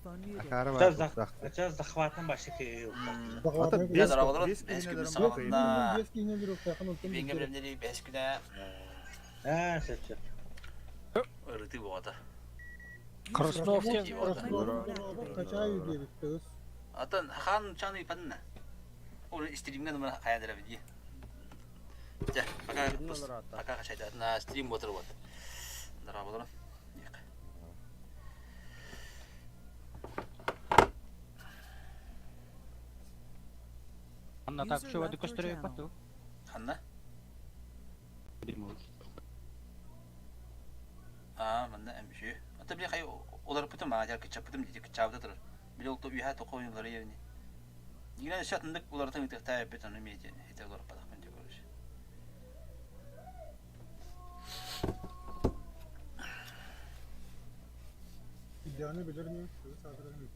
Акаары баар буолбатах. Ача захватом башы киһи Ата Дьэ, бес дорооболорун, бес бэһис киһини күммүт өлөрөн саҕаланна. Биэс киһини өлөрүөхтээххин онтон Ибиҥҥэ биирдэ бэлэмнэнии бэһис күнэ. Аа, сөп сөп. Ырытыы буоҕата. Краснов диэн Качаю диэбит тыгыс. Атын хаан чан ыйпанна. Ол стримҥэ номер хайа дэрэ дии. Дьэ, пока пока хачайда. На стрим ботыр вот. Дорооболорун. Анна так что воды көстөрө бату. Ханна? Аа, манна эмши. Ата били хай оларпытым аа, жар кычаппытым дии кычаабыта турар. Били ол то үһэ тоқо ойуулары ерини. Дигинен өссө атындык уларытан ытыктаа эппит ону миэти ите олорпатахпын дии короче. Идеаны билэр ми? Тыгыс аадыран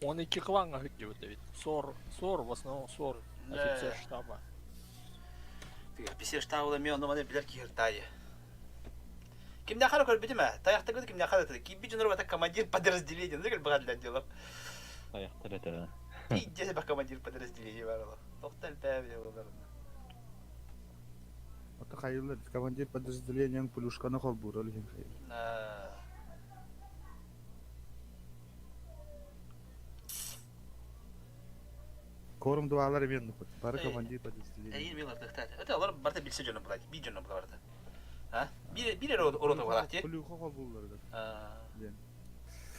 Он икки кланга сылдьыбыт эбит. Сор, Сор, в основном Сор, офицер штаба. Офицер штаба мен онно маны билэр киһи ыртаайы. Кимнээхэ эрэ көрбүтүм ээ. Тайахтаргыт кимнээхэ эрэ этэ. Киирбит дьоннор бата командир подразделения. Ну, баҕар дело. Тайахтар этэ. Пиздец командир подразделения бар олох. Тохто элбээбит олорно. Ата хайылар командир подразделениең плюшканы холбуур ол иһин хайылар. Корум дуалар эмиэ оннук бары командир подразделения. Эйин мен ырдыктаат. Это олар барыта билсе дьоно булат, биир дьоно була барыта. А? Биир биир эрэ орота булаах ти. Плюха холбууллар диэн.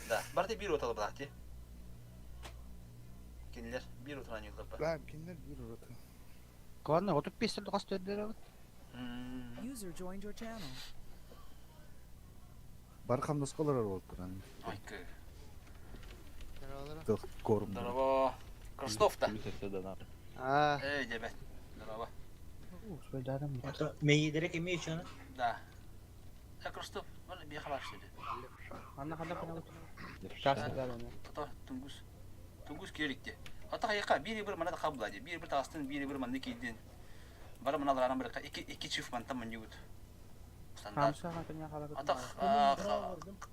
Да, барыта биир оталы булаах ти. Кинилер биир отунан юллар ба. Да, кинилер биир орота. Главное, вот тут песня хас төрдөрөбүт. User joined your channel. Бары хамнаска олорор буолтуран. Ойкы. Тох корм. Здорово. Краснов да. Аа. Эй, дебет. Здорово. Мейидere кеми еще? Да. Я Краснов, вон бияха бар что ли? Анна ханда кынабыт. Тото Тунгус. Тунгус киэрикти. Ата хайака биир бір мана да хабла ди. Биир бір тастын, биир бір манны кийдин. Бары мана аларан бір икки икки чиф мантан манньугут. Стандарт. Ата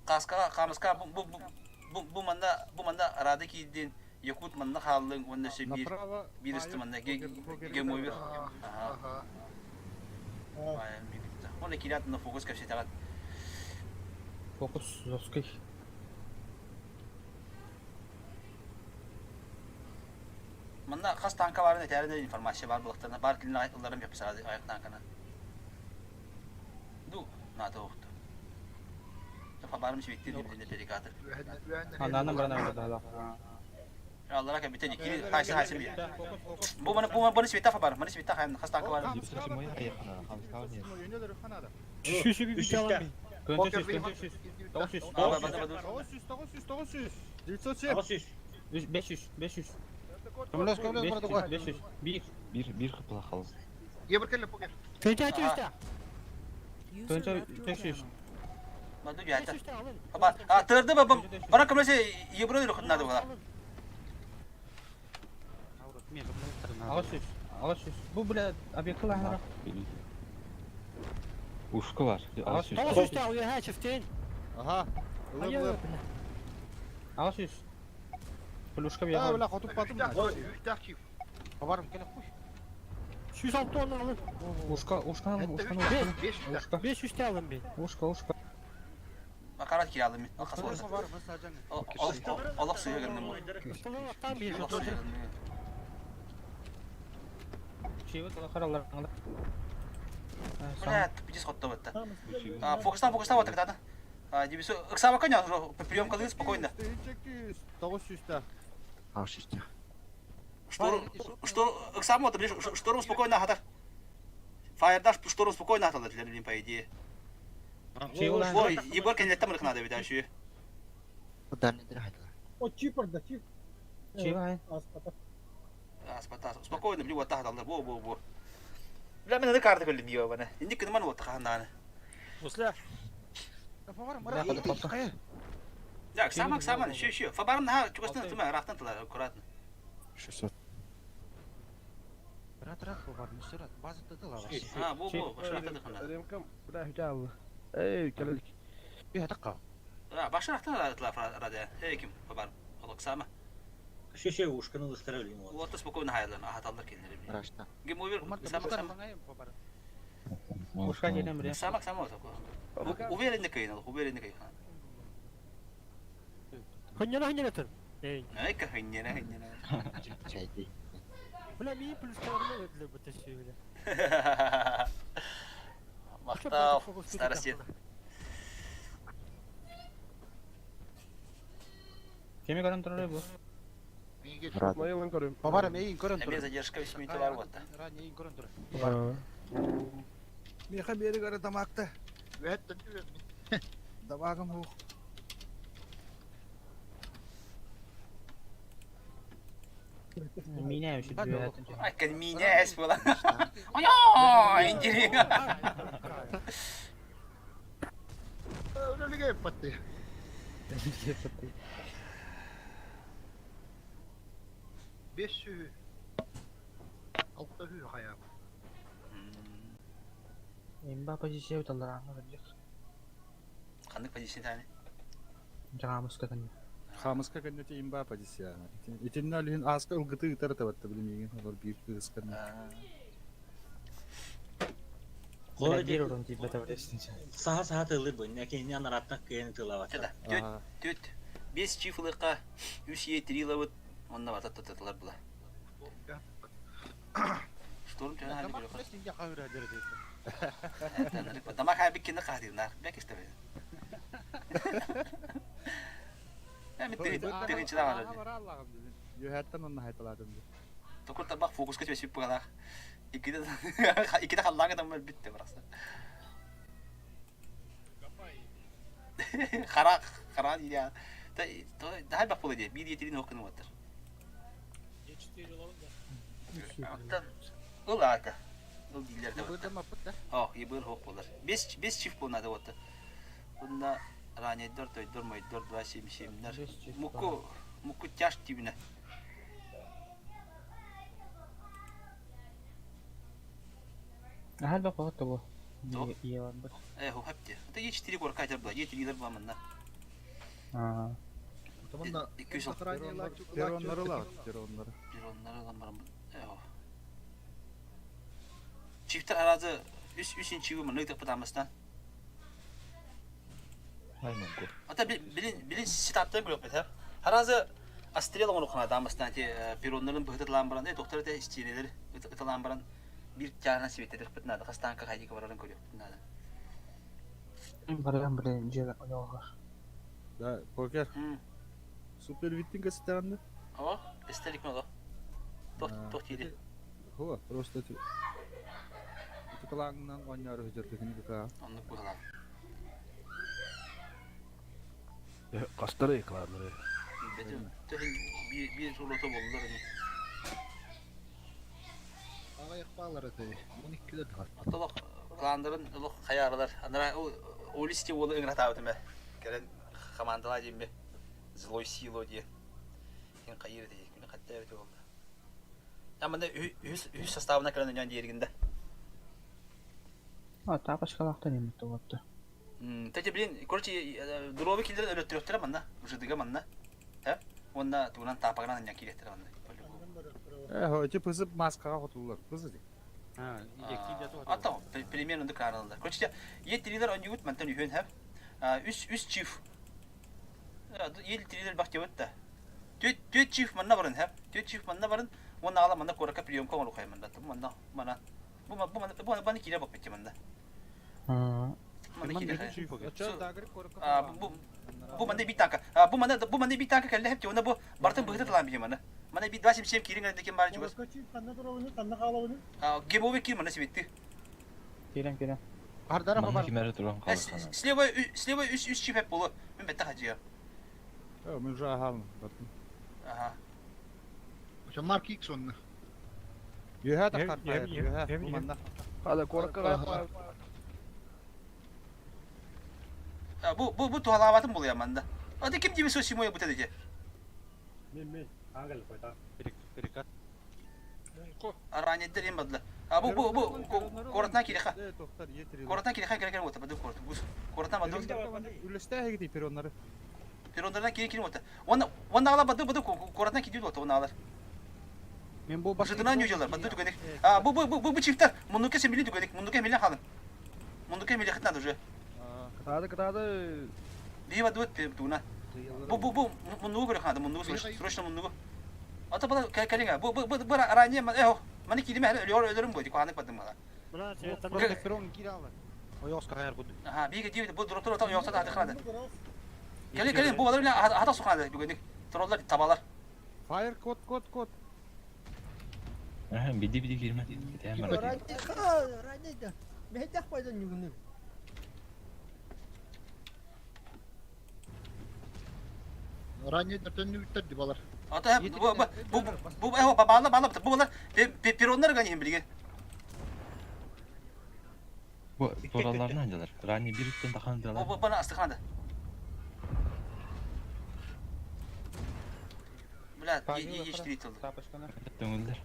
каска камыска бу бу бу бу манна бу манна рады кийдин. Якут манна хааллыҥ уонна өссө биир биир ысты манна гемовер. Аха. Уонна киирээт на фокус кэпсэтэҕин. Фокус жесткий. Манна хас танка баарын этээрин информация баар буолуохтарына баар кинилэр ылларым япсаады айах танканы. Ну, наада оохту. Хабарым сибиттир дибилинде перекаты. Ананын барана да. Аллара кабите дикири хайсы хайсы би. Бу маны бу маны света хабар, маны света хайм хас танка бар. Шүшү би алам. Көнтөсүз, көнтөсүз. 900. 900, 900, 900. 907. 500, 500. Көмөлөс, көмөлөс бар 500. 1. Bir bir kıpla kaldı. Тетя User left your 500. channel. Маду бята. Хаба, а тырды ба бара көмөлөсө евро дөрө хыннады була. 600. 600. Бу бля объекты лахнара. Ушку var. 600. 900 уяха чифтен. Аха. Ылыр 600. Плюшка А, бия. бля, хотуп батым. Хабарым келе хуй. 106 тонна алын. Ушка, ушка, ушка. Ушка, 500 алын мен. ушка, ушка. Макарат киралым мен. Хас болду. Олох сыйы гынным бу. Аттан бир. Олох сыйы гынным. Чейбет каралар. Бля, пиздец хотто бытта. А, фокустан фокустан вот тогда. А, дебису, ыксаба коня, прием кылы спокойно. 800, 900 да. Шторм, что, ыксаба вот, шторм спокойно хатар. Фаердаш шторм спокойно хаталар для по идее. Ой, ебар кенеттен мырык надо бит şu. О, чипр да, чип. Чип, Аспата. Аспата, спокойно, били вот тахталар, бо бо бо. Бля, мен карта көрдүм ебана. бана. Инди кынман вот тахананы. После. Так, самак саман, еще еще. Фабарым на чугастын тыма, рахтан тылар, аккуратно. 600. А, бо бо, башрахта дыхана. Ремкам, бля, хиталла. Эй, келелик. Башарахтан раде. Эй ким бар. Олоксама. Шеше ушканы ылыстара өлүм уол. Уотта спокойно хайалар, ахаталлар кинилери. Рашта. Гемовер сама сама. Ушка келем бре. Сама сама такой. Уверенно кыйнал, уверенно кыйнал. Хыннана хыннана тұр. Эй. Ай-ка хыннана хыннана. Чайди. Бля, мин плюстарына өтілі бұты сүйілі. Мактал, старости. Кеми көрөн турар бу? Бабарым эйин көрөн Эме задержка 8 минут бар вот. Ран эйин көрөн тур. Меха бери көрө тамакты. Табагым хух. Мине үшү дүөтүн. Ай, кан меня эс була. Ой, интересно. Имба позиция уталар аңа берлек. Қандық позиция тәне? Жаңа кытын. Хамыска кэннете имба позиция. Итинна лүһүн ааска ылгыты ытар табатта билимигин олор биир кыыскан. Город Бир орун тип бета бересин. Саха саха тылыр бу. Неке не анараттан кыйын тылабат. Чада, төт, төт. Бес чифлыка, үс е три лавыт, онна бата тототалар була. Шторм жана хали көрөк. Тамак хабик кине каһдыйнар. Бек истебе. Эми тиринчи да бар. Юһәттен онна хайталадым. Токур табак фокуска чөсүп бугалар. Икиде икиде халлаңы да битте бараса. Хара хара я. Та да бак болду. Бир жетирин окуну отыр. Ыл ата. Ыл дилер де бар. О, ебыр хоқ болар. Бес бес чиф болнады отты. Бunda ранеддор, тойдор, мойдор, 2 7 7 Муку муку тяж тибине. Ахал бак багат бу. Топ. Ие бар бу. Э, хо хапти. Это Е4 горка айтар була. Е3 була мында. Аа. 200 Пероннары лават, пероннары. Пероннары алам барам. Э, хо. Чифтер аразы үс үсин чиви мында тык бутамыстан. Ай муку. Ата билин билин ситаптан көрөп бит. Харазы Астрел ону кана дамыстан те пероннарын быһытылан баран, э доктор те истинелер ытылан баран бир чарна сибеттерик бит нада хастанка хайдик барарын көрөп бит нада. Барган бир жер ойога. Да, покер. Супер виттин касытанды. О, эстелик мо Тох тох тиди. Хо, просто ти. Тукалаңнан оннар хөҗөр тегин кака. Оннук була. Кастары кыланыры. Бетим төхин бир бир жолото болдулар эми. Атолох кландарын олох хаяралар. Анара олисти болу ыңратабыт эме. Келен командала деймби. Злой сило де. Сен кайыр дейт. Күнү катта бит болду. Аманда үс үс составына кирен өнөн диергинде. А тапочкалактан эми тугатты. Тәте блин, короче, дробы килдер өлөттүрөктөр манна, ужыдыга манна. Э? Онна тугунан тапагынан ня киреттер манна. Э, хо, эти пызып маскага хотулар. Пызы ди. Ата, примерно дык аралар. Короче, ет трилер он югут мантан үйөн хәп. Үс үс чиф. Ел трилер бак деп өтті. Төт төт чиф манна барын хәп. Төт чиф манна барын. Онна ала манна корака приемка ону кай манна. Манна мана. Бу бу бу бу кире бак бит манна. Манна кире. Бу бу манна бит танка. Бу манна бу манна бит танка келди хәп. Онна бу бартын быгыты талан бит манна. Мана бит 27 кирин деген бар жугас. Канна туругуну, канна каалабыны. Гебове кир манна сибетти. Кирен кирен. Ардара Манна кимәре туран калыр. Слева слева үс үс чип болу. Мен бетте хажия. Э, мен уже ахалым. Ага. Марк Икс онна. Юһә тахар. Юһә, бу манна. Хада корка Бу бу бу тухалабатын болу яманда. Ады ким диби сөз симоя бутады же. Мен мен. Ангел койта. Перекат. Раннедер им бадла. А бу бу бу коротна кириха. Коротна кириха кире кире ота баду корот. Гус. Коротна баду. Үллэстэ хегити пероннары. Пероннардан кире кире ота. Онна онна ала баду баду коротна кидиют ота онна алар. Мен бу бас. Жытынан нюжалар баду түгенек. А бу бу бу бу чифтер. Муннуке семили түгенек. Муннуке миле халын. Муннуке миле хитна уже. Кытаады кытаады. Бии баду туна. Бу бу бу муннугу көрө ханды муннугу срочно муннугу. Ата бала кэлиҥэ бу бу бу ранее э маны кииримэ өлөр өлөрүм бу куһанык бардым мала. Перон кире алар. Ойоска каяр буду. Аха биге дии бу дроптор отан ойоқса да хатыхнады. Кэлин кэлин бу балар биле хата сухнады бүгүнүк. Троллар табалар. Фаер код код код. Аха, биди биди кирме. Китәм бар. Ранее төннүбүттэр ди балар. Ата бу бу бу э баала баала бу балар пероннар ганин билге. Бу тураларны алдылар. Рани бир үттен тахан Бу дылар. бу бана астыхнады. Бля, ештирит oldu. Тапочканы. Төңүлдер.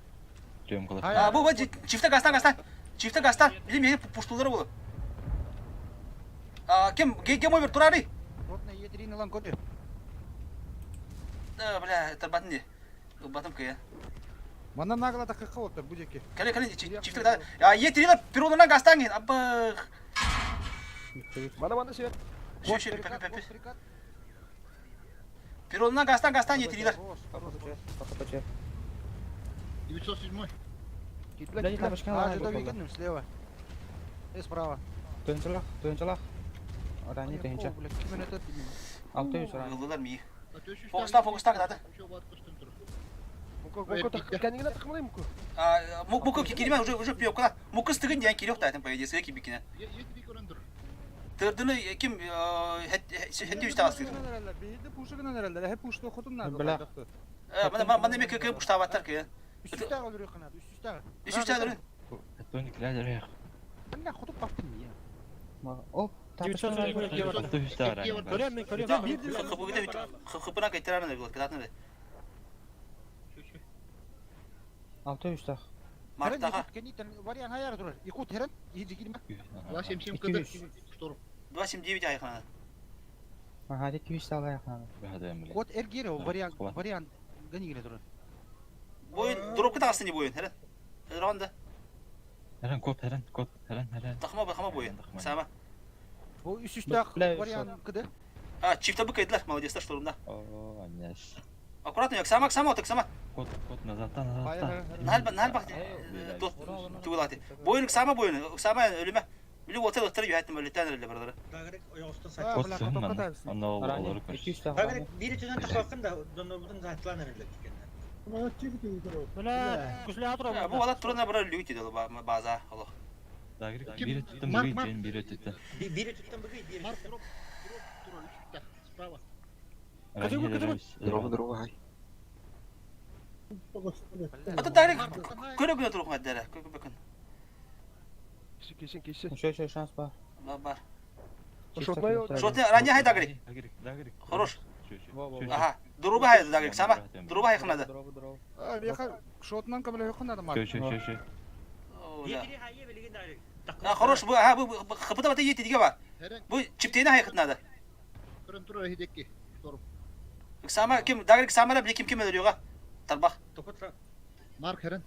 Төм кылар. А бу бу чифте гастан гастан. Чифте гастан. Билим ени пуштулары болу. А кем кем ойбер турары? Ротна етрин алан көтө. Бля, это не. Батым кыя. Мана нагла такы оттар бу жеке. Кэлэ кэлэ чифте да. А етрила пероннан гастан ген. Абых. Мана мана свет. Шö шö пе пе пе. Пероннан гастан гастан етрилер. КПЧ. 907. Блядь, тапочканы А, алан жада буолла. викендим слева. И справа. Тыһынчалах, тыһынчалах. Ранее тыһынча. Блядь, ким это деймин. 600 ранее. Ылдылар ми. Фокустан фокустан кытаты. А муку кириме уже уже пиокла. Муку стыгын диэн кириок таатын по идее сыгы кибикине. Тырдыны ким хетти үстә астыр. Бейді пушыгынан эрелер. Хеп пушты хотун нады. Бля. Мана мана ме кө пуштабаттар кө. Үст үстәгә өлөрө кынады, үст үстәгә. Үс үстә дөрүн. Төнү киләләр як. Бля, хотуп баптым я. О, тапочканы алан. Алты үстә рани. бар. Хыпына кайтараны булат кытатын. 600 тах. Мартаха Вариан хаяр турар. Якут херен, иди кирме. 277 кд. Шторм. 279 айхана. Ага, 200 алай хана. Бәһәдәм биле. Кот эргере вариан Куба. вариан гани гире турар. Бойын дропка тагыстын бойын. Хәрен. Ранда. Хәрән кот, хәрән кот, хәрән хәрән. Тахма бахма бойын. Сама. Бу үст үстәг Бля, вариан кд. А, чифта быкайдылар, молодецтар штурмда. О, аннес. Аккуратно, як сама, сама, так сама. Кот, кот назадта, назадта. Нал нал бак. Тугулаты. Бойын сама бойын, сама ölüme. Били отел отел юхаттым ölüтен эле бардары. Дагырык ойоғыстан А, Кот бля, сыгын котокка мана. табысың. Анда Ранее олар көрс. 200 тах. Дагырык бир үтүнөн тахвакын да донорбутун затлан эрелер дикеннер. Бу бала турына бара лүгүт диде база. Аллах. Дагырык Ким? бир өттен Марк, бир Марк. жен бир өттен. Бир үтүттен бүгүй, бир Марк үтүттен. дроп дроп турар үч үстә. Справа. Дрова, Ата дагырык көрө көрө турук маддара. Көрө бакын. Еще еще шанс бар. Бар бар. Шотной. Шотны ранее хай дагырык. Дагырык, дагырык. Хорош. Во, во, во. Аха. Дуруба хай дагырык сама. Дуруба хай хнада. Дроп, дроп. А, бияка шотнан камера хонады мар. Чө, чө, чө, чө. Етири хайы билген дагырык. А хорош бу аха бу хыпыта бата ети диге бар. Хәрән Бу чиптейне хай хнада. көрөн турар хидекки. Шторм. Сама ким дагырык самара били ким ким өлүгө. Тарбах. Токотра. Марк хәрән.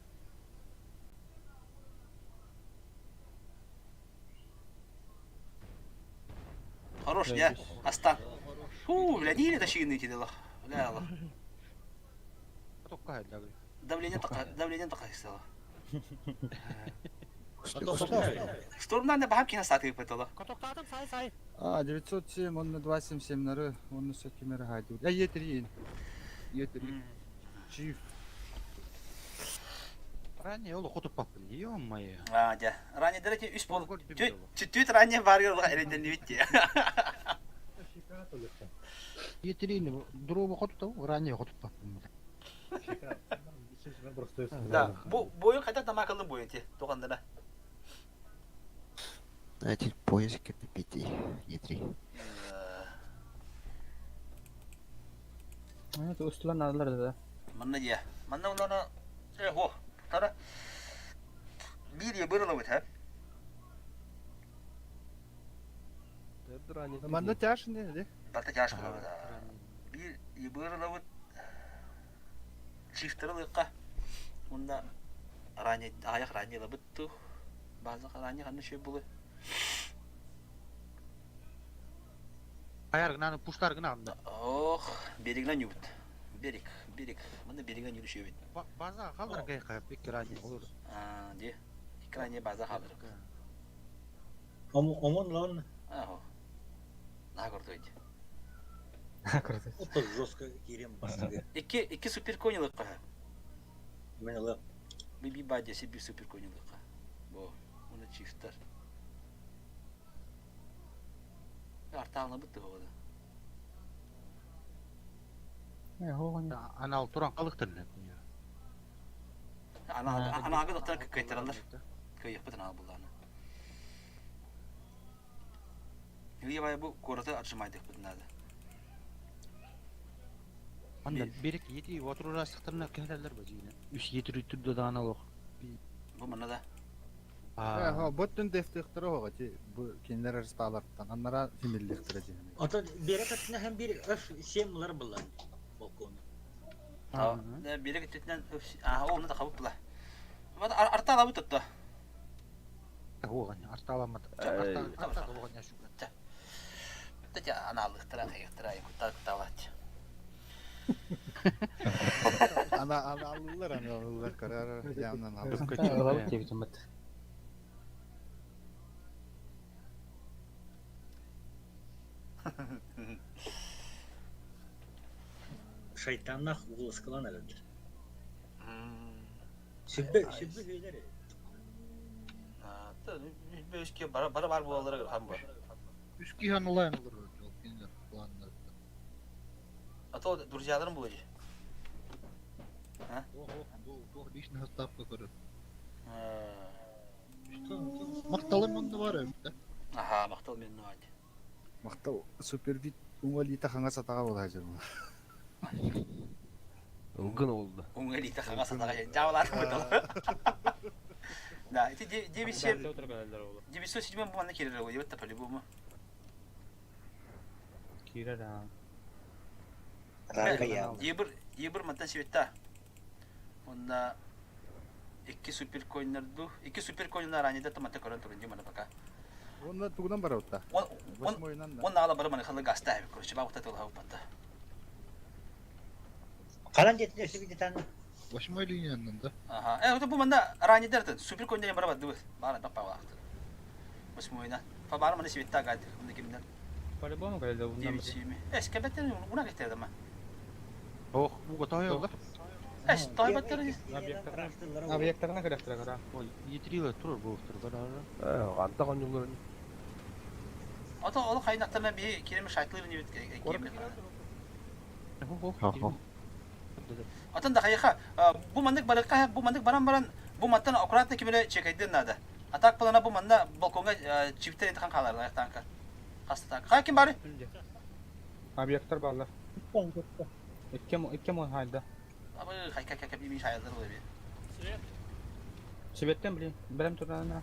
Хорош, я. Астан. Фу, бля, не или тащи идти дела. Бля, Аллах. Котокка хайда. Давление така, давление така стало. Шторм. Штурмдан да бахам кина саты пытала. А, 907, он на 277 нары, он на все кемера хайды. Я етри. Етри. Чиф. Ранее ол хотуп баптым. Ё-моё. А, да. Ранее дәрәте үс бол. Гол бибиле ол. Түт ранее бар юлга эренден битти. Етрин дроба хотуп ранее хотуп баптым. Да, бу бойын кайта тамакылдым бойын те, тугандана. Знаете, поиск это 5 Е3. Это устулан алар да. Манна дия. Манна улана э хо. Тара биир ебыр ылабыт һэ. Манна тяж не, де? Барта тяж ылабыт. Биир ебыр ылабыт. Чифтер ылыахха. Уонна ранее аҕыйах ранее ылабыт ту. База ранее ханна үчүгэй буолуой? Хайар гынан пуштар гынан да. Ох, берегинен юбут. Берег, берег. Мында берегинен юрүшөбүт. База халдыр гайка икки ранее olur. Аа, ди. Икки ранее база халдыр. Омон лон. Ахо. На крутой. Это жестко кирем бастыгы. Икки икки супер конилыкка. Мен ылып. Би бадя себе супер конилыкка. Бо, уну чифтер. Артаалабыт да. Анал туран калыктыр. Анаагы доктор кыйтыралар. Кыйыппыт анал булланы. Илья бу кураты отжимайдык надо. Анда берек ети отурурастыктарына кәләләр ба жине. Үс ети түрдө да анал Бу мына да. Аа, боттун дефтехтер ого ти бу кинлер арысталардан аннара фимиллехтер жине. Ото берек атына һәм бир өф семлар булан балкон. Да, берек түтнән а оны да кабып була. Вот арта алабы тотто. Оған арталамат. Арта оған яшу. Тетя аналыктыра кайыктыра куттар кутталат. Ана ана алылар, ана алылар карар яннан алып. Шайтаннах углыскалан әләдер. Сүббе сүббе көйләре. Бөшкө бара бара бар булалар хам бар. Үс киһан улайн olur. Ол кинилер планнар. А то друзьяларым булды. Ох, бу личный ставка көрөр. Макталым мында бар эбит. Аха, мактал мен нуат. Мактау супер вид уңалита хаңа сатага була жыр. Ылгын oldu. Уңалита хаңа сатага жабалар бутал. Да, эти 9 907 бу манна кирер го, ебет по-любому. Кирер а. Ебір, ебір мантан светта. Онда икки супер койнерду, икки супер койнер ранеда тамата көрөн турун димана пока. Онда тугунан бар отта. Он он ала бар мана халы гаста, короче, бабы тата хау патта. Калан жетине өсүп кетен. Восьмой линиянан да. Ага. Это бу манда ранедерден супер койнер бар барды. Бара бак бак. Восьмойна. Па бар мана светта гад. Онда кимден? По-любому кэллэ бу. 9 Эс кебеттен уна кеттерди ма. Ох, буга тойолдар. Эс тойбаттер. Объекттарына киректер кара. Ой, етриле тур бу тур бара. Анда конюлар. Ата ол кайнактарына би киреми шайтлырын ебит кеме. Атын да хайха бу мандык барыкка бу мандык баран баран бу маттан аккуратно кимеле чекайдын надо. А так плана бу манда балконга чиптер интихан калар аяктанка. Хаста так. Хай ким бары? Объекттар барлар. Икки икки мон хайда. Абы хайка кака би шайлар болы би. Себеттен блин, берем турана.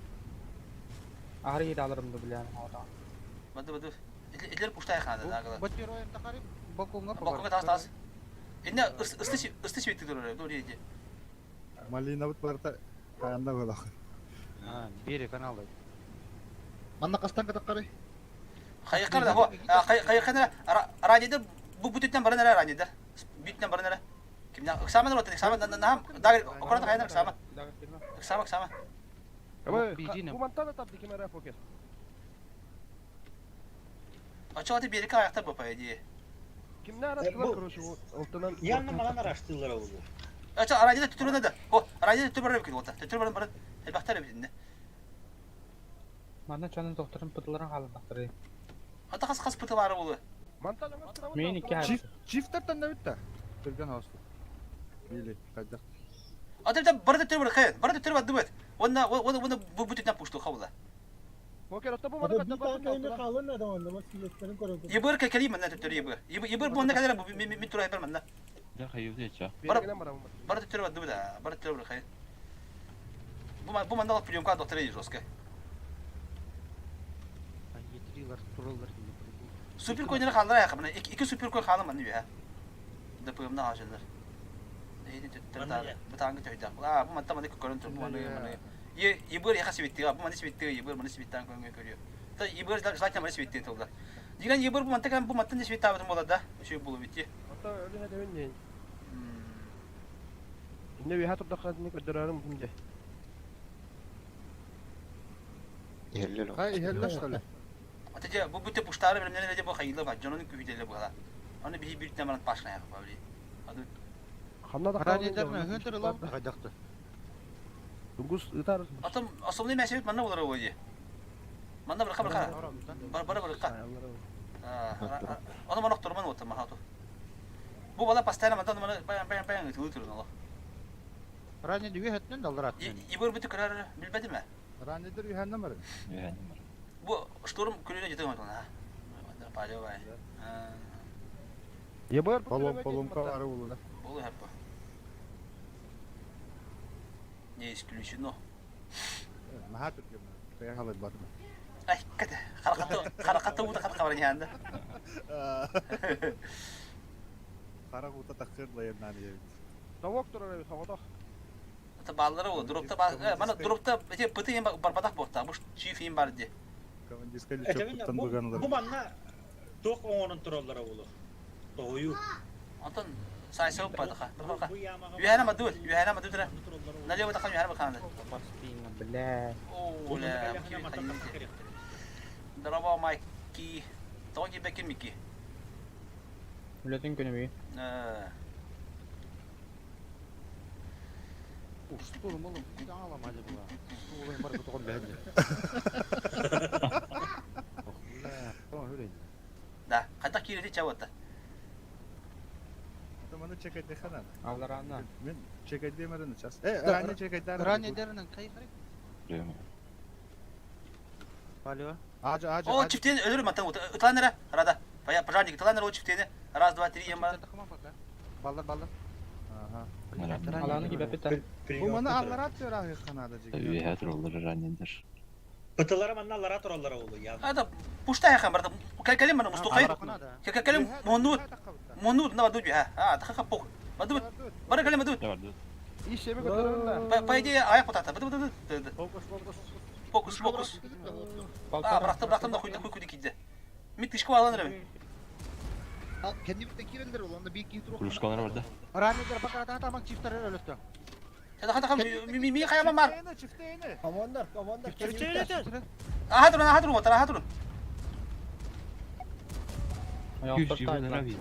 Ахры ир алырым да билен. Бады бады. Итлер пуштай ханада дагы. Батироем тахари балконга. Балконга тас тас. Инне ысты ысты светти турар, дори иди. Малина бут барта каянда була. А, бери каналда. Манна кастан катаккары. Хайкар да, хайкар ранидер бу бүтүттен баран ара ранидер. Бүтүттен баран ара. Кимден ыксаман рот, ыксаман нам дагы аккуратно хайнар ыксаман. Ыксама ыксама. Бу мантана тапты кемера покер. Ачылаты берики аяктар бу по идее. Кимне араттылар короче, алтынан. Янна малан араштылар oldu. Ача ранидер түтүрөнө да. О, ранидер түтүр барып кит ота. Түтүр барып барып. Элбахтар битинде. Манна чанын докторун пытыларын халындактыры. Ата кас кас пыты бары болу. Мен икки Чиф чифтертен да битте. Түргөн хосту. Били, кайда. Ата бит барды түтүр бар хай. Барды түтүр бар дубет. Онна онна онна бу бүтүттен пушту хабыла. Покер ата бу Abi bir tane kalın adam onda bak siletlerin korudu. Ебыр кекели манна түтүр ебыр. Ебыр бу онна кадер бу ми тура ебыр манна. Да хайы өтө. Барды түтүр бар дубет. Барды түтүр бар хай. Бу бу манна пленка доктор жестко. Супер койнер хааллар аяққа мына екі супер кой хаалым маны үһә. ДПМна хаалжандар. Эйди төттөр бытаангы төйдә. А бу манта маны көрөн тур бу маны маны. Е ебыр яха сибитти бу маны сибитти ебыр маны сибиттан көңгө көрүө. Та ебыр желательно маны сибитти тылда. Дигән ебыр бу манта кәм бу мантан сибитти абытын болар да. Үчү булу битти. Ата өлү хәдәвен ден. Инне үһә турдахха дини көрдөрөрүм бунде. Иһэллэр Хай иһэллэр что ли? Ата дьэ бу бүтэ пуштаары бэлэмнэрин дьэ бу хайыылар бар дьонун күүтэллэр буолар. Аны биһи биртэн баран пашнайах бабли. Ады Ханна да Раннердерин өһүнтер ылабыт хайдахты. Дугус ытар. Атым основной мәсәбит манна болар ол дии. Манна бырка бырка. Бар бара бырка. Оны манок турман оттан махату. Бу бала постоянно мантан маны баян баян баян ытылы турун олох. Раннер үе хөттүн даллар аттын. Ибыр бүтү көрөр билбедим э. Раннедер үһәннән бар. Үһәннән бар. Бу штурм күнүнө жетен отон ha. Палевай. Ебыр Полом поломка бары булуда. Болу хаппа. Не исключено. Наха түргем. Кая халай бар. Ай, кете. Харакаты, харакаты ута хат хабар ниханда. Хара ута такыр лайыннан ебит. Тавок турар эбит хаватах. Это баллары ол, дропта бар. Мана дропта эти пыты им барбатах борта. Бу чиф им бар ди. Командирская лючок Бу бу манна туох оҥорон тураллара буолуо. Тоһуйуу. Антон сайса уппадаха. Барбаха. Бу ямаҕа Үһәнә мадур, үһәнә мадур. Налево тахан үһәнә баканды. Бля. О, ля, Здорово, Майки. Тоги беки Мики. Үлэтин күнү Устурум oğlum. Ağlama hadi bula. Oğlum бар бутогон бәһәдә. Tamam öyle. Да, қайда кирети чабатта. Маны чекайте ханан. Алларана. Мен чекайте мараны час. Э, ранне чекайте. Раннердерин кай карай? Билем. Палева. Ажа, ажа. О, чифтени өлөрүм аттан ыталан рада. Пая пожарник ыталан о чифтени. Раз, два, три, ема. Баллар баллар. Ага. Аланы кибе питер. Бу маны алларат төрагы ханада жиги. Үһә тураллар раннедер. Пытылары манна аллара тураллара буолуо я. Это пушта яхан барда. Калем мана мустухай. Калем монур. Монур на баду ха. А, таха пох. Баду. Бара калем баду. Да бар. Иш эми көтөрөр да. По идее аяк потата. Баду баду. Фокус, фокус. Фокус, фокус. А, бырахтым, бырахтым да хуй хуй куди кидде. Мит тышкы алан ребе. Кэннибиттен киирэллэр ол, онно биир киһи туруох Кружкалар бар да. Раннердер бакара тамак чифтер өлөттө. Хата хата ми ми хаяма мар. Чифтейне, чифтейне. Командар, командар. Аха турун, аха турун, отар, аха турун. 200 ебыр аби.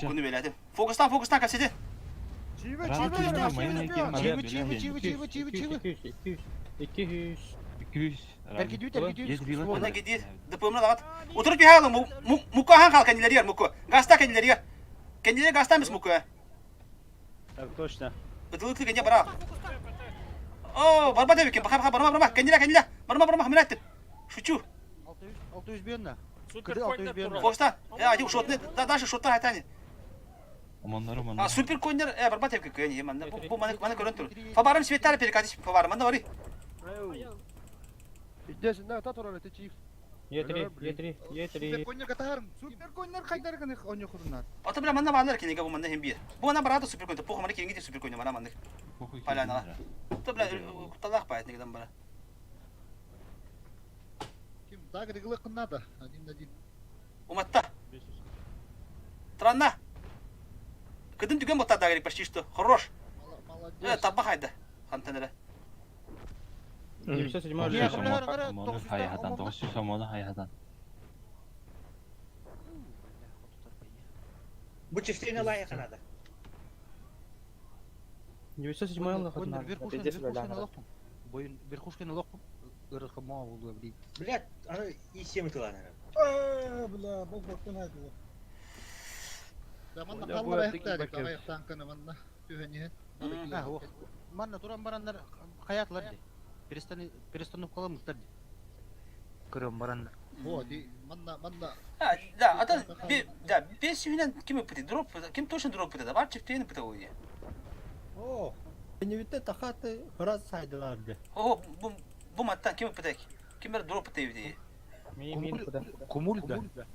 Күнү беләдим. Фокустан, фокустан касети. Чиве, Ранне чиве, чиве, чиве, Чивы чивы чивы чивы чивы чивы. 200, 200, 200. 200. Эркидүүт эркидүүт. Онда киди. ДПМна дагат. Отырып яхалы муко хан хал кендилери муко. Гаста кендилери. Кендилери гаста эмес муко. Так точно. Ытылыты кенде бара. О, барба деп экен. Баха баха барма барма. Кендиле кендиле. Барма барма хаминаттым. Шучу. 600 600 берне. Кыды 600 берне. Фокуста. Э, ади шотны. Да дальше шоттар айтаны. Омоннор омоннор. А супер коннер э барба деп экен. Еманда бу бу маны маны көрөн тур. Фабарым светтары перекатись фабарым. Манда бары. Идесин да та турар эти чиф. Е3, Е3, Е3. Супер катаарым. Супер коннер кайдар гыны онё хурунар. Ата била манна баалар кенеге бу манна хем бир. Бу мана барады супер коннер. Поху маны кенеге супер коннер мана манны. Поляна. Та била куталах байт негеден бара. Ким дагы рыгылы кыннада. Один на один. Уматта. Странно. Кыдын түген бота да керек почти что. Хорош. Молодец. Э, таба хайда. Хантанера. 907 Омону хайхадан, 900 омону хайхадан. Бу чифтейне лайык надо. 907 аллах. Верхушканы верхушканы локтум. Бойын верхушканы локтум. Ырхыма болду блин. Блядь, аны и7 ытылан Э, бля, бу боктун хайдылар. Да манна Оля, халлар бу аяктаары, бакер. аяктаан манна түһэн иһэн. А, ох. Манна туран барандар хаятлар ди. Перестани перестановкалар мыктар ди. Көрөм барандар. О, ди манна манна А, да, ата би да, бес юнен ким пыты дроп, ким точно дроп пыты, да, бар чифтейне пыты ойне. О. Энибитте тахаты хырас сайдыларды. О, бу бу маттан ким ыппытай? Ким бер дроп ыппытай Кумуль да.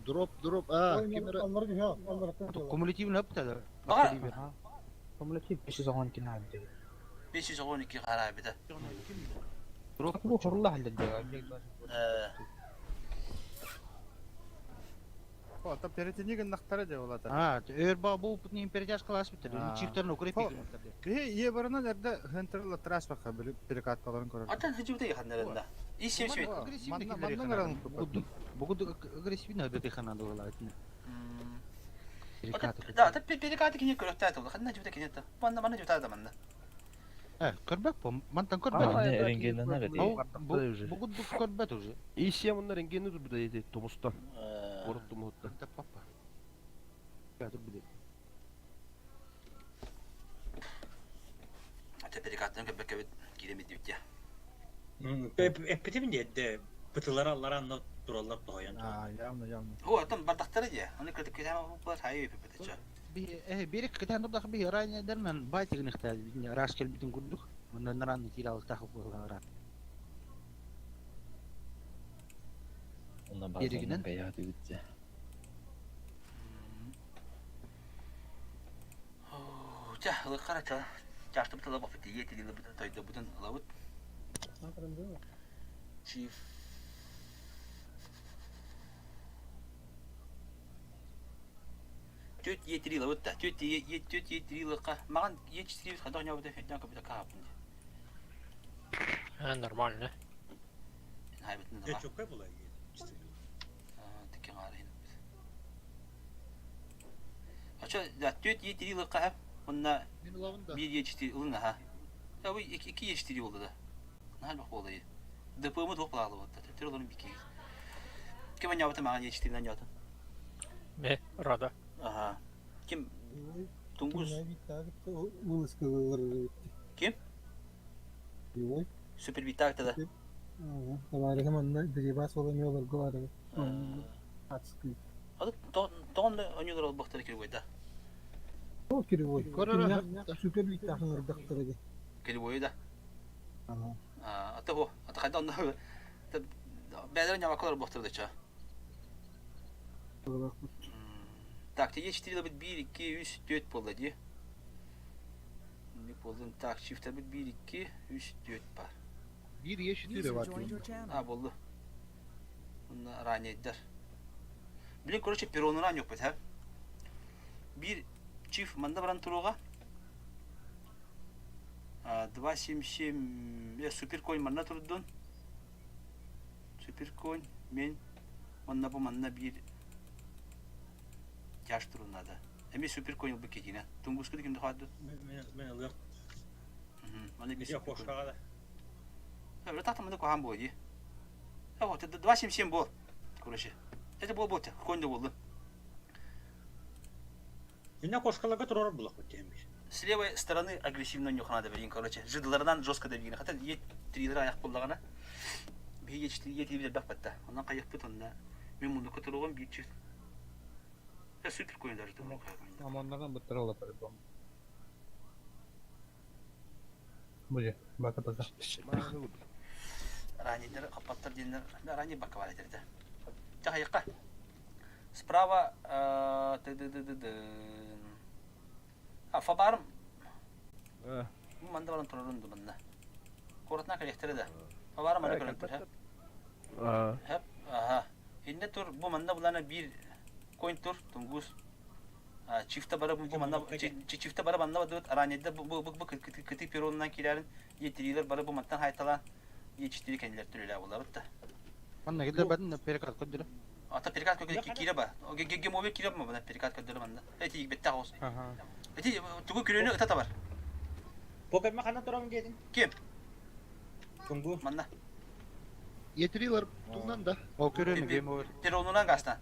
Дроп, дроп, а, ким эрэ Кумулятивный ыпта. Баҕар Кумулятив 512 наады. 512 харабита. Дроп. Бу хорла халлады. О, там перетини гыннахтара дьэ улата. А, өр ба бу путнин перетяжка лас битер. Чифтерин укрепи гыннахтар. Киһи ие барынан эрдэ хынтырла траспаха перекатталарын көрөр. Atan hıcı ханнарында. И семь семь. Агрессивный Манна киллер манна Бугуду бугуду агрессивный өдөтө ханады олар. Да, та перекаты кине көрөктә тулы. Ханна жибите кине та. Манна манна жибите да манна. Э, көрбөк бу. Мантан көрбөк. Манна рентгеннен Бу бугуду көрбөт уже. И сем онна рентгенни турбута дети тумустан. Город тумуттан. Папа. Ятыр биле. Ата перекаттан көбөк көбөт киремит дибит. Эппитим диэдде бытылар аллар анна тураллар тоһойон. А, явно, явно. О, там бардактары дия. Аны көтүк кетем булар хайы пепетече. Би э берек кетен дурдах би райне дермен байтигин ихта раш келбитин курдук. Мында наран тирал тахып кылган. Онdan Берегинен? bazen kaya дибитте. Жа, ылыккара ча. Жашты бутала бафыт ие тилили бутын тойды бутын лабыт. Чиф. Төт ие тили лабыт та. Төт ие төт ие тили лыка. Маган ие четыре хадах нябыт хеддан кабыта каапын. А, нормально. Хайбытын Дэ да. чоккай була. Тикен гарайын. Ача, да төт ие тили лыка. Онна Мин улабын да. 1 е 4 ылын аха. Я бу 2 2 е 4 болду да. Нахал бак болду. ДПМ тоқ булалы болду. Төр олорун бики. Ким анябыты мага е 4 нан ятын. Ме, рада. Аха. Ким Тунгус Ким? Супер битак да. Ады тон онюлар ол бактар кирбой да. Кирбой да. А ата хо, ата кайда онда. Бәдер нямакалар бактар да ча. Так, те 4 бит 1 2 3 4 болду ди. Не болдun. Так, чифтер бит 1 2 3 4 бар. 1 Е4 User бар. joined your channel. А, болду. Мында ранейдер. Блин, короче, перону ран yok бит, ha? Bir чиф манда баран туруга. 2 7 7 я супер конь манна турдун. Супер конь мен манна бу манна бир жаш турун надо. Эми супер конь бу кетине. Тунгуску дикимди хадды. Мен мен ылык. Мана бир Я супер конь. кошкага да. Öyle tahtamada kohan bu diye. Ya o 2 7 7 bol. Короче. Это бол бол. Конь да болду. Инна кошкаларга турар булак бит бир. С левой стороны агрессивно нюх надо берин, короче. Жидлардан жестко добегин. Хотя е трилера аяк боллагана. Bir е 4 е 3 бак батта. Ондан кайык бит онда. Мен муну көтөргөн бир чифт. Я супер конь даже там. Амоннардан буттар ола по-любому. Будет, бака бака. Ранидер, капаттар денер. Рани бака бар этерде. Жакайыкка. Справа ты-ды-ды-ды-ды. А фабарым. Манда баран турурунду мында. Коротна коллекторы да. Фабарым аны көрөп тур. Хеп, аха. Инде тур бу манда булана бир коин тур тунгус. Чифта бара бу манда чифта бара манда бадут аранеде бу бу бу кыты перонунан килерин етирилер бара бу маттан хайталан е4 кенилер түрелер булар битте. Манна килер батын перекат көдүрө. Ата перекат көкө кире ба. Ге мобил кире ба мына перекат көдүрө манда. Эти бетте хаус. Эти тугу күрөнү ыта бар. Покер махана турам дедин. Ким? Тунгу. Манна. Е3 туннан да. О көрөнү game over. Перонунан гастан.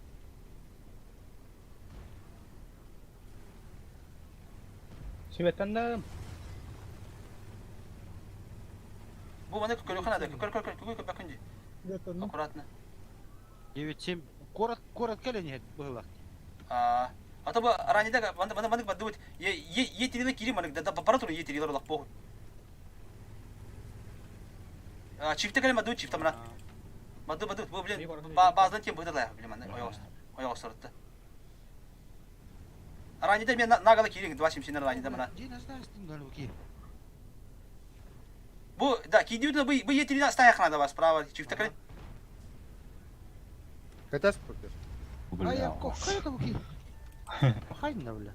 Сибеттен Бу мана көрө ханада. Көр көр көр көр бакынды. Аккуратно. 9-7 город город келени было. А. А то бу ранее маны маны маны бардыбыт. Е е е кири манык да бара турун е тирилер олох похуй. Чифте кэлэн бардыбыт чифте мына. Барды барды бу блин баздан тем быдылар блин маны ойоҕос ойоҕосторутта. Ранее мен нагала киирин 277 ранее мына. Бу да киирдибит бу бу е тирина астайах надо вас справа чифте кэлэн. Катас покер. Ай, какая там ки? Хайна, бля.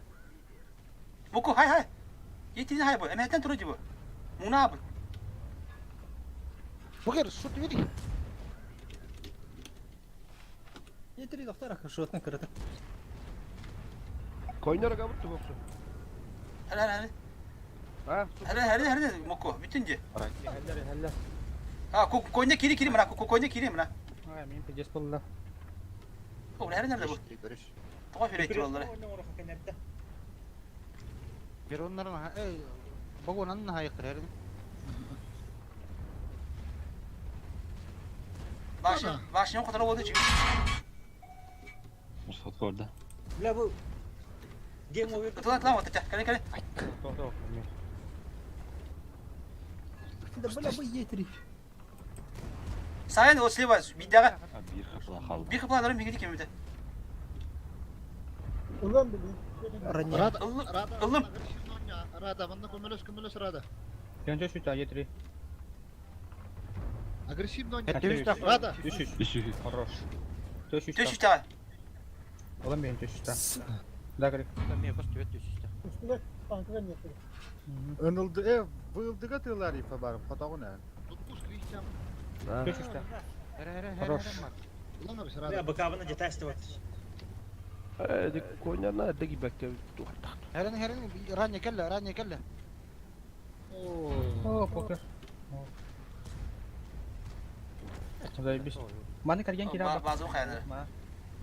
Буку хай хай. Етини хай бу. Эмэттен туру бу. Муна бу. Покер, что ты видишь? Етери доктор, шотны кырды. Koyunlara kabuttu yoksa. Hele hele. Ha? Hele hele hele Moko bütün di. Хеллер, хеллер. Ha koyuna kiri kiri mına koyuna kiri mına. А, мен пиздец болла. O her nerede bu? Toğa hürekti onları. Bir onların bagonanın hayıktır her. Başın başın kadar oldu çünkü. Mustafa orada. Бля бу Game over. Tılan tılan atacak. Kale kale. Да бля бу етери. Sayın o слева bir daha Bir kapıda kaldı. bir kapılarım bir gidik emide. Ранее. Рада, Ыллым. Рада, манна көмөлөс, көмөлөс Рада. Төнчө сүт, етери. Агрессивно ойна. Рада. Рада. Үш үш. Үш үш. Хорош. Төш үш. Төш үш Olan benim төш үш. Да, керек. Мен қос төбет төш үш. Önüldü ev, vıldıga tığlar ife barım, kotağın ne? Tutmuş Christian. Төш үш. Хорош. Ulan abi Бля Рада. быкабына жетасты вот. Hadi koyunlar nerede gibi bekle. Herен, herен, ранее кэллэ, ранее кэллэ. О, покер. Заебись. Маны карген кира. Bazı kayanları.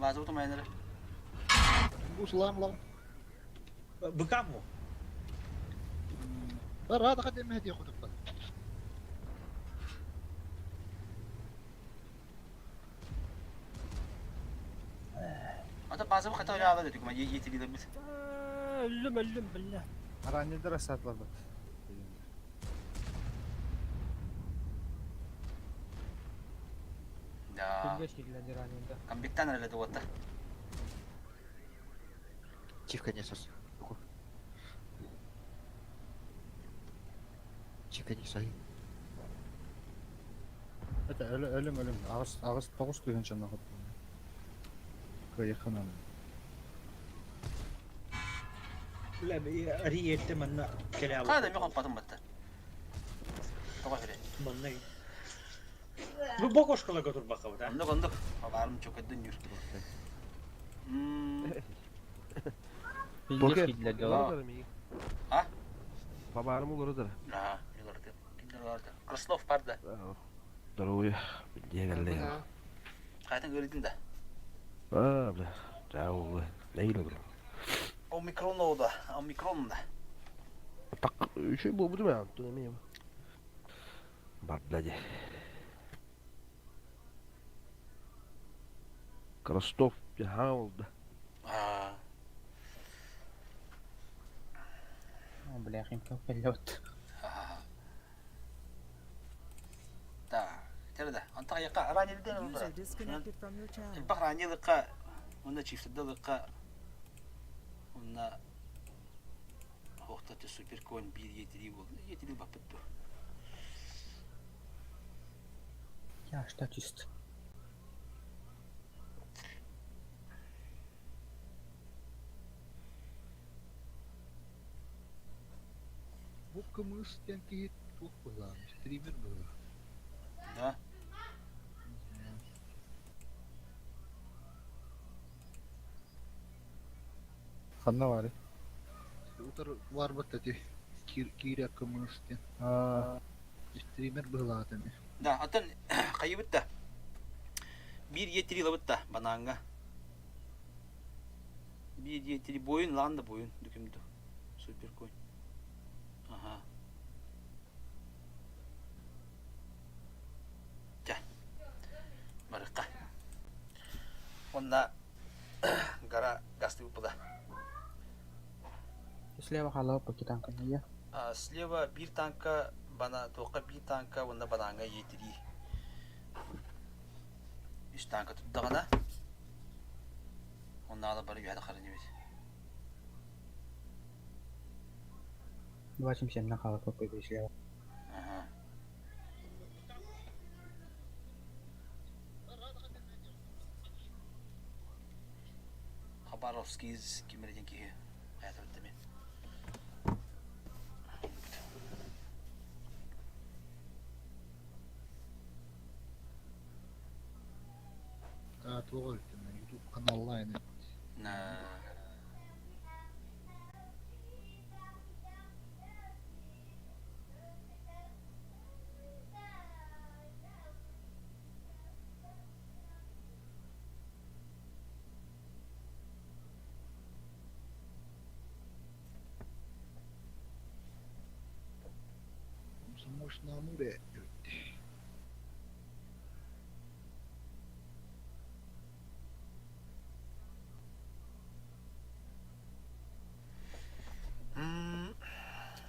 Bazı otomayanları. Тунгус лам лам. Быкам му. Рада қад эмэхди хотуппат. Ata bazı kata öyle ağlar dedik ama yetiliyle biz. Өллүм өллүм бля. Ранее rasatladı. Да. Камбектан öyle de ота. Чиф, конечно. Чиф, конечно. Это ölüm ölüm. Ağız ağız тоғыз түйін жана хот. Кайханан. Бля риетте манна келе Қада мен қоппатым батты. Тоға бере. Манна. Бу бокошкала көтөр бакабыт, а. Ондук ондук. Барым чөкөдөн жүр. Покер. А? Babarım olur da. Ha, Краснов бар да. Здоровье. Где geldi ya? Қайтан көрдің да. А, бля. Жау, не келді? Омикрон ода, омикрон да. Так, еще был буду я, туда меня. Бар, блядь. Кростов, ха oldu. А. Бля, химка пелет. Да, тереде. Антага яка ранилден User disconnected from your channel. Элбэх ранилыкка уонна чифтадалыкка уонна охтаты суперкон биир етили бол. Етили баппыт дуо. Я что чист. Бу кымыс тен киһи туох буолаан, стример буолар. Да. Ханна бар. Утар варбат эти киирэ кымыс тен. А, Стример буолаат эми. Да, атын хайыбыт да. Биир етили лабыт да банаанга. Биир етили бойун лаан да бойун дүкүмдү. Суперкон. Ага. Жа. Барыкка. Онна гара гасты буда. Слева халава по танка я. Слева биир танка, бана туохха биир танка уонна банааҥҥа Е3. Үс танка турдаҕына, оннааҕы бары үөһэ таххарыныбыт. 277 на хала по слева. Ага. Хабаровский ким эрэ диэн киһи хайата мен. А, туох эбит YouTube каналлайн. На Комсомольск на Амуре.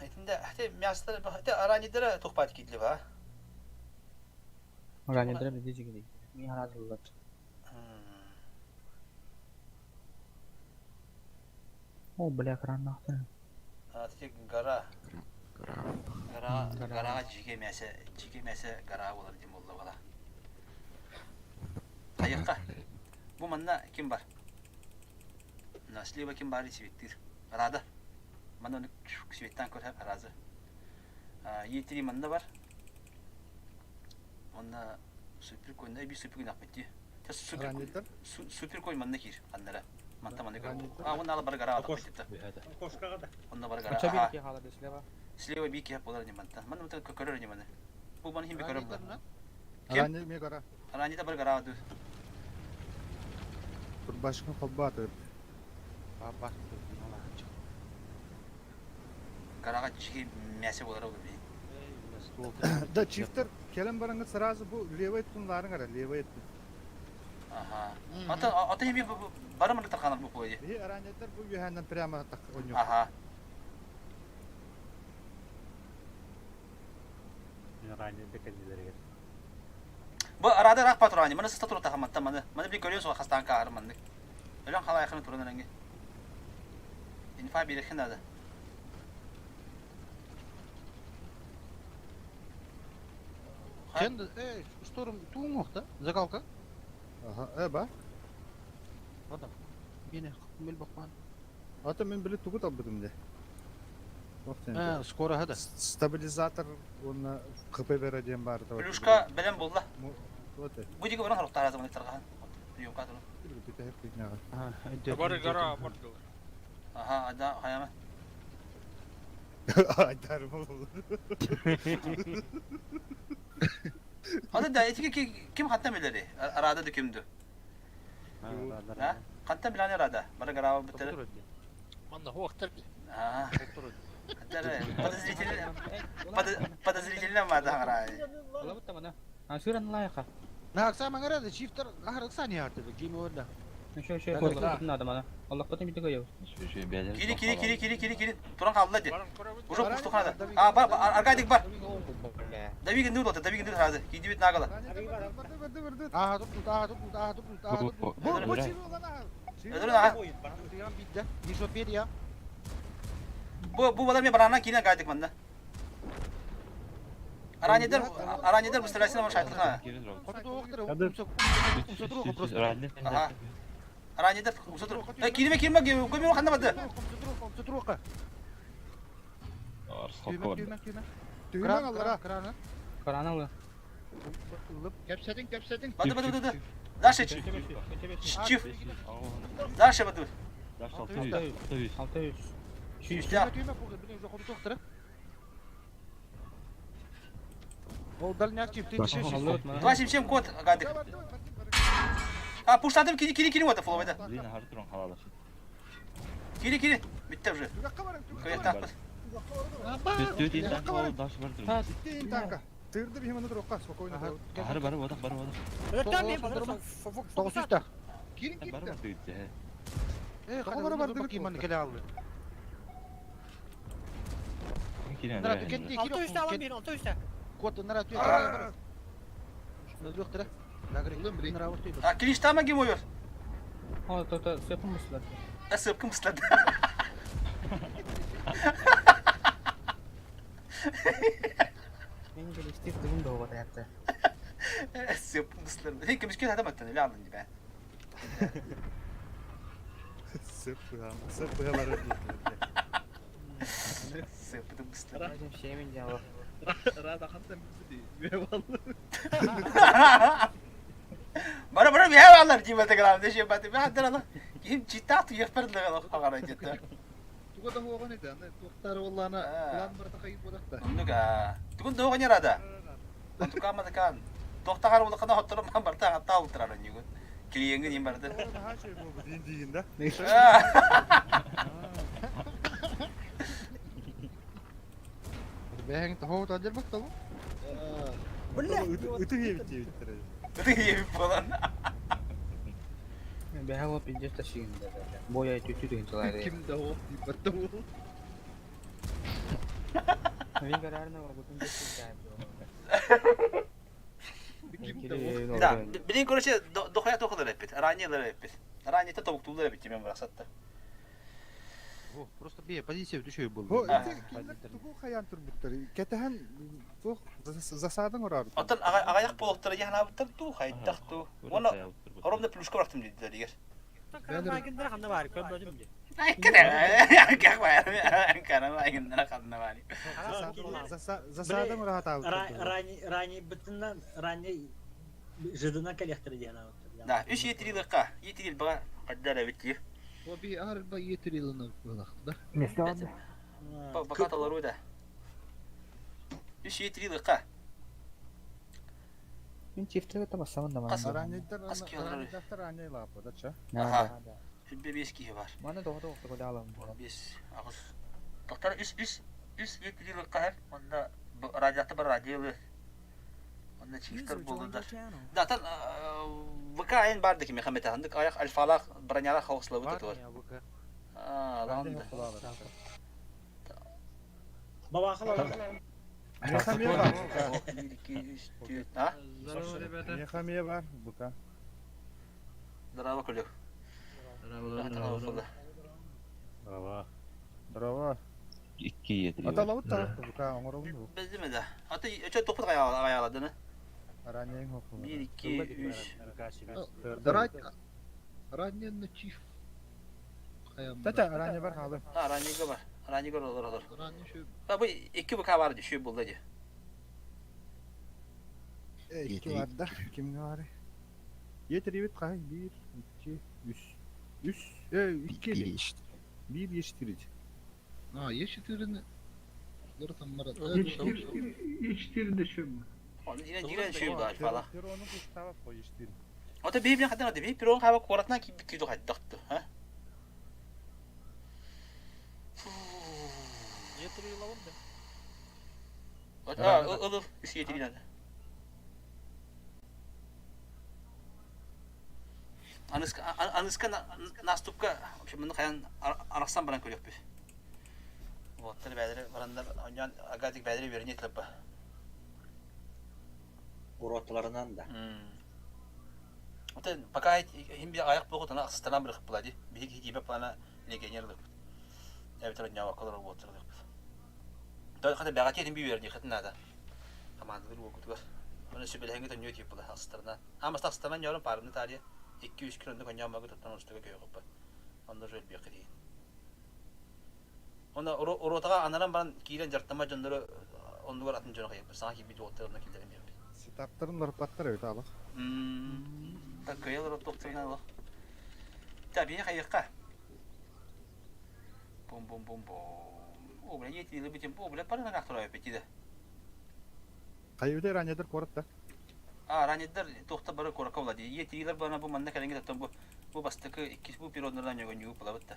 Итинде мястар аранидара тухпат кидле ба. Ранидара биди жигиди. Ми харазыллар. О, бля, кран нахтын. А, тик гора. Гора. Гора жиге мясе, жиге мясе гора болар дим болду бала. Кайыкка. Бу манна ким бар? На слева ким бар светтир. Рада. Манна оны светтан көрһәп разы. Е3 манна бар. Онна супер койна би супер койна акметти. Супер супер кой манна кир аннара. Манта манна кир. А онна ала бар гара акметти. Кошкага да. Онна бар гара. Ча би хала слева. Слева би кеп болар не манта. Манна мата көрөр не мана. Бу ман хим би көрөр. Рани ми гара. Рани да бар гара ду. Турбашкын холбаты. Баба. Гарага жиги мясе болар ол би. Да, чифтер келен бараңы сразу бу левый тунларын кара, левый тун. Ага. Ата ата хими барымы тарханар бу койди. Би ранеттер бу юхандан прямо так ойнок. Ага. Ранетте кенделерге. Бу арада рак патрани, мына сыста тура тахаматта маны. Маны би көрөс хастан каар манны. Өлөн халай акын туран реңге. Инфа бирехин ада. Сен, шторм туңух да? Закалка? Ага, э ба. Адам. Мени мел бакман. Ата мен биле тугут албыдым де. Э, скоро хада. Стабилизатор он КП бере бар. Плюшка белем булла. Вот. Бу диге баран хоруктар азым тарган. Приемка турун. Бары гора бардылар. Ага, ада хаяма. Айдар бол. Ада да этиге ким хатта билери? Арада дүкүмдү. Ha? Кантан билани арада. Бары гора битер. Манна хуактар ди. А. Подозрительно. Подозрительно мада гора. Ола бутта мана. А сүрен лайка. На акса маңара чифтер ахыр акса не арты гейм орда. Еще еще Аллах надо мана. Аллах потом битеге йо. Кири кири кири кири кири кири. Туран калды ди. Уже пусту хада. А бар Аркадик бар. Давигин нур ота, Давигин нур хазы. Кидибит нагала. А тут а тут а тут а тут. Бу бу чиви олана. Ödürün aha. Бидде. Нишо я. Бу бу балар мен барана кийин Аркадик манда. Аранидер аранидер бусталасына бар шайтлыга. Ага. Аранидер усатыр. Э кирме кирме көмөр канда бады. Түймө түймө. Түймө аллара. Крана. Крана алла. Кепсетин, кепсетин. Бады бады бады. Дальше чиф. Дальше бады. Дальше 600. 600. Түймө түймө блин уже ходу Ол дальняк чиф, ты 277 код гадык. А, пуштадым, кири, кири, кири, вот, фловайда. Блин, хартурон халалаш. Кири, кири. Битте уже. Каяктак. Төт танка даш бар тур. Танка. Тырды бихим аны турукка, спокойно. Хары бар водах бар водах. Тоғыз үстә. Кирин Бар китте. бар дүйт. Э, Тоғы бар бар киман келе алды. киирэн Нара эрэ. түкетти Алты киир үстэ алан бир, алты үстэ. Кот нара түкетти. Өлүөхтэрэ. Нара вот А Клиштама ким ойор? О, то-то сөпүн мыслар. Да сөпкүн мыслады. Мен келiştik дыгым да оҕо таятта. Сөпкүн мыслады. Хей көмүскө хата маттан эле алдын дибе. Сөп быһа, сөп быһалары Сөпкүн мыслады. Өзүм шемин дьаалы. Рада хантан билди. Бара бара бия алар дии бата грам деше бата бия хаддар ала. Ким чита ту япар лага хагара жета. Туга да хуаган ите, аны туктары валлана план барта кайып бодакта. Оннуга. Тугун догоня рада. Онтука мадакан. Тохтагар улакана хоттором ман барта хатта ултырар нигун. Клиенги ним барды. Дин дигин да. Бэһэҥ тоһоҕо таадьар бактабы. Бля! Ыты диэбит диэбиттэр. Ыты диэбит буолан. Бэһэ ол пиздец ташыгын да. Боя түтү түһүн чалары. Ким да ол дип ол. Мен карарына бутун Ким да ол. Да, билин короче дохуя тохалар эппит. Ранее эппит. Ранее тобуктуулар эппит мен барасатта. Просто бие позиция түшөй Бу болду. ити кинилэр тугу хайаан турбуттар. Кэтэһэн туох засаадың ораар. Оттон аҕайах буолуохтара яхнаабыттар туу хайдах туу. Уонна оромда плюшка барахтым дииллэр игер. Карамагындара ханна бар, көрбөдүм ди. Засаадың ораа Рани бытынан рани жыдына кэлиэхтэрэ диэн аабыттар. Да, үс етрилыкка, етрил бага каддара битти. О би арба етерилына булакты да. Бака талару да. Үс етрилыкка. Мен чифтеге табасамын да Қас- мана. Раннейдер Қас киялар. раннейдер ранней лапы да ча. Аха. Сүббе бес киһи бар. Мана тоҕо тоҕо тоҕо алам. Бес, агыс. Доктор үс үс үс етрилыкка хэр. Онда радиаты бар радиолы. Онда чифтер User joined болдудар. your channel. Да, тан ВК айын барды ки Мехамед андык аяк альфалах бронялах хауслабы Бар татуар. я ВК. А, ланда. Бабахала. Мехамия бар. 1 2 3 4. А? Здорово, ребята. Мехамия бар бука. Здорово, Кулек. Здорово. Здорово. Здорово. Икки етри. Аталабыт тарапты бука оңоробун бу. Бездеме да. Аты өчө топут аяладыны. Раннейң хопу. 1 2 3. Раннен чиф. Тата ранней бар халы. А, раннига бар. Раннига олор олор. Ранне шөй. Та бу 2 ВК бар ди, шүй булды ди. Икки бар да. Кимге бар? Етрибит кай 1 2 3. 3 2 1 1 А, Е4-ни. Лор там марат. Оны дирен дирен шүй булды альфала. Перону куштабап кой 4. Ата бей билен хатан бей пирон хаба коратна ки күйдө хайдакты, ха? Етри лавын да. А, ылыл, үс етринады. Аныска аныска наступка, в общем, муну каян араксан баран көрөкпүз. Вот, бәдери барандар, оньян агадик бәдери берне тылып. Уроталарынан да. Ата пока хим би аяк богу тана аксыстан бир кып булади. Биги хигибе плана легионерлык. Эбитер нява колор боттур. Да хата бәгати хим би берне хатнада. Командалар богу тугар. Оны сүбеләңге төньё тип була аксыстарына. Амас аксыстарынан ярым парымны тария 2-3 күндө конья магы тоттан устуга көйгөп. Онда жол бияқы дейін. Онда уротага анаран баран киирен жартама жондору оннугар атын жоно кайып. Саңа кийбит оттарына килдерим бербит. Сетаптарын ларпаттар өтө алах. Так көйел рот токтурна алах. Та бии кайыкка. Бум бум бум бум. О, бля, ети битим. О, бля, парына нактыра бит иде. Кайыбыта раннейдер корот да. А, раниддар тохта бары корака була ди. Етилер бана бу манна кәләнгә таттан бу бу бастыкы икки бу пироднардан йогын юып була битте.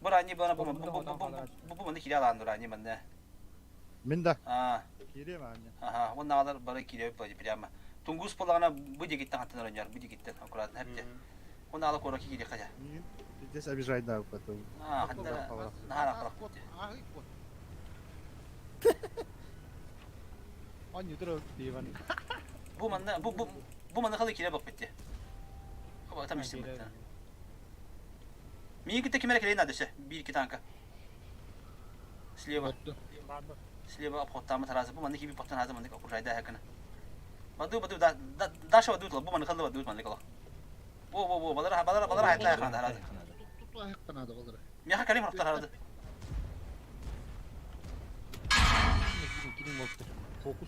Бу рани бана бу бу бу бу бу манна килә алан рани манна. Мен да. А, Кире ранне. аха, он алар бары килә була ди прямо. Тунгус булагана бу дигиттен хаттан раньяр, бу дигиттен аккуратно хәпте. Он ала кораки килә кая. Здесь обижать да потом. А, хатта нахара калак. Агый кот. Анньытыр диван. Бу манна бу бу бу манна халы кире бак битти. Аба там истим битти. Миигин кытта ким эрэ кэлин наада биир танка. Слева. Слева обходтаамы таразы бу манна киби поттан хазы манна окружайда хакына. Баду баду да даша баду бу манна халы баду манна кала. Бу бу бу балара балара балара хайта хана харазы. Туту ахтанады балара. Миха калим рохтар харазы.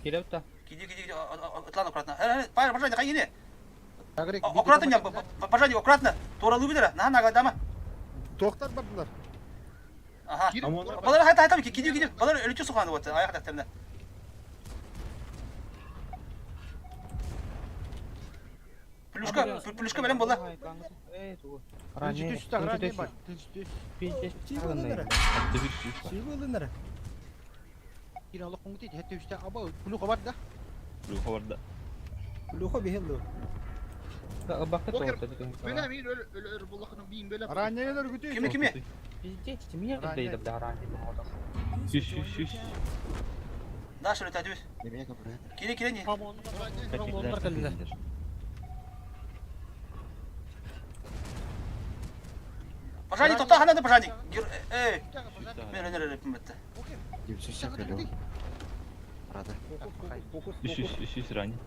Киреп Киди киди ытлан аккуратно. Пожалуйста, пожалуйста, хайгини. Аккуратно, пожалуйста, аккуратно. Туоралыы бүтэрэ. Наһаа нагадама. Тоқтар бардылар. Аха. Балар хайта хайта киди киди. Балар өлүчү суханы вот. Аяк тәптәрне. Плюшка, плюшка белән була. Ранее. Ранее бар. Плюха бар да. Плюха бихеллу. Бөлә мин өл өл буллахның бин бөлә. Ранее күтү. Кими кими? Пиздец, меня когда бля ранее Сүз сүз сүз. Да, шөре тәдүс. Кире кире не? Пожарник тохта ханады пожарник. Эй, мен өнер өрөпүм бітті. Рада. 300 ранее.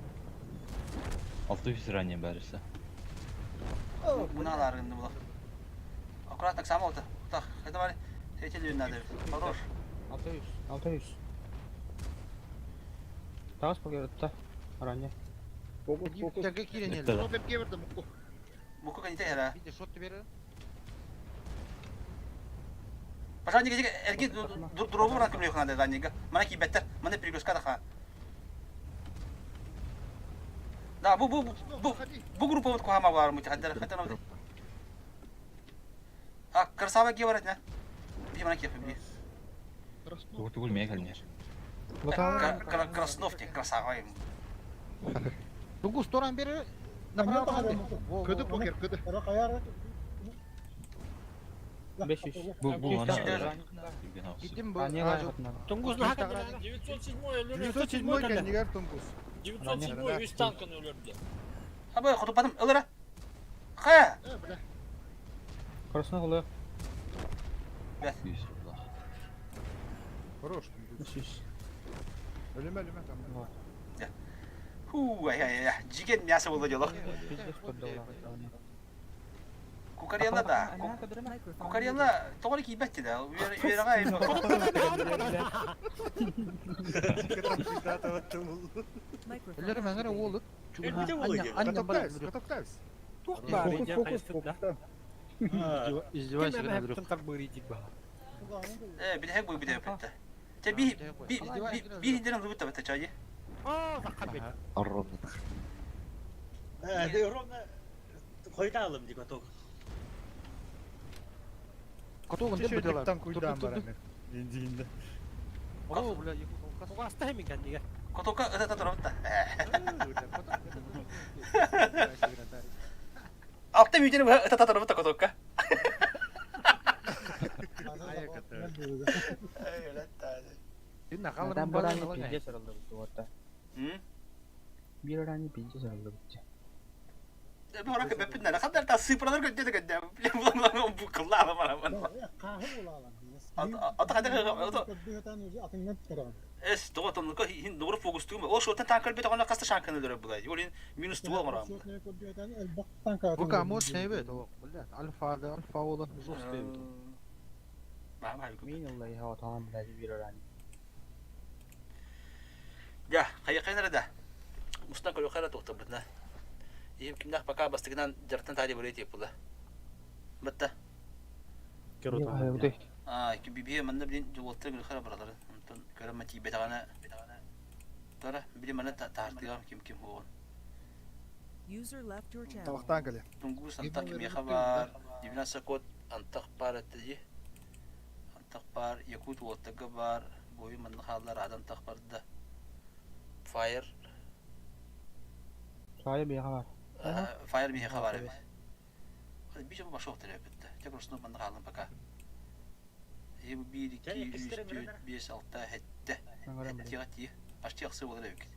600 ранее бәрісі. Мыналар енді бұлақ. Аккуратно, сам oldu. Так, это var. Третий надо. Хорош. 600, 600. Таас погерта. Ранее. Фокус, фокус. Муку каните хера. Пожарник эти эрги дробу брат кемле хана раннега. Мана ки беттер, мана перегрузка да ха. Да, бу бу бу бу группа вот кухама бар мути хаддар хатана. А красава ки барат на. Би мана ки би. Тугул тугул мия калнер. Краснов те красава им. Тугул сторан бери направо. Кыды покер, кыды. 500. Бу бу ана. Gittim bu. Тунгус на 907 өлөрдү. 907 кэннигэр Тунгус. 907 үс танкын өлөрдү. Абы хотупадым ылыра. Хая. Краснов улы. Хорош. Өлеме өлеме там. Ху, ай ай ай, жиген мясо болду дело. Кукарелла да. Кукарелла тоҕо киирбэт да. Үөрэҕэ Өлөрүм әңәрэ уолу. Катоктайс. Тух бар Фокус, фокус, Издевайся, Андрюх. Э, билэһэг бу билэһэг битте. Те би би би хиндерен лубут табата чайы. Ровно. Э, ровно хойта алым ди коток. Котогун деп бөтөлөр. Там куйдан бар эми. Индиинде. О, бля, Кугаста хэмин кэннигэ. Котокка ыта турабытта. Алта мүйтени ыта турабытта котокка. Там барани пиздец аралды бу Bir rani пиздец аралды бу. Бора көппүн нара хандар та сыпралар көттө көттө. Булан бу кыллаа бара ман. Ата хада Эс тоготон ко хин догру фокус тугум. Ол шотан танкар бит огона каста шанканы дөрө булай. Олин минус туга марам. Бу камор себет о, бля, альфа да, альфа ола жестко. Мин Аллах я тамам бля bir rani. Я, хайа кайнара да. Мустан көлө кара тохтобутна. Им кимнах пока бастыгынан жартан тади бурет епула. Батта. А, ки биби манна билин жолоттар гүл хара баралар. Онтон көрөмө тибет агана. Тара били манна таартыгам ким ким хугон. User left your channel. Табактан кэле. Тунгус антак ким хабар. Дивнаса код антак бар атыжы. Антак бар якут уоттага бар. Бою манна халлар адам так бар да. Fire. Fire bir haber. Fire bir haber evet. Bir şey başa oturuyor bitti. Tek orasını ben de kaldım пока. 1, 2, 3, 4, 5, 6, 7. 7 7. Почти ахсы буолар эбиккит.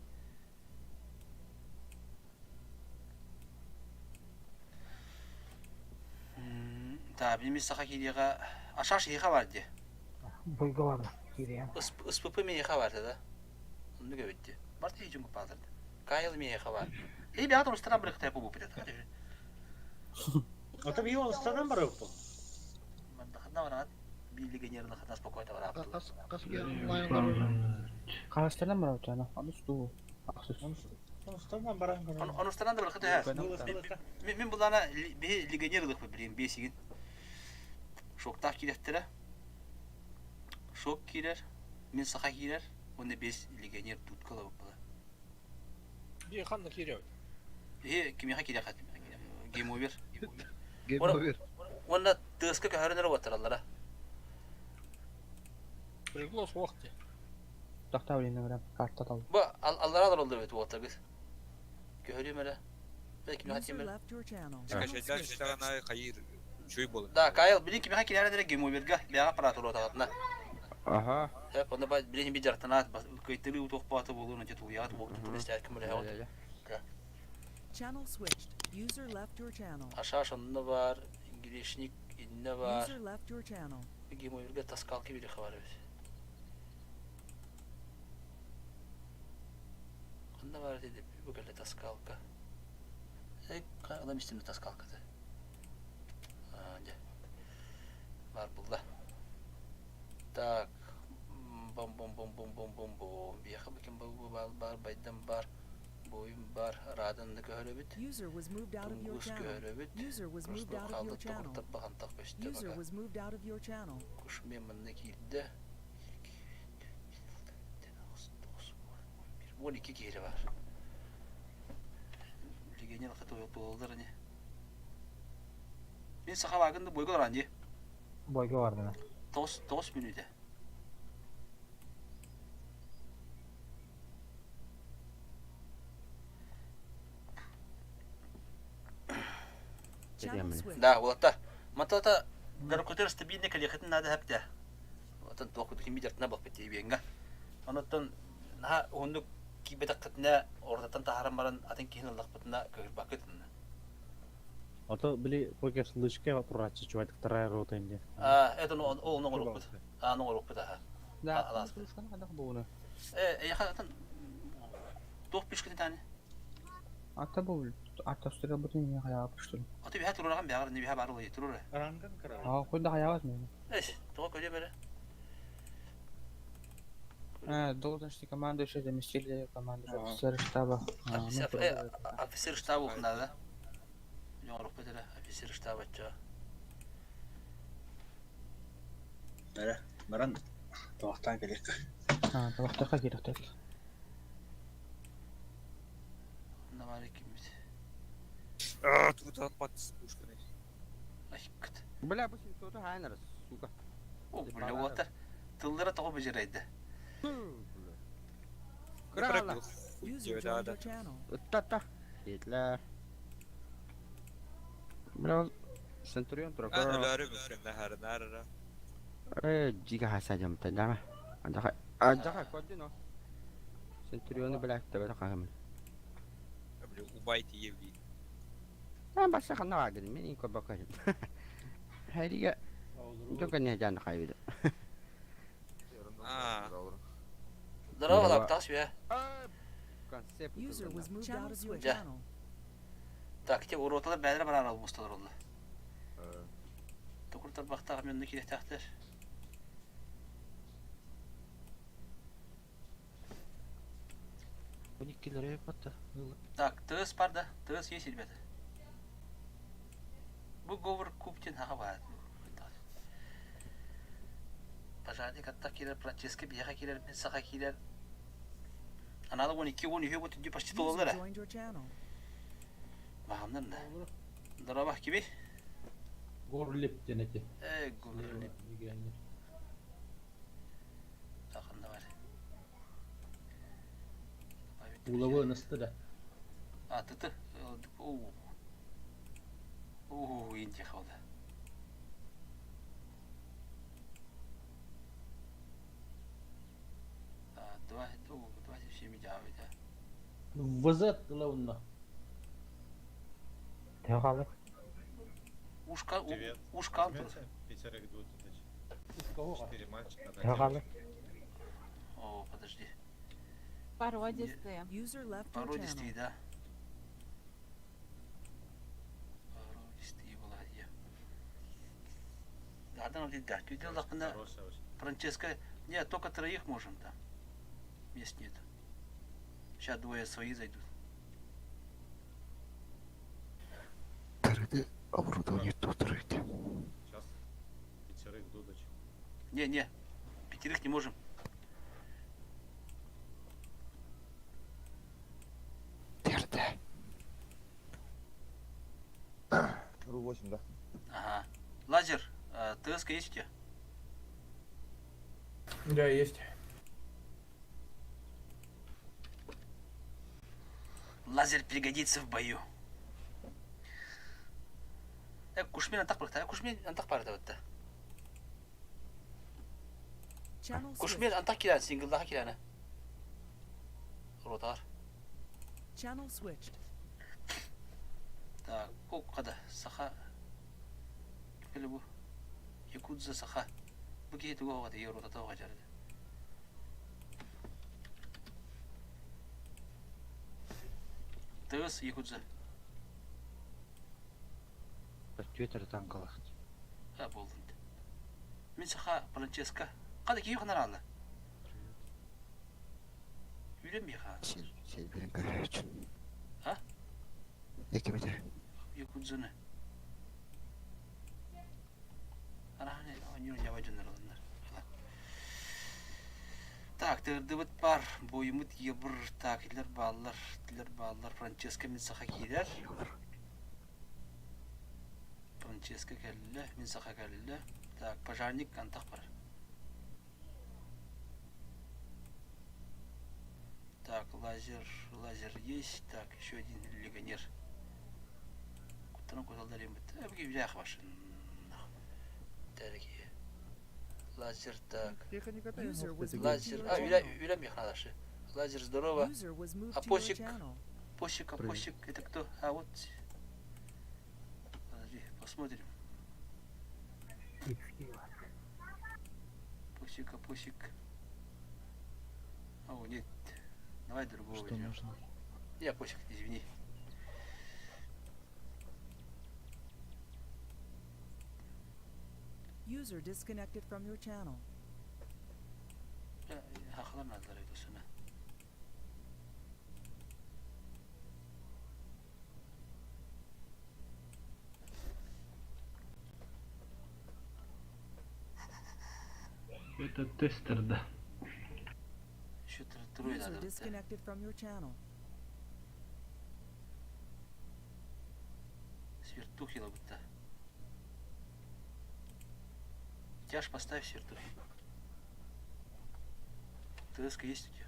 Та, билими саха киириэҕэ Ашаш иһиэхэ бар дии. Бойго бар киириэм. СПП миэхэ бар да. Оннук эбит дии. Бар тиһи дьуҥ паатырды. Кайл миэхэ бар. Эй, бэҕэ турустаран бырыктая бу бит. Ата би олустанан барыппын. Мандахана бараат биилигенерна хата спокойно барааппын. Хас хас киһи онлайн олорор? Хаастардан барабыт аны туу. Ахсыс. Онустарынан баран көрөн. Онустаран да барахыт эһэ. Мин булана биһи легионер ылыхпыт билигин биэсигин. Шоктаах киирэхтэрэ. Шок киирэр, мин саха киирэр, уонна биэс легионер тутка ылабыт Биир ханна киирэбит? Биһи кимиэхэ киирэххит? Геймовер. Геймовер. Уонна тыаска көһөрөн эрэ уоттараллара. Приглас суох дии. Тохтоо билин нөмөрөм карта тал. Бу аллара олороллор эбит уоттаргыт. Көһөрүөм эрэ. Кимиэхэ User тиэмэр? left your channel. Скачайдар истэҕин аайы хайыыр үчүгэй буолар. Да, Кайл, билин кимиэхэ киирэрин эрэ геймоверга бэйэҕэ аппаратура утаҕытына. Аха. Сөп, онно билин би дьарыктанаат, кыйтырыы утуохпаата буолуон ити тулуйаҕыт буолтун истээт көмөлөһөҕүт. Channel switched. User left your channel. Ашаш онно бар, грешник инне бар. User left your channel. Геймоверга таскалки бириха бар эбит. Ханна бар dedi, бу кэллэ таскалка. Адам истим таскалкаты. Дьэ. Бар булла. Так, бом-бом-бом-бом-бом-бом-бом. Биэхэ бикин бар, бар, байдам бар, бойум бар, Раданны көһөрөбүт. User was moved out of your Тунгус channel. көһөрөбүт. User was moved Краснов out of your хаалда channel. тоҕуртарбахан тах көстө User бака. was moved out of your channel. Кушмен манна киирдэ. 12 киһи бар. Легионер хата туолдар ини. Мин саха багын да бойга баран дии. Бойго бардына. 9 мүнүүтэ. Channel switched. Да, уолаттар. Матата Гаркутер стабильный калехатын надо хапта. Отон туох куту кими дартына баппыт тиибиэнгэ. Онуттан наха уһуннук киирбэтэххитинэ ортотон таһааран баран атын киһини ыллахпытына кыһырбаккытын. Ото били покер лычка турааччы чувак вторая рота инде. А, это ну ол оҥорукпут. А, оҥорукпут аха. Да, Алааспыт. хадах буuna. Э, эйха атын туох пишкити тани? Ата бу ата стыра бутун не хаяа пушту. Аты биһа турураган бэҕэр не биһа бар улай турура. Ранган кыра. А, куда хаяа мен. Эс, тоҕо көрүө бэрэ. Должности командующий заместитель командующего офицера штаба. Офицер, офицер штаба надо. Оҥорукпут эрэ, офицер штаба ча. Эрэ, баран туохтаан кэлиэххэ. А, табахтарга киирехтер. Навары киммит. А, тут отпад с пушками. Айкыт. Бля, бу син хайнар, сука. О, бля, уоттар. Тыллара тоҕо быжырайды. Крала. User joined your channel. Тата. Хитлер. Бля, Центурион А, турар. өлөрү мүскүннэ харынарара. Э, жига хаса жамта дама. Андаха. Андаха кодино. Центурионы бля, тебе хахам. Бля, убайте евли. А баса хана агын, мен инко бакажым. Хайрига. Только не жан хайбида. А. Здорово, лаптас я. Концепт. User was moved out of your Да. channel. Так, те уроталар бәлер барар албусталар олла. Токуртар бахтага мен кирек тахтар. Униккилер батта. Так, тыс бар да, тыс есть, ребята. Бу говор куптин хаха бар. Пожарник атта кирер, Франческо бияха кирер, мен саха кирер. Аналы 12 13 бу түнде почти User толалар. joined your channel. Махамнан да. Здорово, киби. Горлип денети. Э, горлип. Саханда бар. Улавы настыда. А, ты ты. Оу. Оу, инде қалды. А, два, о, 27. ВЗ тыла онно. Төһө хаалар? Ушка, Привет. ушка антыр. Возьмете пятерых 2000? Ушка оҕа. Четыре мальчика, одна Төһө хаалар? девочка. О, подожди. Породистые. User left your Породистые, channel. да. Породистые была я. Да, да, да. Ты делал Хорошая очень. Франческо. Нет, только троих можем там. Мест нет. Сейчас двое свои зайдут. Тарыды оборудование тут рыды. Сейчас пятерых дудочек. Не, не, пятерых не можем. Терде. Ру-8, да? Ага. Лазер, ТСК есть у тебя? Да, есть. Лазер пригодится в бою. Так, кушмен антах барыта. Кушмен антах барыта бітті. Channel Кушмен switched. антах кирән, синглдаха кирәне. Ротар. Channel switched. Так, коккада саха. Кele bu. Якудза саха. Бу киһи туга оҕата ротата оҕа жарыды. Тыс якудза. Твиттер танкалах. Ha болдун. Мин саха Франческо. Када киһи ханар алла. Үлем миха. Сен, сен берин көрөчүн. А? Экимите. Якудзаны. Араханы онюр нябай дьоннор алыннар. Так, тырдыбыт бар, бойумут ебір, так, илер баллар, тилер баллар, Франческо мин саха киирер. Франческо кэллэ, мин саха кэллэ. Так, пожарник антах бар. Так, лазер, лазер есть. Так, еще один легионер. Куттан куталдар бит. Эбги билях башын. Дорогие. Лазер, так. Техника User was moved to Лазер. your А, Юля, channel. Юля Михайловна. Лазер, здорово. User was moved А to your посик? channel. Посик, а Привет. посик, это кто? А вот. Подожди, посмотрим. Посик, а посик. О, нет. Давай другого Что возьмем. нужно? Я посик, извини. User disconnected from your channel. Хахалар надалар өтөсөнө. Это тестер, да. Еще трое User надо. disconnected from your channel. Свертухи будто. Тяж поставь свертухи. ТСК есть у тебя?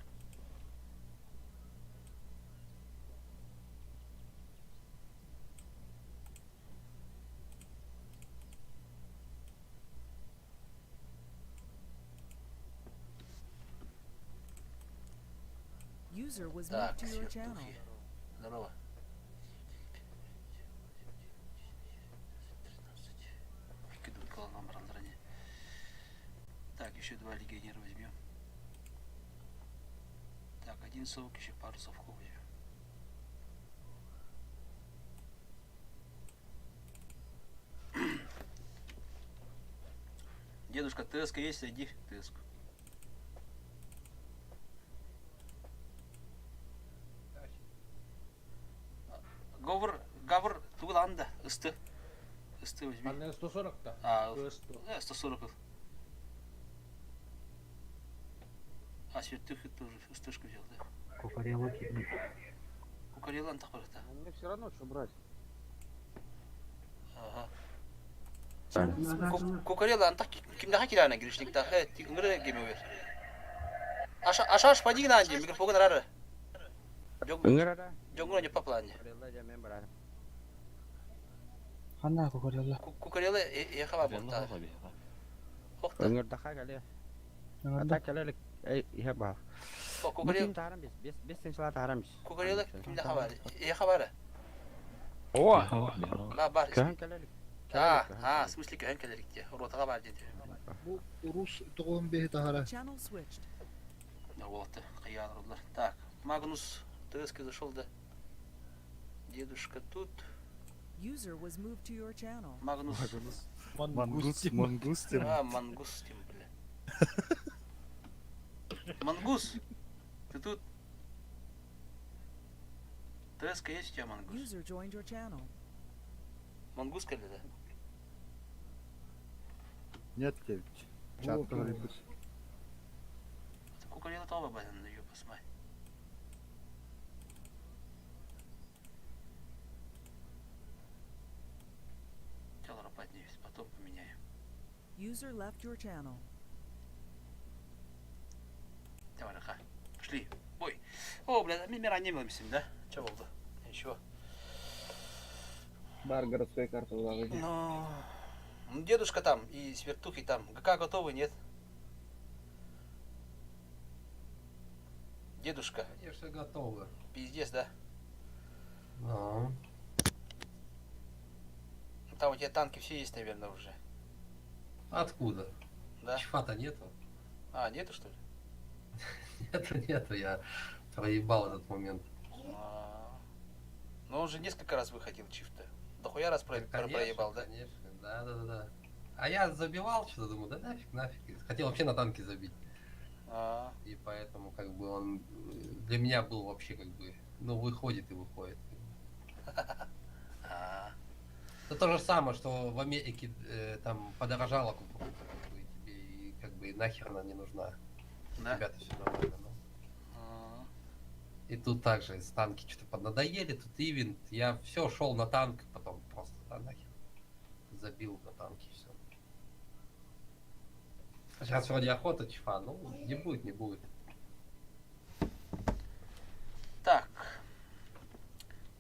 User was moved Так, to your channel. свертухи. Здорово. Так, еще два легионера возьмем. Так, один совок, еще пару совков возьмем. Дедушка, ТСК есть, зайди в ТСК. Говор, гавр, тугланда, ысты. Ысты возьми. Анна 140-то. А, 100. да, 140. А, святых тоже СТшку взял, да? Кукарелла кидни. Кукарелла антах барата. Мне все равно, что брать. Ага. Channel switched. Кукарелла антах кимдаха кирана гиришник та. Э, тингре гемевер. Аша аша шпадиг нанди, микрофон рара. Ыҥырара. Жонгура не паплани. Ханна кукарелла. Кукарелла эхава бокта. Хохта. Ыҥырдаха кэлэ. Ыҥырда. Ата кэлэ эй иһэ баа. Кукарел. Бес тынчала таарам. Кукарела кимде хабар? Э хабары. О! Ба бар. Көһөн кэлелик. А, а, в смысле көһөн кэлелик те. Ротаға бар деді. Бу Урус тоҕуһун бэһи таһара. Channel switched. Вот, қияр Так, Магнус ТСК зашел, да? Дедушка тут. User was moved to your channel. Магнус. Мангус, мангустин. А, мангустин, бля. Мангус, ты тут? ТСК есть у тебя, Мангус? User joined your channel. Мангус или да? Нет, девять. Чат говорит. Кукарела тоба базан, ее посмай. Тело поднимись, потом поменяем. User left your channel. Давай, ха. Пошли. Ой. О, бля, ми мира не милимся, да? Че болды? Ничего. Бар городской карта Ну, ну, дедушка там и свертухи там. ГК готовы, нет? Дедушка. Конечно, готовы. Пиздец, да? Ну. Там у тебя танки все есть, наверное, уже. Откуда? Да? Чифата нету. А, нету, что ли? Нету, нету, я проебал этот момент. А. Ну, он же несколько раз выходил, чифта. Дохуя раз про Конечно, проебал, да? Конечно, да, да, да, да. А я забивал что-то, думаю, да нафиг, нафиг. Хотел вообще на танке забить. А. И поэтому, как бы, он для меня был вообще, как бы, ну, выходит и выходит. А. Это то же самое, что в Америке там подорожала кукуруза, как бы, и тебе и, как бы, и нахер она не нужна. Да. Ребята, все нормально. Ну. А. И тут также с танки что-то поднадоели, тут ивент. Я все шел на танк, потом просто да нахер. Забил на танки все. Сейчас вроде охота чифа, ну не будет, не будет. Так.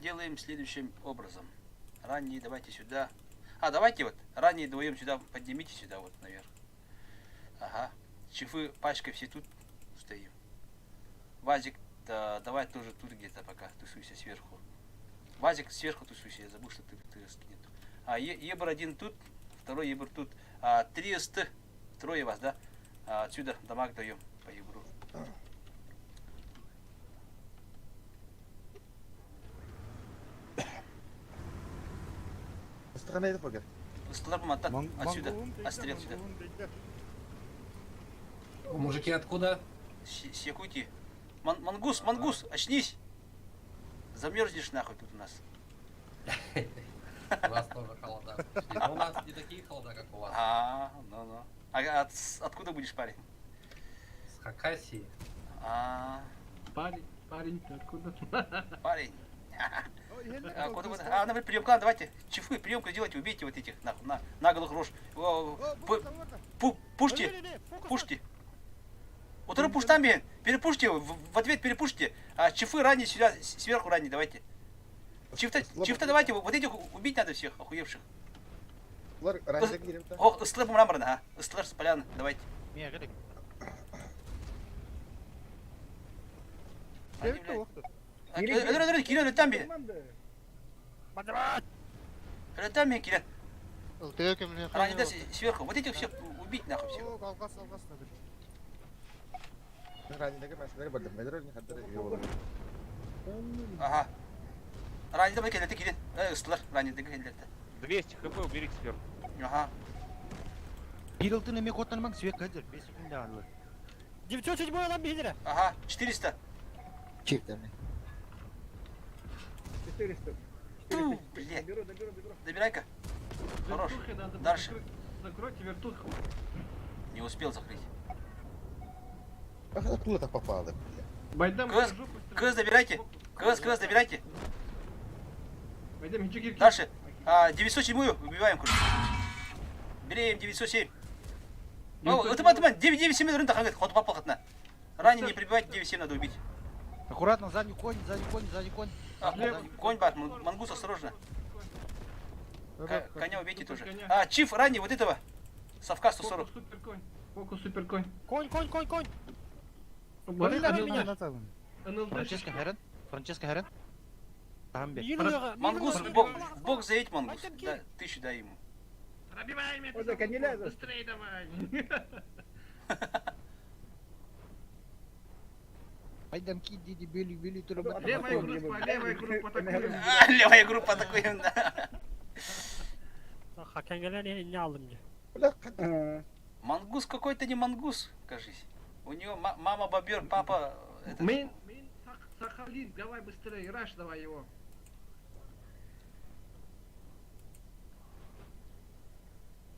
Делаем следующим образом. Ранние давайте сюда. А, давайте вот, ранние вдвоем сюда, поднимите сюда вот наверх. Ага. Чифы пачкой все тут стоим. Вазик, да, давай тоже тут где-то пока тусуйся сверху. Вазик сверху тусуйся, я забыл, что ты, ты нет. А, Ебр один тут, второй Ебр тут. А, 3 СТ, трое вас, да? А, отсюда дамаг даем по Ебру. Отсюда, отстрел сюда. Мужики откуда? С, с Якутии. Ман, мангус, мангус, очнись! Замерзнешь нахуй тут у нас. У нас тоже холода. Но у нас не такие холода, как у вас. А, ну-ну. А от, откуда будешь, парень? С Хакасии. А. Парень, парень, ты откуда? Парень. А, куда, куда? А, например, приемка, давайте. Чифы, приемку делайте, убейте вот этих, нахуй, на, наголых рож. Пушьте, пушьте. Утро пуштами, перепушьте, в ответ перепушьте. А чифы ранее сюда, сверху ранее давайте. Чифта, чифта давайте, вот этих убить надо всех, охуевших. О, слэп мраморно, а. Слэш с поляны, давайте. Өлөр, кирен, өлтән бе. Өлтән бе, кирен. Ранее сверху. Вот этих всех убить нахуй всех. Ага. Ранее давай келді, кирен. Ыстылар, ранее келді. 200 хп уберите сверху. Ага. Бирылтын эме коттан свет кадыр, 5 секунд алды. 907 адам бейдері. Ага, 400. Чиптами. 400. Блядь. Доберу, доберу, доберу. Добирай-ка. Хорош. Дальше. Закройте вертуху. Не успел закрыть. А откуда так попало, бля? КС, КС добирайте. КС, КС добирайте. Дальше. А, 907 убиваем, короче. Берем 907. О, это мат, 997 рынок, хагат, ход попал на. Ранее не прибивать, 9-7 надо убить. Аккуратно, задний конь, задний конь, задний конь. А, конь, бар, мангус, осторожно. Коня убейте тоже. А, чиф, ранее вот этого. Совка 140. Супер конь. Фокус, супер конь. Конь, конь, конь, конь. Меня. Франческо Херен. Франческо Херен. Таһан бер. Мангус, бок, бок заедь, Мангус. Да, тысячу дай ему. Пробивай меня! Быстрее давай! Айдам ки диди бели бели турба. Левая группа, левая группа атакуем! Левая группа атакуем, да. Hakan gelen ne aldım diye. Мангус какой-то не мангус, кажись. У него мама бобер, папа... Этот... Мин, Мин, Сахалин, давай быстрее, раш давай его.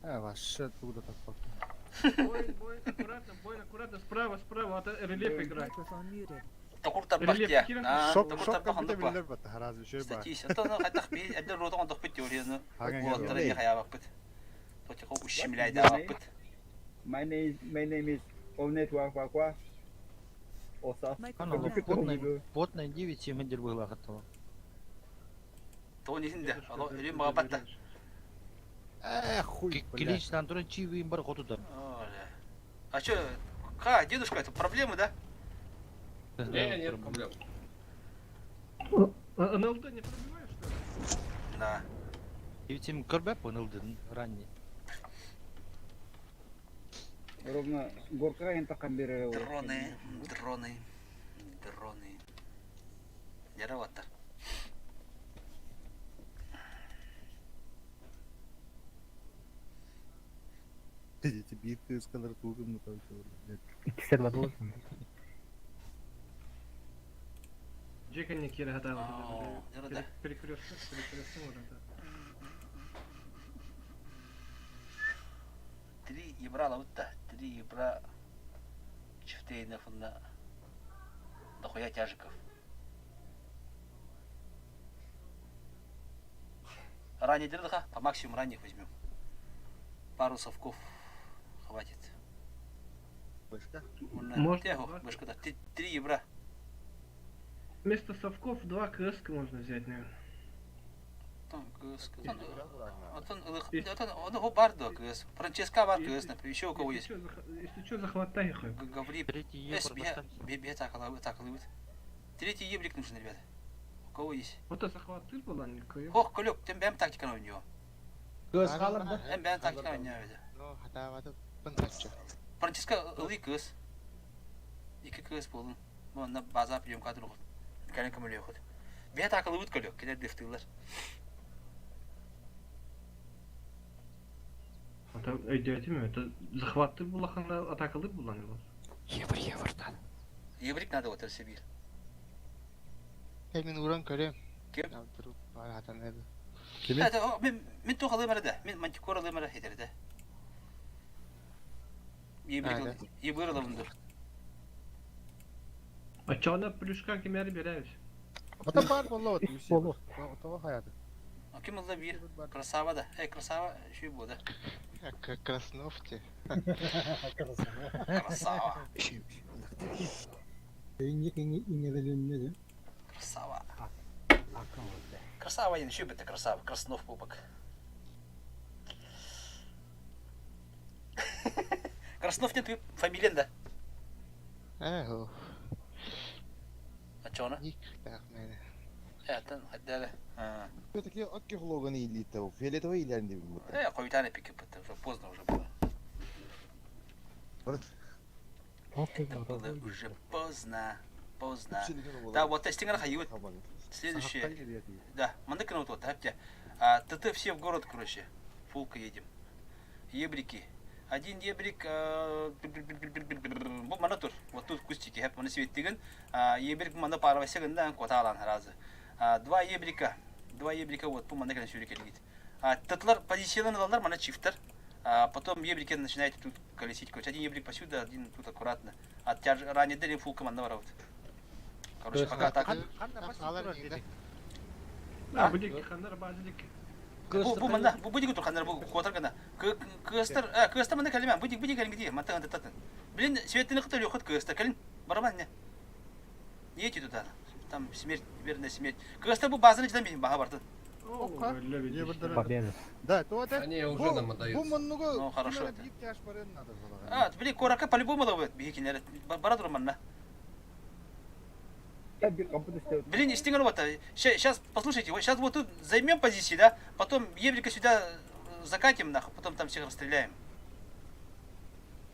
Э, вообще оттуда так пахнет. Боин, Боин, аккуратно, Боин, аккуратно, справа, справа, от рельеф играй. Microphone muted. Токур тарбахтия. Шок, Токур шок тарбахан компьютер дупа. биллер бат, разве что ба. Статись. А то ну хотя бы әдер ротон тохпит теорияны. Hakan Уоттара geldi. не хаябаппыт. Тотико ущемляй даваппыт. My name, my name is Ovnet Wah Оса. Microphone Потный, потный 9 7 дер было готово. То не синде. Ало, элем багапатта. Э, хуй, блядь. Клич на Антон Чиви им бар хоту А чё, ка, дедушка, это проблемы, да? Не, нет проблем. НЛД не пробиваешь, что ли? Да. 9-7 көрбәп НЛД ранний. Ровно горка ентакан берер. Дроны, дроны, дроны. Яровато. Эти битвы с квадратуром, ну там всё, блядь. Джека не кира О, да. Перекресток, перекресток уже, да. Три ебра лавытта, три ебра чифтейнов на дохуя тяжиков. Ранее дырдыха, по максимуму ранних возьмем. Пару совков хватит. Башка? Может, Тягу, два? башка, да. Три ебра. Вместо совков два КС можно взять, наверное. Там КС. Отон, отон, он бар до КС. Франческа бар КС, например. Еще у кого есть? Если что, захватай их. Гаври. Третий ебр Бе, так, так, Третий ебрик нужен, ребята. У кого есть? Вот это захватыр была, никакой. Ох, Колек, тем бэм тактика у него. Көз қалыр да. Эм бэм тактика у него. Ну, хатаабаты пынтаччы. Франческа ылый КС. Екі КС болдың. Бұны база прием кадр ұғыт. Кәлін көмілі ұғыт. Бе так ылыбыт Колек, келер дефтылар. Это өйдөтүм, это захватыр була ханда атакалыр була не Евр еврдан. Ебрик надо вот себе. Мен уран көрөм. Ким? Бар хатан эди. Это мен мен тоқ алым арада. Мен мантикор алым ара хетерде. Ебрик ебір алымдыр. А чё на плюшка кемер беребиз? Ата бар болла вот. Того хаяты. А ким алда бир? Красава да. Эй, красава, шүй бу да. Краснов те. Красава. Красава. Красава, один шүй бітті, красава. Краснов пупок. Краснов не ты фамилия да? Э, А чё она? Ник так мене. Это, хотя Все-таки от кихлоган или фиолетовый или не Э, пики, уже поздно уже было. Это было уже поздно. Поздно. Да, вот тестинг хайют. Следующее. Да, мандыкна вот вот, а, ТТ все в город, короче. Фулка едем. Ебрики. Один ебрик, бу мана тур. Вот тут кустики, хеп мана светтиген. Ебрик мана парвасегын да коталан разы. Два ебрика. Два ебрика вот бу мана келен сүйрек келгит. Татлар позицияларын алалар, мана чифтер. Потом ебрики начинаете тут колесить. Короче, один ебрик посюда, один тут аккуратно. А тяж ранее дали фулка мана вот. Короче, пока так. Да, будик, хандар базилик. Бу бу манда, бу будик тур хандар бу котар гана. Кыстыр, э, кыстыр манда калима, будик будик калин где, мата ганда татын. Блин, светini кытыр yok кыстыр калин. Бараман не. Не едете туда. Там смерть, верная смерть. Кыстыр бу базаны ждан бин баха барды. Да, то это. Они уже нам отдаются. Бу много. Ну, хорошо это. А, блин, корака по-любому ловит, бихикинер. Бара турманна. Блин, истиҥ робота. Сейчас, послушайте, вот сейчас вот тут займем позиции, да? Потом Еврика сюда закатим, нахуй, потом там всех расстреляем.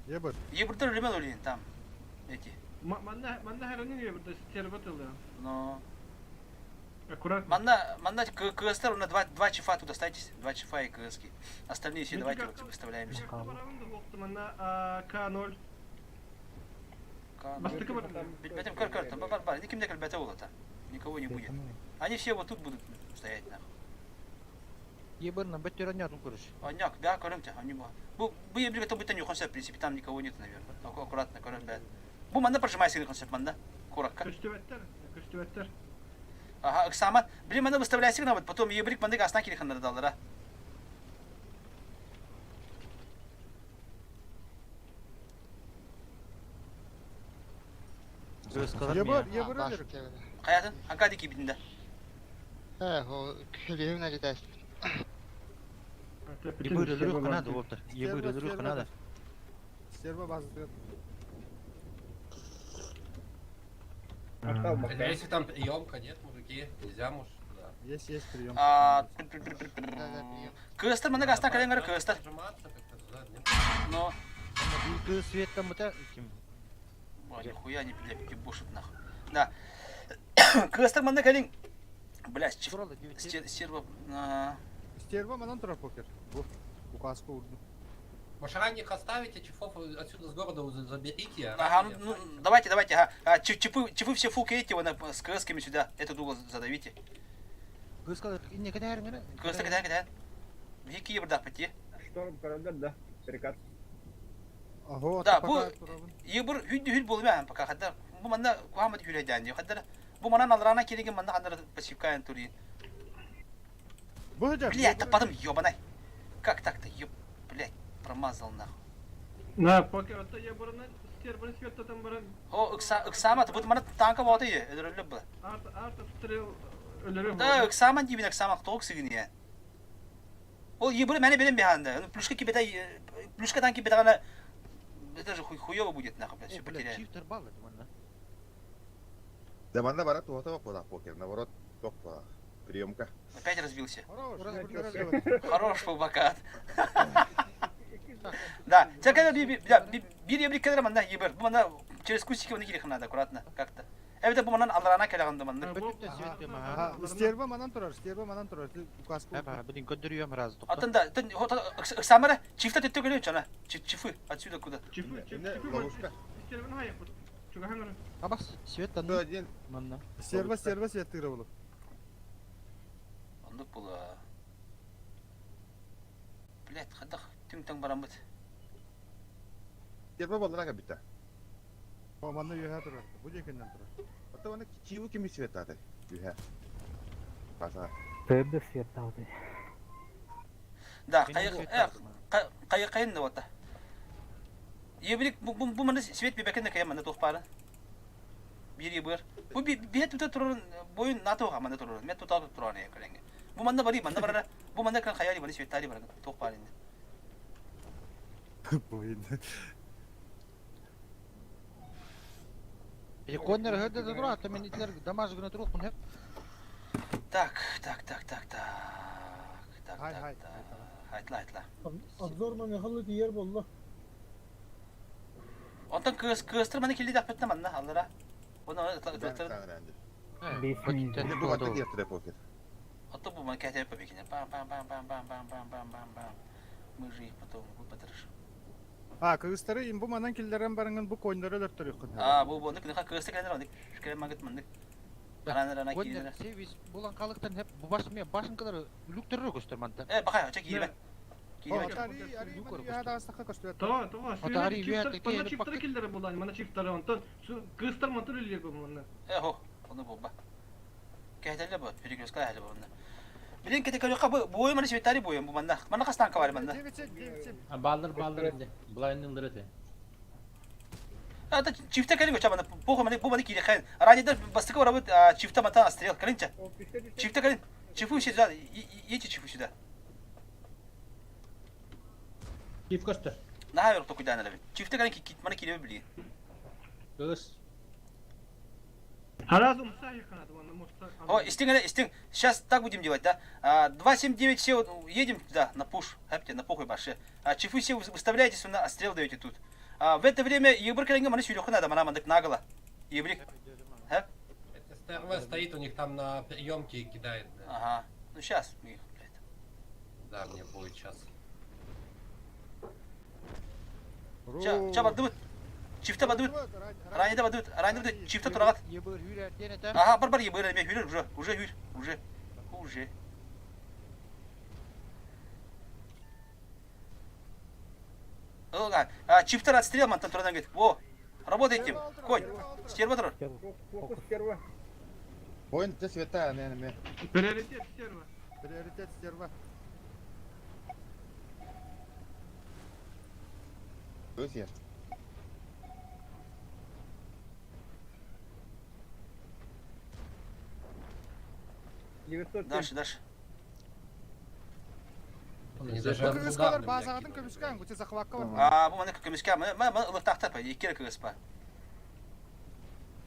Ебыр. Ебырдар өлемен өлейін там. Эти. Манна манна херонин ебырда стерва тылы. Но... Аккуратно. Манна, манна КСТ, на два чифа туда ставьтесь, два чифа и КСки. Остальные все давайте вот выставляемся. Манна К0. Бетем көр көр, там бар бар, никим не кэлбэтэ улата. Никого не будет. Они все вот тут будут стоять нахуй. Ебырна бөттөр онньоотун көрүш. Аняк, да, көрөм те, они бу. Бу ебрик это будет не в принципе, там никого нет, наверное. Аккуратно, көрөм бә. Бу манна прожимайся концепт манна. Коротко. Көстүбэттэр, көстүбэттэр. Ага, ыксама. Блин, манна выставляйся на вот, потом ебрик манна гасна кириханнар даллара. Ебыр, ебыр өлөр. Хаятын, ханка дики бидинде. Э, о, күлүм нажитас. Ебыр өлөрү канада болтар. Ебыр өлөрү канада. Стерва базы. Если там приемка, нет, мужики, нельзя, может, да. Есть, есть прием. Кыстыр, манна гасна каленгар кыстыр. Но. Кыз свет там это ким? Ба, нихуя не, блядь, ебошит нахуй. Да. Кыстыр манна калин. Бля, стерва... Стерва манан турар покер. Бу. Указка урду. Может, ранних оставите, чифов отсюда с города заберите. а Ага, ранние ну давайте, давайте, ага. А, чипы, чипы все фулки эти, вон, с КСками сюда, этот угол задавите. Кыз не кадar КС, кадar, кадar. Вики ебрдах пати. Шторм король, да, перекат. Ого, Да, бу ебр хүд хүд болма пока хаддар. Бу манна кухамат хүләдән ди. Хаддар бу манан алрана килеген манна хаддар пассивкаян турин. Блядь, да потом ёбаный. Как так-то, ёб, блядь, промазал нахуй. На, покер, это я барана, стерва света там баран. О, ыкса, ыксамат, бу мана танка вот и, өдөрөлөп бу. Арт, арт обстрел өлөрү. Да, ыксаман дибин ыксамак тоок сигин я. Ол ебры мене белем биханда. Плюшка кибета, плюшка танки бетагана. Это же хуй хуёво будет нахуй, блядь, все потеряем. Чифтер баллы манна. Да манна бара туһата баппалаах покер, наоборот, тохпалаах. Приемка. Опять разбился. Хорош. Хорош полбакат. Да, когда bir ебрик kadar manda ебір. Bu manda через кустики оны керек надо аккуратно как-то. Evet bu mandan алрана келаганда манда. Ага, стерва манан турар, стерва манан турар. Указка. Ба, блин, көдөрүөм раз Атын да, тын самара чифта төттө келе чана. Чифы отсюда куда? Чифы, чифы, Ловушка. стерваны хайып. Чугахан Абас, свет там. Один. Манна. Стерва, стерва свет тыра булып. Ондук була. Блять, хадах түң таң барамыт. Стерва боллара кабита. О, манна юха турар. Бу жекенден турар. Ата оны чиву кими свет аты. Юха. Баса. Пөбө свет алды. Да, кайык кайын да вата. Ебрик бу бу маны свет бибекен кая маны тохпары. Bir ебір. Бу би би тута турун бойун НАТО маны турун. Мен тута туран я көлеңге. Бу манда бari манда барара. Бу манда кан хаяли маны свет тари бар тохпары инде. Бойын. Эти коннер хөдө да тура, мен итлер дамаж гына турук хеп. Так, так, так, так, так. Так, Хай, так, хай. так. Айтла, айтла. Обзор маны халыт ер болду. Онтон кыз кызтыр маны килди даппетне манна аллара. Оны Бу бата диэттире покер. А то бу маны кәтеп бекине. Бам бам бам бам бам бам бам бам бам бам. Мы же их потом выпотрошим. А, кыргызстары им бу манан киллерен барыңын бу койндары өлөртөр юккун. А, бу бу нык кызтыр кенер аны. Шкere магыт мандык. Рана Коннер килдер. сервис булан калыктан хеп бу баш ме башынкалар үлүктөрү көстөр манта. Э, бакай, чек кийбе. О, ари, ари, маны юха дагыстакка көстүбөт. Това, това. Ата ари юя теке Мана чифтар киллери булан, мана чифтар онтон. Кыстар мантыр үлер бу мана. Э, хо, оны бу ба. Кәйтәле бу, перекрестка әле бу. Билен кете көрөккә бу бойы маны светари бойы бу манда. Мана кастан бар манда. Баллыр баллыр инде. Булайнын эте. Это чифта кэлин көчә мана бу маны бу маны кире хэн. Ранидер бастыка барабыт чифта мата стрел кэлинчә. Чифта кэлин. Чифу сюда, едьте чифу сюда. Чиф көстөр. На yok токуйдан әле. Чифта кэлин кит маны кире били. Кыз. Сразу мусаги канады, вон, муста. О, истиҥ эрэ, истиҥ. Сейчас так будем делать, да? А, 279 все вот, едем туда, на пуш. Хэпте, на похуй баше. А чифы все выставляйтесь, на стрел даете тут. А, в это время ебыр кэлэҥҥэ маны сүүрүөххэ надо, мана мандык наголо. Ебрик. Хэп? Это СТРВ стоит у них там на приемке и кидает. бля. Ага. Ну сейчас мы их, блядь. Да, мне будет сейчас. Ча, ча бардыбыт. Чифте бардыбыт. Ранеда бардыбыт. Ранеда бардыбыт. Чифте турагат. Ебыр хүрэр диэн этэ. Ага, бар бар ебыр эме хүрер уже, уже хүр, уже. Уже. А, чифтер отстрел мантан турадан говорит. Во, работайте. Конь. Стерва турар. Фокус стерва. Поинт те света, не, не. Приоритет стерва. Приоритет стерва. Өсер. Дальше, дальше. Они даже Кыргызкалар ударным, бля, базаҕытын кинули, көмүскээн, блядь. гути захвакка бар. А, бу маны көмүскэ, мы мы ылыктаахтар па, икки кыргыз па.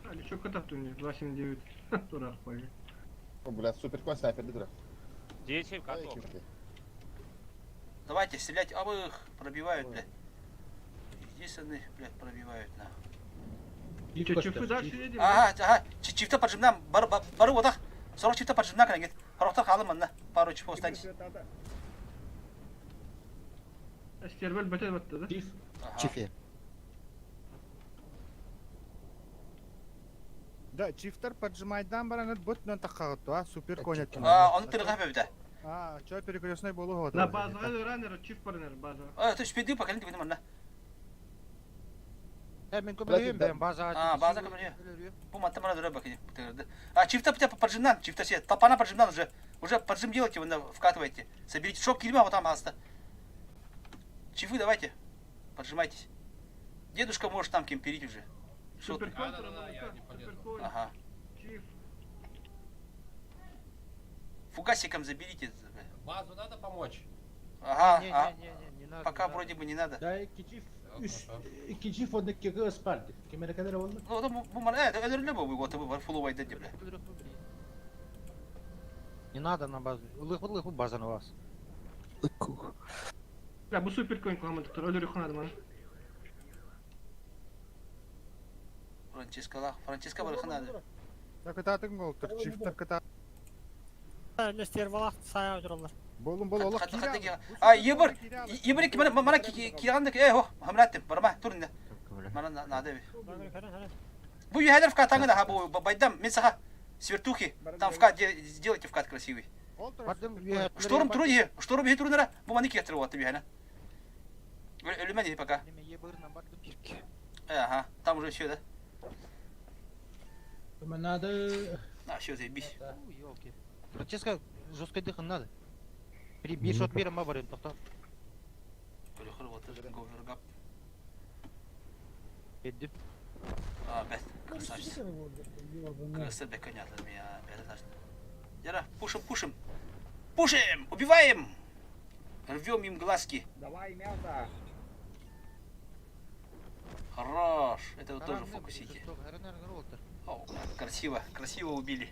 Али что кота у них 279. Турах пали. О, бля, супер конь снайпер дура. 9 готов. Давайте стрелять, а вы их пробивают, блядь. Здесь они, блядь, пробивают, на. Че, чифы дальше едем? Ага, ага, чифта поджимнам, бар бары отах. 40 чифта поджимна кырангет. Хорохтор халым манна, пару чифов останьтесь. Стервель бэтэ батта, да? Чиф. Ага. Чифе. Да, чифтер поджимайдан бараңыт бут нан таққағыт, а, супер конь А, оны тырға бөбді. А, чё перекрестной болу вот. На база раннер, чиф парнер, база. А, то есть педы покалин ты манна. Э, мен көмөлөйүм бэм база. А, база көмөлөйүм. Бу манта мана дөрө бакини. А, чифта птя поджимнан, чифта все, топана поджимнан уже. Уже поджим делайте, вы вкатывайте. Соберите шок кильма вот там аста. Чифы давайте. Поджимайтесь. Дедушка может там кемперить уже. Шо ты? Супер конь, Да, да, да, я не полезу. супер конь, Ага. чиф. Фугасиком заберите. Базу надо помочь? Ага, Не, а, не, не, не, не надо. пока не вроде бы не надо. Да, икки чиф. Всё, Үс. хорошо. Икки чиф онна икки кыз барды. Кемере кадar oldu. Ну, бу бу мана, э, өлөрүлө бу вот бу фуловай деди, бля. надо. Не надо на базу. Лых лых база на вас. Бля, бу супер конь кламын тур, өлөрү ханады маны. Франческа, ла, Франческа барыхына. Так кытаатын голтыр, чифтер кыта. Стервалах сая отыралар. Болун бол олох кире. А, ебір, ебір ки мана мана киргандык, э, хо, хамраттым, барма, турында. Мана надо. Бу юхәдер вкат да, бу байдам, мен саха свертухи, там вкат сделайте вкат красивый. Шторм труди, шторм бихи турнера, бу маны киятыр вот бихана. Өлүмә пока. Ага, там уже все, да? Надо. А, все, заебись. Елки. Франческа, жестко дыхан надо. При бир шот бир ма барым тохто. Говергап. Эдди. А, бәт, красавчик. Красавчик, бәк понятно, меня, бәт, Яра, пушим, пушим. Пушим! Убиваем! Рвем им глазки. Давай мясо. Хорош. Это вот тоже фокусите. О, красиво, красиво убили.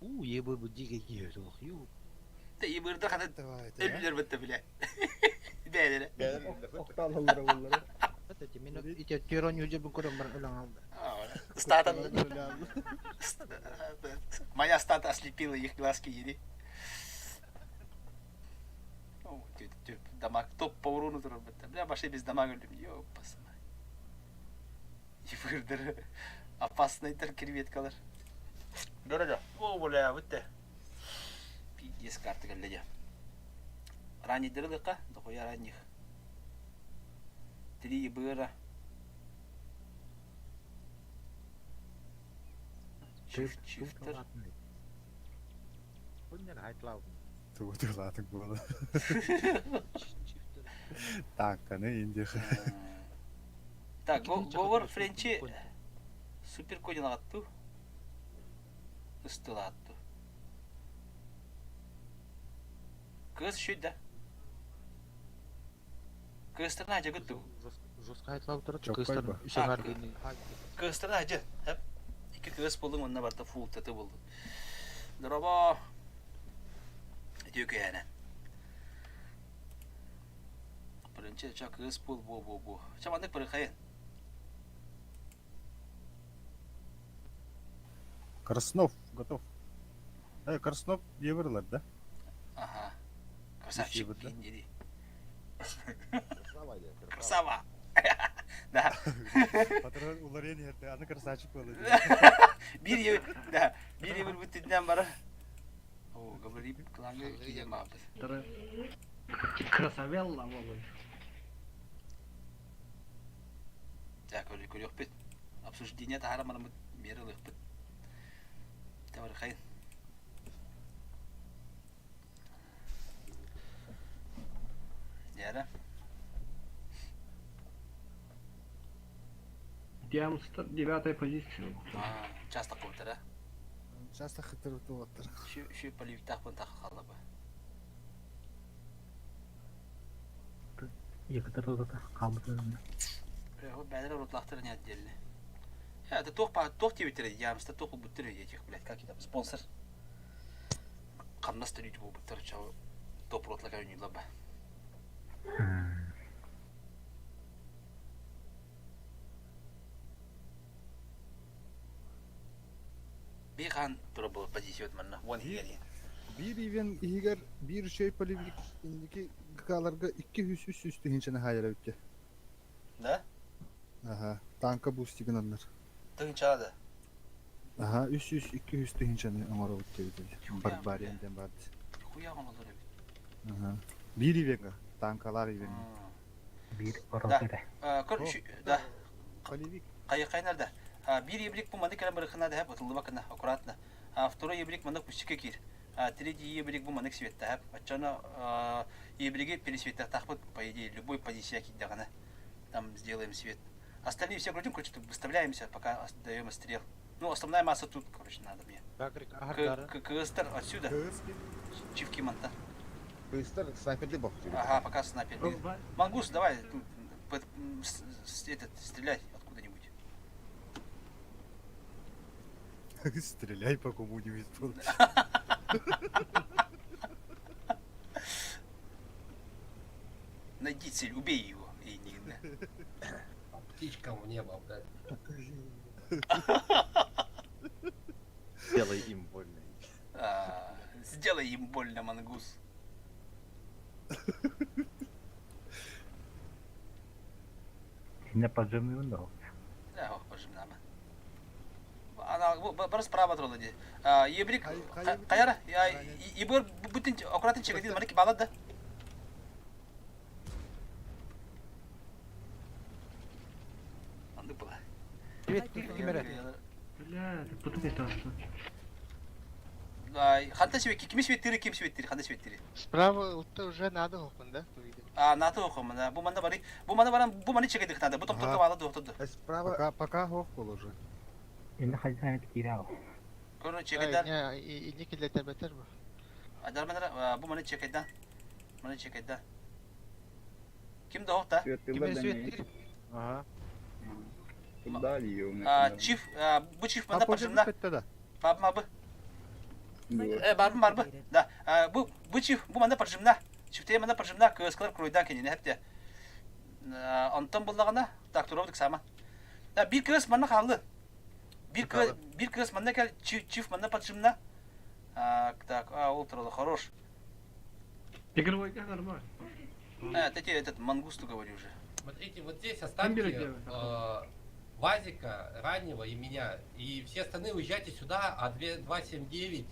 У, ебы бу диге ю. Ты и бырда хата өлүлөр бітті бля. Бәлері. Оқталылары олары. Это мен ите терон юже бу көрөм бар өлөң алды. Стата. Моя стата ослепила их глазки, ели. Дамаг топ по урону турар бітті. Бля, башай без дамага өлүм. Ёпасына. И вырдыры. Опасный тыр креветкалар. Дорога. О, бля, бітті. Пиздец карты гляди. Ранний дырылыка, дохуя ранних. Три быра. Чиф, чифтер. Тугутулаатык буолла. Таакканы индих. Так, говор френчи супер конь атту. Ыстылатту. Кыыс үчүй да. Кыыстарына ажагыт ту. Жестко айтылабыттар кыыстар үсөҥөр Кыыстарына ажы. Хеп. Икки кыыс булдум онно барта фул таты булдум. Дороба. Үтүө күһээнэ. Бірінші ча кыыс бул бу бу бу. Ча маннык бырыхайын. Краснов готов. Э, Краснов диэбирлэр да? Ага. Красавчик диэн Красава. Да. Патрон уларыйан иһэрдэ, аны красавчик буолла. Биир да, биир ебір бүттүнэн бара. О, говори, кланга киирэн баабыт. Красавелла буолуй. Дьэ, көрүөхпүт. Обсуждение таһааран бараммыт миэрэ ылыахпыт. Табархайын. Дьээрэ. Диамстар девятая позиция. Часто кыбытара. Часто хытырыт уоттар. Шү шү полевиктаах бун тахы халлаба. Бэйэлэрэ урутлаахтар не отдельно. Это туох туох диэбиттэрэ Ямста туох булбуттар этих, блядь, как там, спонсор. Хамнас төлүүтү буолбуттар, чау топ ротлака үнүлаба. Бихан тура был позиция манна. Вон хигери. Биир ивен иһигэр биир үчүгэй полевик инники ГК-ларга 200-300 тыһыынчаны хаайар эбиттэ. Да? Аха, танка бустигынаннар. Тыһыынчаҕа да? Аха, 300-200 тыһыынчаны оҥоробут диэбит эбит. Барбариан диэн баар Хуя оҥороллор эбит. Аха. Биир ивеҥҥа, танкалар ивеҥҥа. Биир Да. Көр, да. Полевик. Хайы да. Биир ебрик бу маны кэлэн барыхына да ытыллыбакына, аккуратно. Второй ебрик маны кустика киир. Третий ебрик бу манык светтэһэп. Оччоно ебриги пересветтахтахпыт, по идее, любой позиция киирдэҕинэ. Там сделаем свет. Остальные все крутим, короче, тут выставляемся, пока даем стрел. Ну, основная масса тут, короче, надо мне. Кыстер отсюда. Чивки манта. Кыстер снайперди бох. Ага, пока снайпер. Мангус, давай, тут, этот, стреляй откуда-нибудь. Стреляй по кому-нибудь. Найди цель, убей его. И не Птичкам в небо, блядь. Сделай им больно. А, сделай им больно, мангус. Не поджимнуун да. Да, ох, пожимнама. Ана, бары справа туралы ди. Ебрик, каяра, ебір бүтін аккуратно чекати, маленький балад да. Анды была. Привет, кимере. Бля, ты потом это. Ханта себе, кими светтири, ким светтири, ханта светтири. Справа уже надо хопын, да? А, НАТО хопын, да. Бу манда бары, бу манда баран, бу маны чекедик надо. Бу топтор кабала доктор. Справа. Пока, пока хох был уже. Инде хазяин кирау. Көрө чекедар. Не, инде килетер бетер бу. Адар мана бу маны чекедан. Маны чекедан. Ким да хохта? Ким светтир? Ага. А, чиф, бу чиф манда пожимна. Баб мабы. Э, барбы барбы. Да. Бу бу чиф, бу манда пожимна. Чифте манда пожимна, кыскалар круйдан кенене хепте. Онтон буллагана, так туробдык сама. Да, бир кыз манна хаалды. Бир кыз, бир кыз манна кел, чиф манна поджимна. Так, а, ол туралы хорош. Игровой нормально. А, это этот мангусту говорю уже. Смотрите, вот здесь оставьте Вазика, раннего и меня. И все остальные уезжайте сюда, а 2, 2 7 9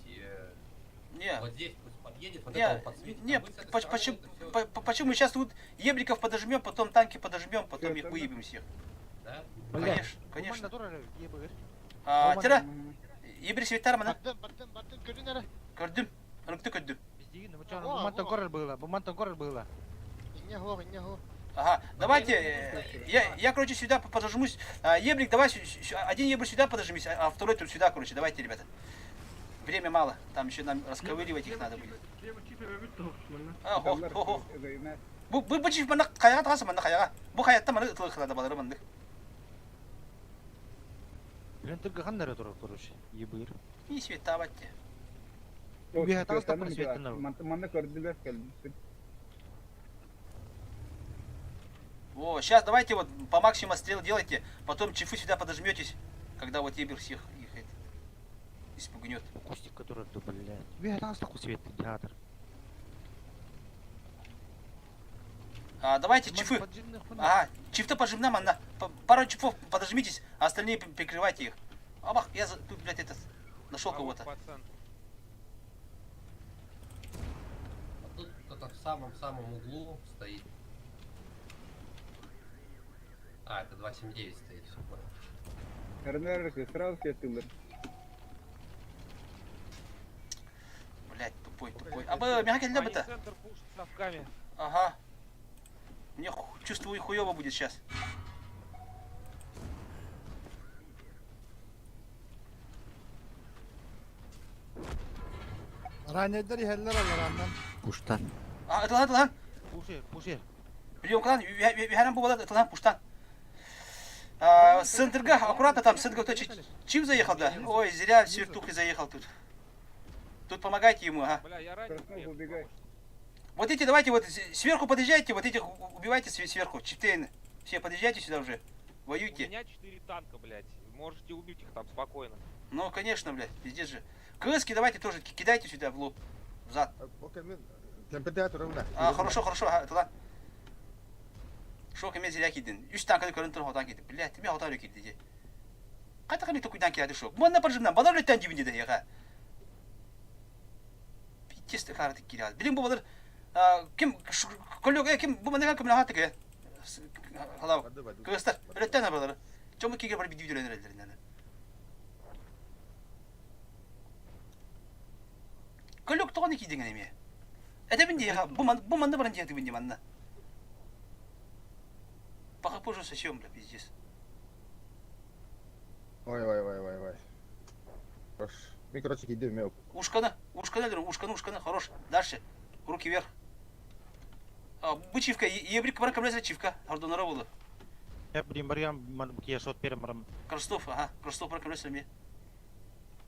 не. вот здесь пусть подъедет, вот не, это он подсветит. Не, а почему, почему мы сейчас тут ебриков подожмем, потом танки подожмем, потом их выебем всех. Да? Конечно, конечно. А, тера, ебри светтар мана. Көрдүм, ырыкты көрдүм. Бу мантан было, бу мантан было. Ага, давайте, я, я, короче, сюда подожмусь. Ебрик, давай, один ебрик сюда подожмись, а второй тут сюда, короче, давайте, ребята. Время мало, там еще нам расковыривать их надо будет. А, хо, хо, хо. Бу бу бу чиф манна хайаҕа таҕаса манна хайаҕа. Бу хайаттан маны ытылык балары маннык. Блин, ты ханнары турар, короче, ебыр. И свет табат те. Үөһэ таҕыстахпына светтанар. Манна көрдүлэр кэлбиппин. Во, сейчас давайте вот по максимуму стрел делайте, потом чифы сюда подожметесь, когда вот ебер всех их это, испугнет. Кустик, который, да, блядь. Үөһэ таҕыстахпы свет театр. А, давайте чифы. Ага, чиф-то поджимна, манна. Пару чифов подожмитесь, а остальные прикрывайте их. Абах, я за... тут, блядь, этот, нашел кого-то. А тут кто-то в самом-самом углу стоит. А, это 279 стоит, все понял. РНР сразу светилер. Блядь, тупой, тупой. А бы, мягкий для Они бы центр пушат совками. Ага. Мне чувствую, хуёво будет сейчас. Ранедер иһэллэр алараннан. Пуштан. А, это ладно, ладно. Пушер, пушер. Прием клан, юхаран бу это ладно, пуштан. А, с центрга, аккуратно там, с центрга кто чем заехал, да? Ой, зря в сертухе заехал тут. Тут помогайте ему, ага. Бля, я ранен. Краснов, убегай. Вот эти, давайте вот сверху подъезжайте, вот этих убивайте сверху, чифтейны. Все, подъезжайте сюда уже. У Воюйте. меня 4 танка, блядь. Можете убить их там спокойно. Ну, конечно, блядь, пиздец же. КСки давайте тоже кидайте сюда в лоб. В зад. А, хорошо, хорошо, ага, это ладно. Шок эме зря кидин. Үс танканы көрөн тур хотан киди. Блядь, тиме хотан киди ди. Кайта каны токуйдан киди шок. Манна пажымнан балар өттен дибинде де яга. Пиздец ты карты киди. Билин бу балар ким коллега ким бу манна ким лахаты ке. Халав. Кыстар. Өттен балар. Чому киге бар видео дөрөнөр. Коллег тоганы кидин эме. Это бин яга. Бу ман бу манна баран дияты бин манна. Пока позже сосем, бля, пиздец. Ой, ой, ой, ой, ой. Хорош. Мен, короче, кидем, мен. Ушкана, ушкана, говорю, ушкана, ушкана, хорош. Дальше. Руки вверх. А, бычивка, ебрик, барка, блядь, чивка. Ардонара было. Я, блин, барьям, я шот перем барам. Кростов, ага, Кростов, барка, блядь, мне.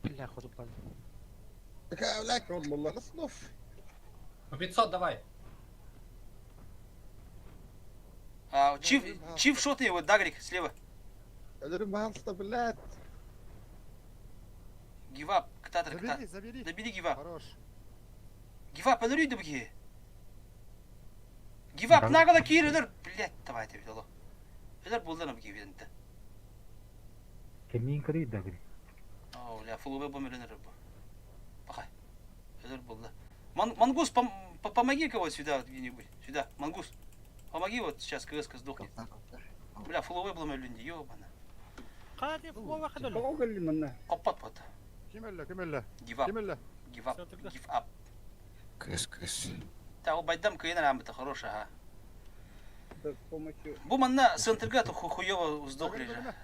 Бля, ходу пал. Какая, блядь, Краснов. По 500 давай. А, чиф, чиф шотный, вот дагрик, слева. Өлөрүм блядь. Гивап, ктатор, Забери, ктатор. забери. Добери гивап. Хорош. Гивап, өлөрүй дыбги. Гивап, наголо кир, өлөр. Блядь, давай ты видела. Өлөр булды нам гивенте. Кемин көрүй дагри. О, бля, фулубе бу мөрөнөр бу. Пахай. Өлөр булды. Ман, мангус, пом, помоги кого сюда вот где-нибудь. Сюда, мангус. Помоги вот сейчас КСК сдохнет. Бля, фуловый был мөлүнди, ёбана. Хadi флова хадол. Тоҕо кэллин манна? Коппат бот. Ким өллө, ким өллө? Give up. Ким өллө? Give up. Give up. Кыс, кыс. Та ол байдам кыйын арамыты хорош, ага. Да, с помощью... Бу манна центрга то хуёво сдохли же.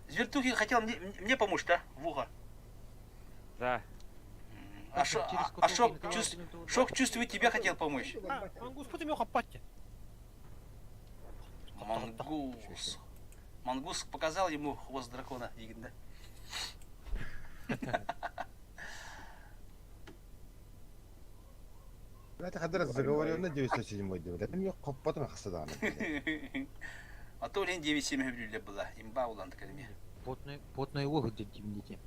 Звертухи хотел мне, мне помочь, да? В ухо. Да. А, шо, а, а шок, чувств, шок чувствует тебе хотел помочь. А, мангус путем его хапатте. Мангус. Мангус показал ему хвост дракона, да? Блядь, хадыр заговоренный 907 деп. Это мне коппатым хасыдан. А то лень 9-7 блюле была. Имба улан такая мне. Потный, потный ох, где темните.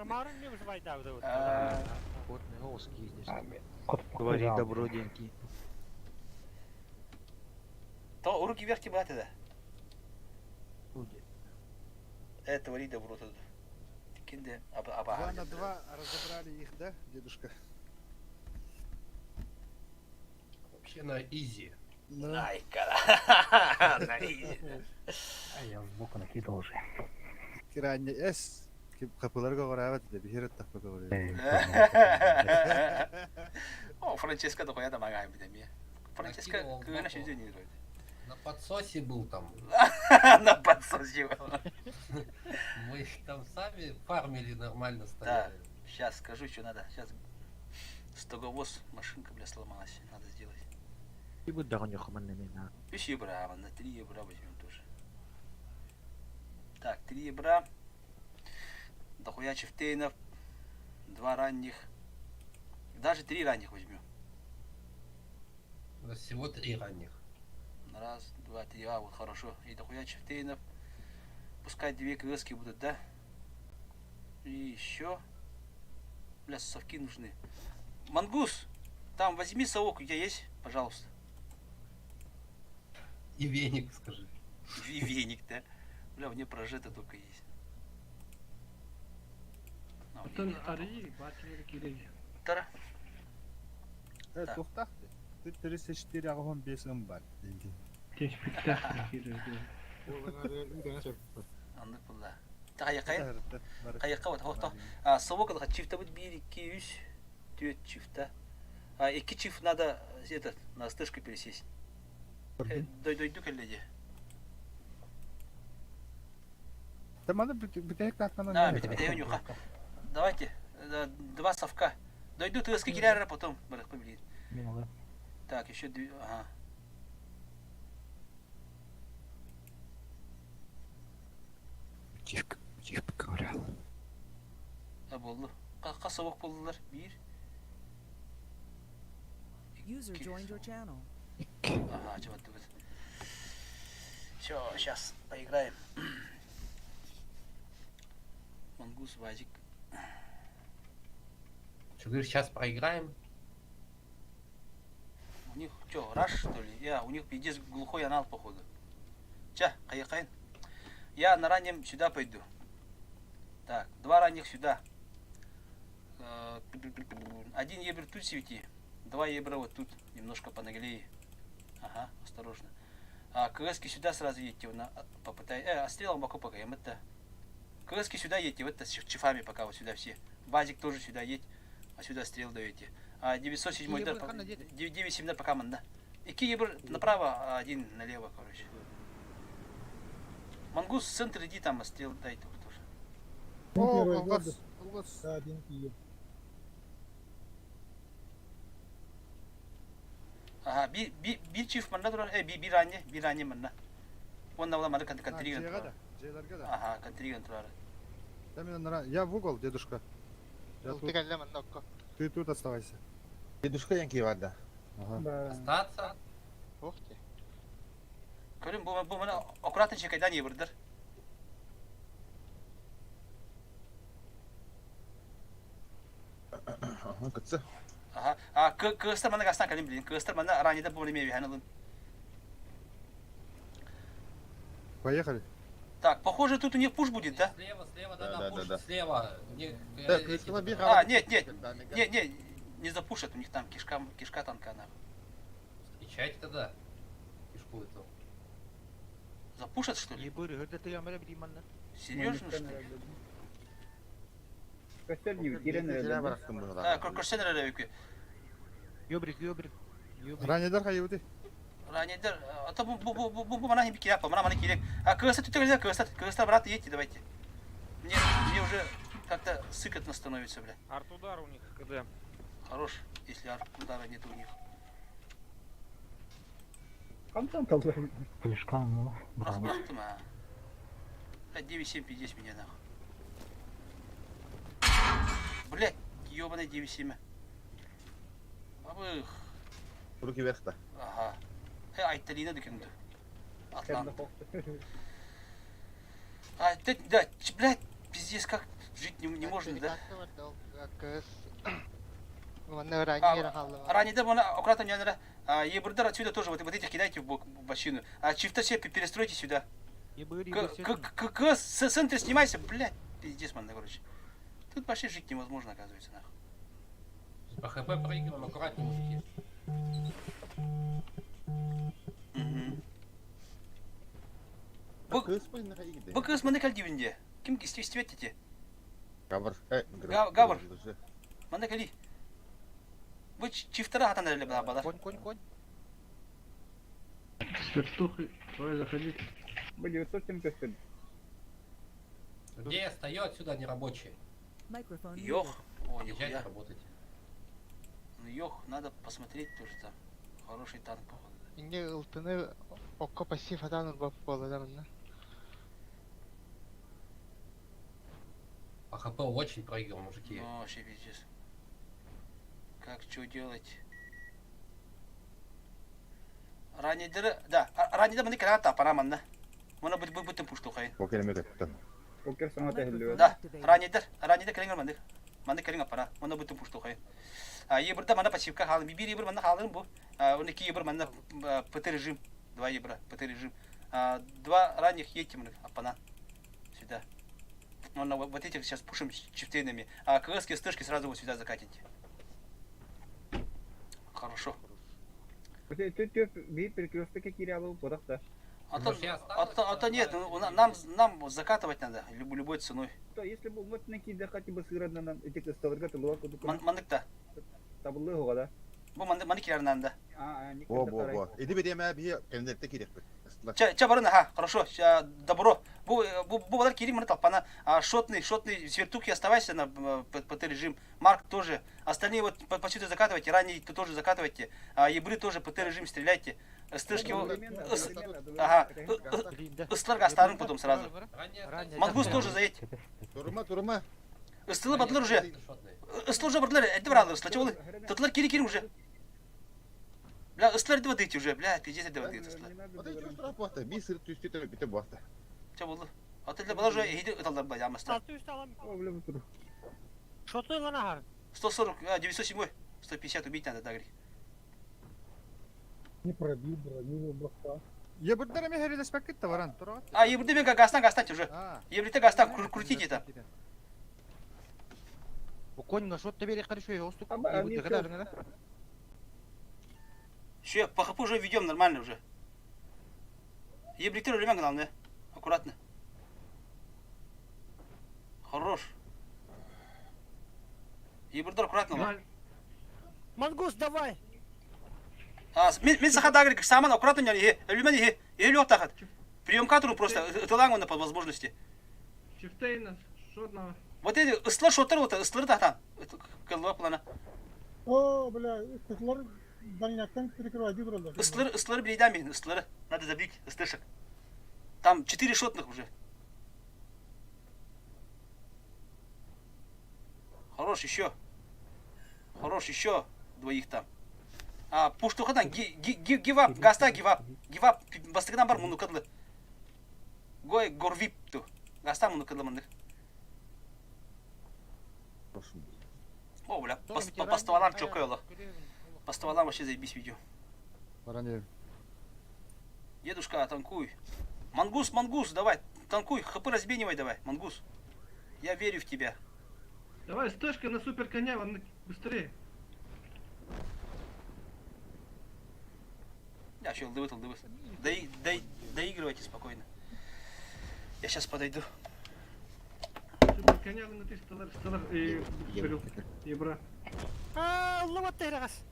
Марын не выживай, да, вот. Потный ох, здесь. Говори добро, деньги. То руки вверх тебе да. Это твори добро тут. Кинде, аба аба. 2 на 2 разобрали их, да, дедушка? Вообще на изи. Да. Ай, кара. На изи. А я сбоку накидал уже. Киранья С. Капыларга говорят, да бихерет так поговорили. О, Франческо дохуя там ага, бля. Франческо, Накинул кына сбоку. шүзө не вроде. На подсосе был там. На подсосе был. Мы их там сами фармили нормально Да. стояли. Сейчас скажу, что надо. Сейчас стоговоз, машинка, бля, сломалась. Надо сделать. Үс ебра, на 3 ебра возьмем тоже. Так, 3 ебра. Дохуя чифтейнов. Два ранних. Даже три ранних возьмем. У нас всего три ранних. Раз, два, три. А, вот хорошо. И дохуя чифтейнов. Пускай две КСки будут, да? И еще. Бля, совки нужны. Мангус, там возьми совок, у тебя есть? Пожалуйста. И веник, скажи. И веник, да? Бля, у меня прожета только есть. На, Оттон арыйы баачылары киирэн. Тара. Э, туохтаах. Ты 34 80 ым бар. Теспиттах киирэн. Аннык буолла. Хайа Хайа вот хохто. А совок чифта будет биир, икки, үс, түөрт чифта. А икки чиф надо этот на стышку пересесть. Дойду кэллэ дии. Таманы бүтэһик тааттан А, бите нюха. Давайте, два совка. Дойду ты киряра потом, барах побелит. Так, еще две, ага. Тихо, тихо говорят. А буолла. Хас совок буоллулар. Биир. User joined your channel. Ага, чего ты вот. Все, сейчас поиграем. Мангус, Вазик. Что, говоришь, сейчас проиграем? У них что, раш, что ли? Я, у них пиздец глухой анал, походу. Ча, кайын. Я на раннем сюда пойду. Так, два ранних сюда. Один ебр тут свети, два ебра вот тут, немножко понаглее. Ага, осторожно. А КСки сюда сразу едьте, на, попытай. А стрелом боку пока, это. КСки сюда едьте, вот это с чифами пока вот сюда все. Базик тоже сюда едь, а сюда стрел даете. А 907 Ебр да, ханна диэти. 9-7 пока манна. Икки ебр направо, а один налево, короче. Мангус в центр иди там, а стрел дай только тоже. О, алгас, алгас. Ага, биир чиф манна турар, биир анне, биир анне манна. Онна була маны контриген Дьиэҕэ турар. да, дьиэлэргэ да. Ага, контриген турар. Я в угол, дедушка. Я тут. Ылты кэллэ манна окко. Ты тут оставайся. Дедушка Янки бар да. Ага. Остаться? Ух ты. Көрүн бу мана аккуратно чекайдан ебірдір. Ага, кытсы. Ага. А кыстар мана гастан калим блин. Кыстар мана ранеда бу неме биханалын. Поехали. Так, похоже, тут у них пуш будет, да? Слева, слева, Да, да, да, да, пуш, да, да. слева. У них, Да, эти- А, нет, нет, нет, нет, не запушат, у них там кишка, кишка танка, нахуй. Встречайте тогда. Кишку эту. Запушат, что ли? Ебыр, это ты амара билиманна. Серьезно, что ли? Көстөр дии, киирэн эрэллэр. А, көрсөн эрэллэр Ёбрик, ёбрик. Ёбрик. Ранедар хайыбыты. Ранедер, а то бу бу бу бу бу мана хим кирапа, мана мана кирек. А кыста тут нельзя, кыста, кыста, брат, едьте, давайте. Мне уже как-то сыкотно становится, бля. Артудар у них КД. Хорош, если артудара нет у них. Хантан талбай. Бырах, бырахтым, а. Блядь, 9-7 пиздец меня нахуй. Блядь, ебаный 9-7. Абых. Руки вверх-то. Ага. Айталина дыкынды. Атлант. А, ты, да, блядь, пиздец, как жить не можно, да? А, ранее, да, аккуратно, не надо. А, ебурдар отсюда тоже, вот этих кидайте в бок, в бочину. А чифта все перестройте сюда. К, к, к, с центра снимайся, блядь, пиздец, man, короче. Тут вообще жить невозможно, оказывается, нахуй. По ХП проигрываем, аккуратнее, мужики. Угу. Бу кыыс манна кэл диибин дии. Ким истибэт Гавр. Гавр. Манна кэли. Бу чифтара хатан эрэллэр балар. Конь, конь, конь. Вертухи, давай заходить. Бу 907 көстөр. Где я стою, отсюда они рабочие. Microphone muted. Йох. О, Езжайте, нихуя. работайте. Ну йох, надо посмотреть тоже там. Хороший танк, походу. Инге ылтыны окко пассив атан урбап буолла манна. По ХП очень проиграл, мужики. Ну, вообще пиздец. Как что делать? Ранидеры, да, ранидер маны кэлэн тапара манна. Мана бу бу бутын пуштухай. Покер эме көттөн. Покер саҥа тэһиллибэт. Да, ранидер, ранидер кэлэн маннык. Манны кэлин апара. Мана бутын пуштухай. А ебырда мана пассивка хаалын. Бир ебыр манна хаалын бу. Он ики ебыр манна ПТ режим. Два ебра, ПТ режим. Два ранних едьте маны апана. Сюда. Ну, на вот этих сейчас пушим чифтейнами. А КСки, СТшки сразу вот сюда закатите. Хорошо. Биир перекрестокка киирэ буолбатах да. А то, а то, а то нет, ну, нам, нам закатывать надо любой ценой. То если бы вот на киирдэ хотя бы сыыранан эти кысталарга тылыга курдук. Маннык-та. Табыллыы оҕо да. Бу маннык маннык киирэр наанда. Во, во, во. Иди бириэмэ биһи кэннэртэ киириэхпит. Чэ, чэ барын, ага, хорошо, добро. Бу, бу, бу балар киирин маны толпана. Шотный, шотный, свертухи оставайся на ПТ режим. Марк тоже. Остальные вот по сюда закатывайте, ранее тоже закатывайте. Ебры тоже ПТ режим стреляйте. СТшки, ага, ыстыларга астарын потом сразу. Мангус тоже заедь. Турума, турума. Ыстылы бадлар уже. Ыстыл уже бадлар, эдди баралар, ыстыл. Чего Татлар кири кири уже. Бля, ыстылар эдди бадыйте уже, бля, пиздец эдди бадыйте ыстылар. Вот эти штраф бахта, би сыр түстү төбө бите бахта. Че болду? Аты балар уже иди ыталдар бля, ямаста. Что ты ланахар? 140, а, 907, 150 убить надо, Дагри. Не пробил броню бахта. Ебырдар эме херилеспеккит да баран. А, ебырды мен гастан гастан уже. Ебырды гастан крутите там. Конь на шот тебе хорошо, я уступ. Все, по хп уже ведем нормально уже. Ебриктер время главное. Аккуратно. Хорош. Ебрдор аккуратно. Мангус, давай! А, мен саха дагрик, саман аккуратно не, элюмен е, элю тахат. Прием катору просто, ытылаң по возможности. Чифтейна, шотного. Вот эти ыстылар шоттар вот, ыстылар тахтан. Кылба плана. О, бля, ыстылар дальняктан перекрывают бралар. Ыстылар, ыстылар бейдами, ыстылары. Надо забить ыстышек. Там 4 шотных уже. Хорош еще. Хорош еще двоих там. А, пуштухадан гивап, гаста гивап. Гивап, бастыгынан бар муну кыдлы. Гой горвип ту. Гаста муну кыдлы мындык. О, бля, по, по стволам чё кэло. По стволам вообще заебись видео. Баран Дедушка, танкуй. Мангус, мангус, давай, танкуй, хп разменивай давай, мангус. Я верю в тебя. Давай, стэшка на супер коня, он быстрее. Я еще лдывы, лдывы. Дои, дои, доигрывайте спокойно. Я сейчас подойду. Супер коня на 300 долларов, долларов и ебра. А, лова террас.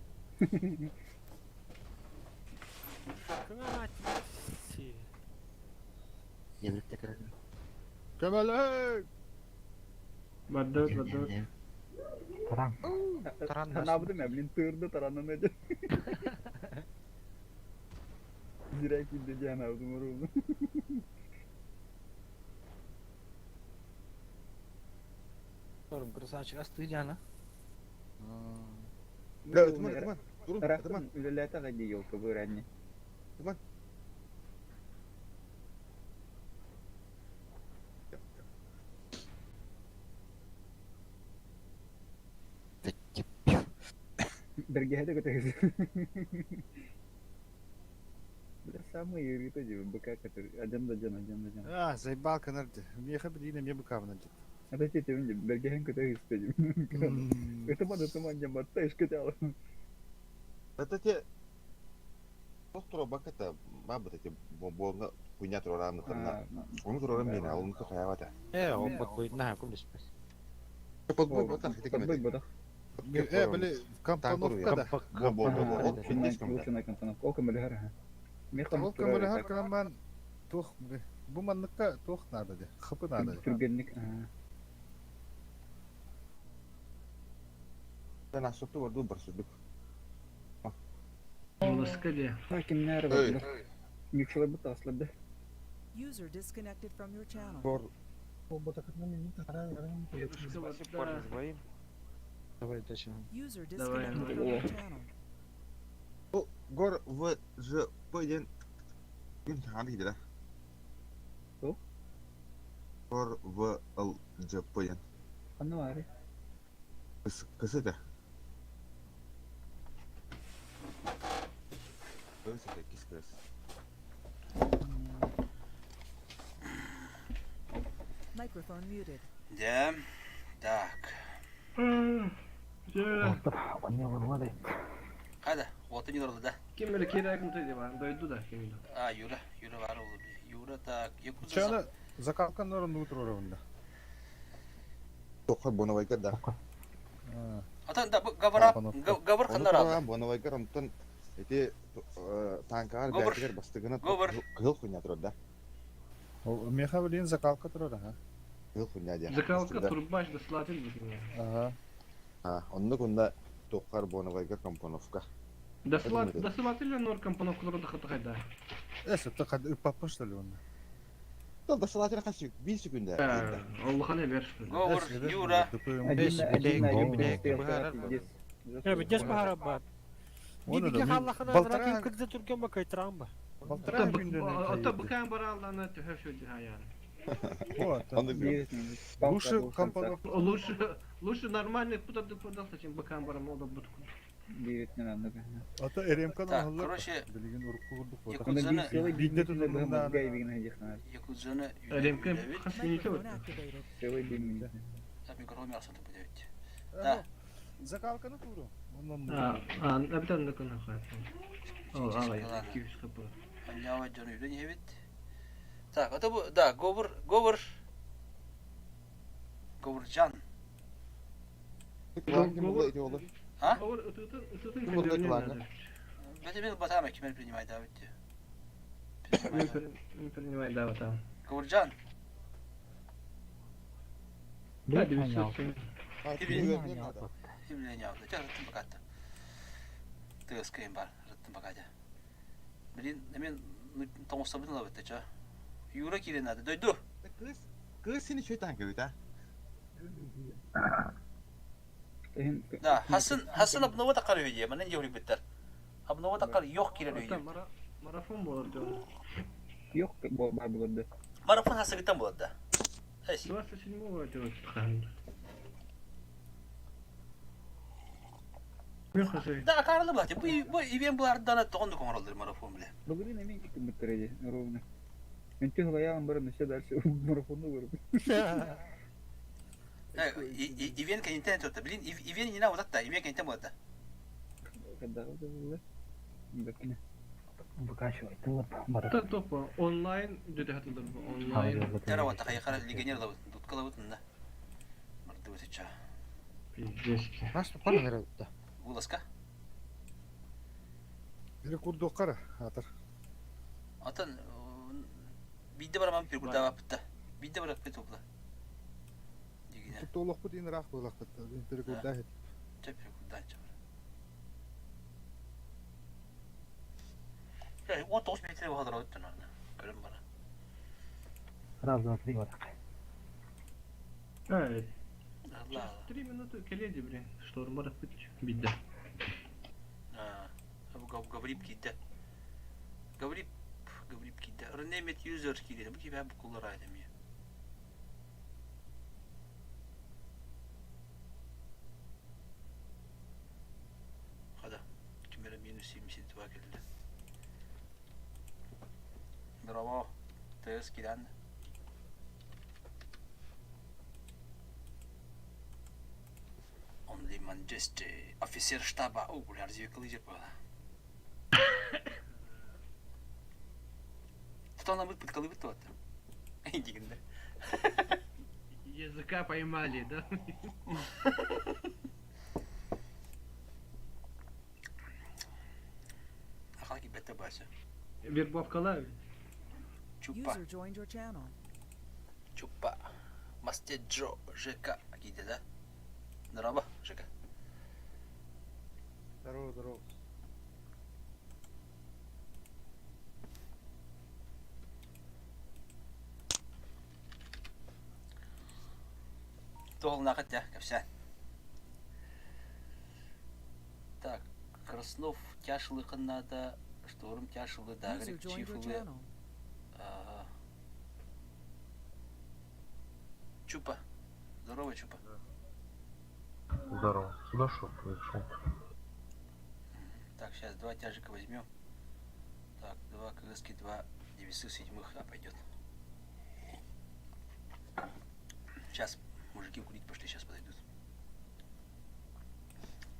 Көмөлөк! Бардат, бардат. Таран. Таран Таранабыдым я, блин, тырды таранан эди. Зирә килде диэн алдым уруну. Красавчик, астыдяна. Да, ытыман, ытыман. Турун, ытыман. Үлэлээтэ ди елка быранни. Ытыман. Бергеһэ көтөгүс. Бля, самые юриты ди быка который один да один, один да один. А, заебал канарды. Меха билине мне быкавна дит. Это те те бергеһэн көтөгүс дедим. Ытыман ытыман диэн батта ишкетел. Это те Доктор баката бабыт эти бомболна хуйня турарам тамна. Оны турарам мен, ал оны хаявата. Э, он подбой, на, кум диспес. Подбой ботах, эти Подбой ботах. Э, били, компоновка да. Бо бо бо. Ол Лучше компоновка. Ол көмөлөр. Ол көмөлөр кыраман тух бу манныкка тух надо де. Хапы надо. Түргенник. Насоты барду барсыдык. Ласка де. Кимнер Эй. бар. Ничего таслады. User disconnected from your channel. Бор. Спасибо, парни, за Давай, удачи. User Давай, disconnected from давай. your channel. Гор В Ж П ден. Ким ханы кидера? Кто? Гор В Л Ж П ден. Ануари. Кысыта. Кысыта, кис кыс. Microphone muted. Да. Так. Қайда? Оты не да? Ким били кирәгин тойды бар, дойду да ким А, Юра, Юра бар ол. Юра так, Якудза. Чаны закалка норын утырырында. Тохар боновайгар да. Atan да гавара гавар хандар алды. Боновайгар онтон эти танкар Говор. бәтигер бастыгына Говор. кыл хуйня турар да. Меха билин закалка турар, ага. Кыл хуйня дия. Закалка турбач да слатил бу. Ага. А, онны кунда тохар боновайгар компоновка. Да слат да слатил нор компоновкалар да хатайда. Эс, ты кад папа что ли он? Да, да слатил хасик, бил секунда. Аллаха не бер. Говор, Юра. Один один на один Беш, Бес бахара Оны да Балтара кырды түрген бакай трамба. Балтара Ата быкан баралланы төһөп шөйдү хаян. Лучше компоновка. Лучше лучше нормальный куда ты продался, чем быкан барам ода бутку. Девять не надо. Ата РМК Так, короче, билигин урукку курдук вот. Якудзаны Бидде тутулунда. Якудзаны РМК Microphone activated. Целый день. Так, микрофон мясо ты будет. Да. Закалканы туру. А, а, абитан да кына хай. О, ага, 200 хп. Анява жonu үйрен ебит. Так, это бу, да, говор, говор. Говоржан. А? Говор, ытытын, ытытын Ким булды кланга? Бәте мен батама кимер принимай да битти. Не принимай, да, вот там. Говоржан. Да, 907. Химлен явды. Жа рыттым бакатты. Тыгыз бар, рыттым бакатты. Блин, мен тоңустабын ала битти, ча. Юра кирен ады, дойду. Кыз, кыз сени чөй танкы бит, а? Да, Хасан, Хасан обнова такар үйде, менен еврик биттер. Обнова такар yok кирен үйде. Марафон болот жол. Yok бар булды. Марафон Хасагытан болады да. 27-го делать хан. Да, каралы бати. Бу бу ивен булардан тоғынды коңролдыр марафон биле. Бүгүн эми ким биттереди ровно. Мен тихо аягым барып все дальше марафонду көрүп. Ивен кенитен турта. Блин, ивен не надо да, ивен кенитен болады. Когда было? Бекне. Да, топа онлайн дөдө хатылдар бу онлайн. Тара вата кайкара легионер лабыт, дутка лабыт да. Марды өтече. Пиздец. Нас тут пара да. Вылазка. Бiri курдук кара, атыр. Атын бидде бараман бир курда бапытта. Бидде барап бит обла. Дигине. Tuttu бут ин рах булак бит. Бiri курда хет. Чеп бир курдан чап. Я, 19 метр бахадыр өттөн аны. Көрөм бара. Раз, два, три, вот так. Эй, Allah. Три минуты келеди, блин. Шторм барап бит. Бидде. А, бу гаврип кидде. Гаврип, гаврип кидде. Renamed user кидде. Бу кибә бу куллар айдым я. Хада. Кимере минус 72 келди. Браво. ТС кидән. Only Manchester. Офицер штаба. О, бля, разве было. Тут она будет подколыбит вот. Иди, да. Языка поймали, да? Ахалки бетте бася. Вербовкалар. Чупа. User joined your channel. Чупа. Мастеджо ЖК. Киде, да? Здорово, ЖК. Здорово, здорово. Туһулнаахыт дьэ, кэпсээн. Так, Краснов тяжелыхын надо, Шторм тяжелый, User Дагрик joined your чифылы. channel. Ага. Чупа. Здорово, Чупа. Здорово. Сюда шел, пришел. Так, сейчас два тяжика возьмем. Так, два КСки, два 907 а, пойдет. Сейчас мужики курить пошли, сейчас подойдут.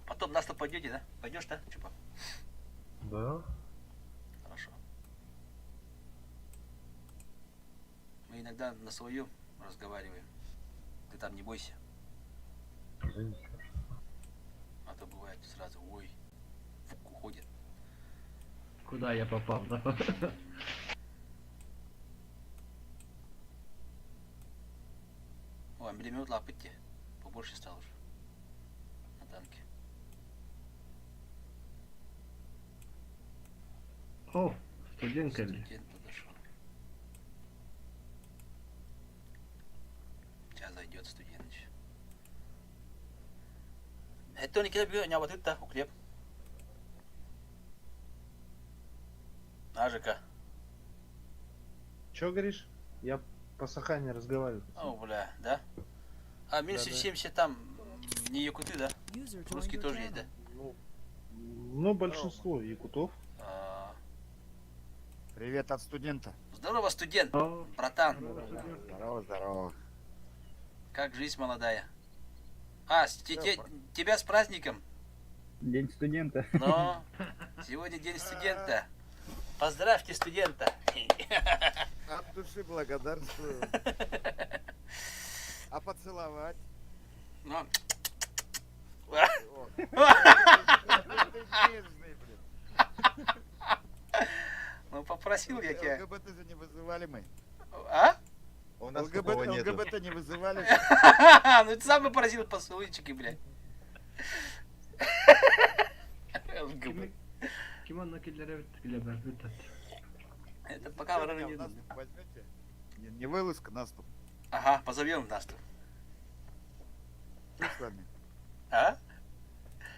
Потом нас-то пойдете, да? Пойдешь, да, Чупа? Да? Хорошо. Мы иногда на своем разговариваем. Ты там не бойся. Да ничего. А то бывает сразу, ой, фук, уходит. Куда я попал, да? О, а лапытте. Побольше стало уже. На танке. О, студент ли? Студент подошел. Сейчас зайдет студент еще. Это не кидает не вот это укреп. Нажика. Че говоришь? Я по Сахане разговариваю. О, бля, да? А, минус Да-да. 70 там не якуты, да? User joined Русские your тоже есть, да? channel. Ну, ну, большинство якутов. А, Привет от студента. Здорово, студент, О, братан. здорово, студент. Здорово, здорово. Как жизнь молодая? А, тебя с праздником. День студента. Но сегодня день студента. Поздравьте студента. От души благодарствую. А поцеловать? Ну. О. Ты нежный, блин. Ну, попросил я тебя. ЛГБТ же не вызывали мы. А? У нас ЛГБТ, такого нету. ЛГБТ не вызывали. Ну, ты сам попросил поцелуйчики, блядь. ЛГБТ. Ким онно киллere бит, бит. Это пока Чё, вроде меня не в наступ возьмете? Не, не вылазка, наступ. Ага, позовем нас тут. Ты с вами. А?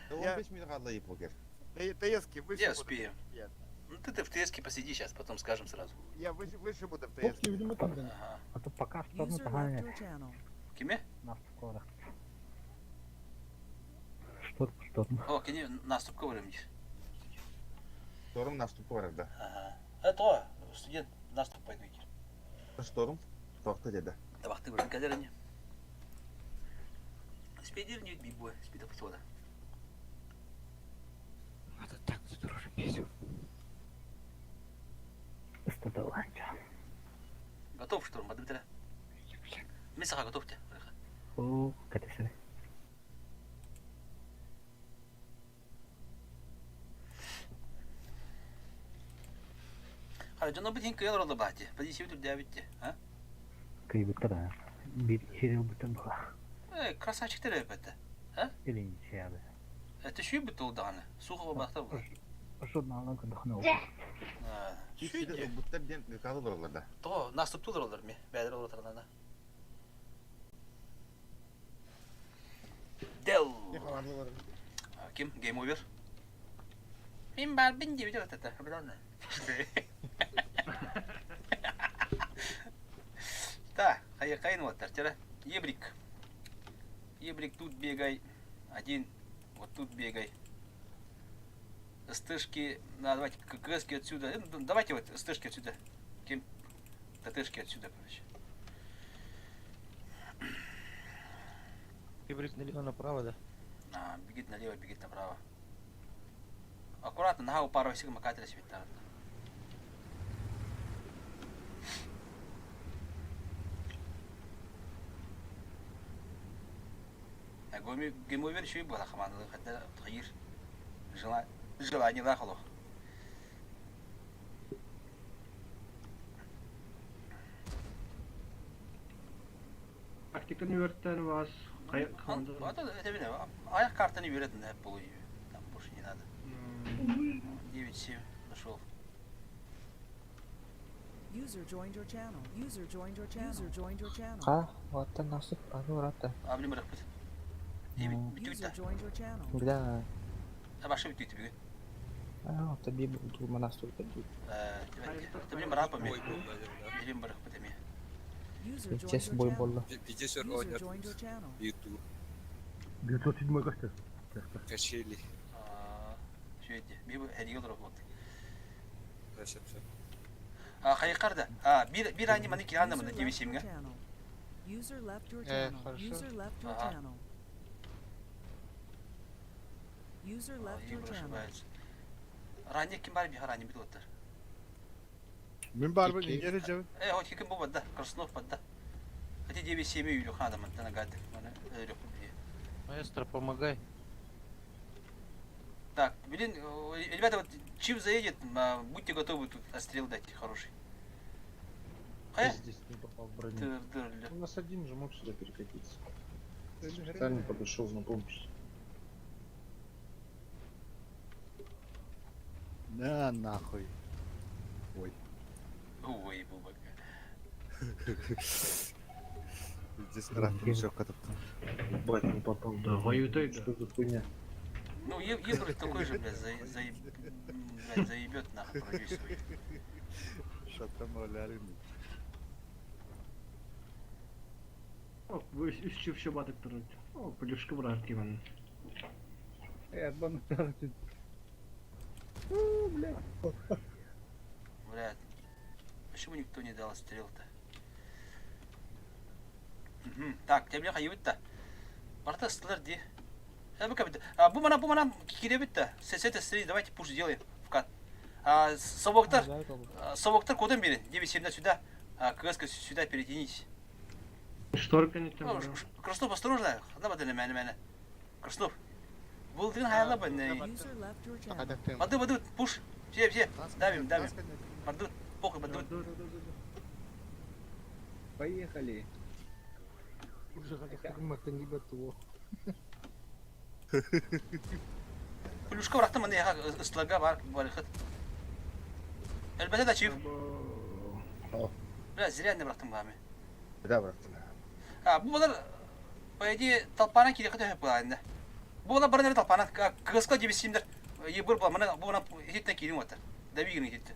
Да он Я- 5 минут хадлы покер. ТСки выше Я буду. успею. Я, Ну ты, ты в ТСке посиди сейчас, потом скажем сразу. я выше, выше буду в ТСке. Ага. А то пока User left your channel. Киме? Шторм, шторм. О, кини наступ говорим. Шторм наступ бар, да. Ага. Это студент наступ пойду идти. Шторм. Тоқты деді. Табакты бір кәдеріне. Спидер не бибой, спида подхода. Это так здорово песю. Готов штурм, Дмитрий? Мисаха готов те. О, катесene. Хара, жона бит хин кыйыл ролы бахти. Позиция бит дәбитте, а? Кыйбыттар Bir içeri bütün bu. Э, красавчиктер өпөттө. Elin içeri. Это шүй бит ол даганы. Сухого бахта бу. Журналын кындыхны оқы. Шүй де. Бұттар ден қалып олар да. То, наступтулар олар ме. Бәдер олар тарана. Дел. Ким? Game over. Мин бар бин деп өтөт это. Да, хайа кайын вот тера. Ебрик. Ебрик тут бегай. Один вот тут бегай. СТшки, на, давайте ККСки отсюда. Ну, Давайте вот СТшки отсюда. Кем? ТТшки отсюда, короче. Кибрик налево направо, да? А, бегит налево, бегит направо. Аккуратно, нога у пару сигма катера себе там. Геймовер еще и была команда, хотя тغير желание лахало. Тактиканы үйрөттен вас. Кай команда. Это видно, аяк картаны үйрөтүн деп болую. Там больше не надо. 9-7 нашел. User joined your channel. User joined your channel. User joined your channel. Ха, оттон насып, аны урата. А, блин, бырахпыт. User Бүтүгүт joined your channel. Бля, да. Башы бүтүгүт бүгүн. а, ота би манас турда. Ты блин барапа мен. Билим бырахпыт эми. User joined Чес your бой channel. болла. User joined your channel. 907 көстө. Качели. Шөйде. Би бу хәдиге олорор болот. А, хайкарда. А, бир бир ани маны киранда мына User деби left your семге. channel. User left your Э, channel. хорошо. User left your Ага. channel. User left your channel. Ошибается. Ранее ким бар би ранее бит оттар. Мен барбын ингере жабын. Э, хоть ким бу да, Краснов подда. Хотя 9-7 үйлü хада мантана гады. Мана өрөк бу. Маэстро, помогай. Так, блин, ребята, вот Чип заедет, а, будьте готовы тут отстрел дать хороший. Хэ? Здесь не попал в броню. Тыр-дыр-лю. У нас один же мог сюда перекатиться. Специально подошел на помощь. На нахуй. Ой. Ой, бубака. Здесь рафтинг все катапта. Ебать, не попал. Да, воюй Что за хуйня? Ну, Ебр такой же, блядь, за, за, блядь, заебет нахуй броню свою. Шатам олярым. О, үс чип шыбатып тұрады. О, плюшка бар киман. Э, отбан У, блядь. Блядь, почему никто не дал стрел-то? Мгм. Так, тебе хайыбыт-то. Барта стылар ди. Э, бу кабит. А, бу мана, бу мана киребит-то. С этой стороны давайте пуш сделаем в кат. А, совоктар, а, совоктар куда бери? 9-7 сюда. А, КСК сюда перетянитесь. Шторка не там. Ну, Краснов, осторожно. Хана бадына мәне мәне. Краснов. Булдын хайла бадына. User left your channel. Бады, бады, пуш. Все, все. Давим, давим. Бады, похуй, бады. Поехали. Уже не готово. Плюшка бырахтым мына яха ыстыларга бар барыхыт. Элбете да чип. Бля, зря не бырахтым бами. Да, брат. А, бу балар, по идее, толпана кире хыты хөп була Бу балар барын толпана, кыска деп симдер. Ебір була, мына бу мына хиттен кирин отыр. Давигин хитти.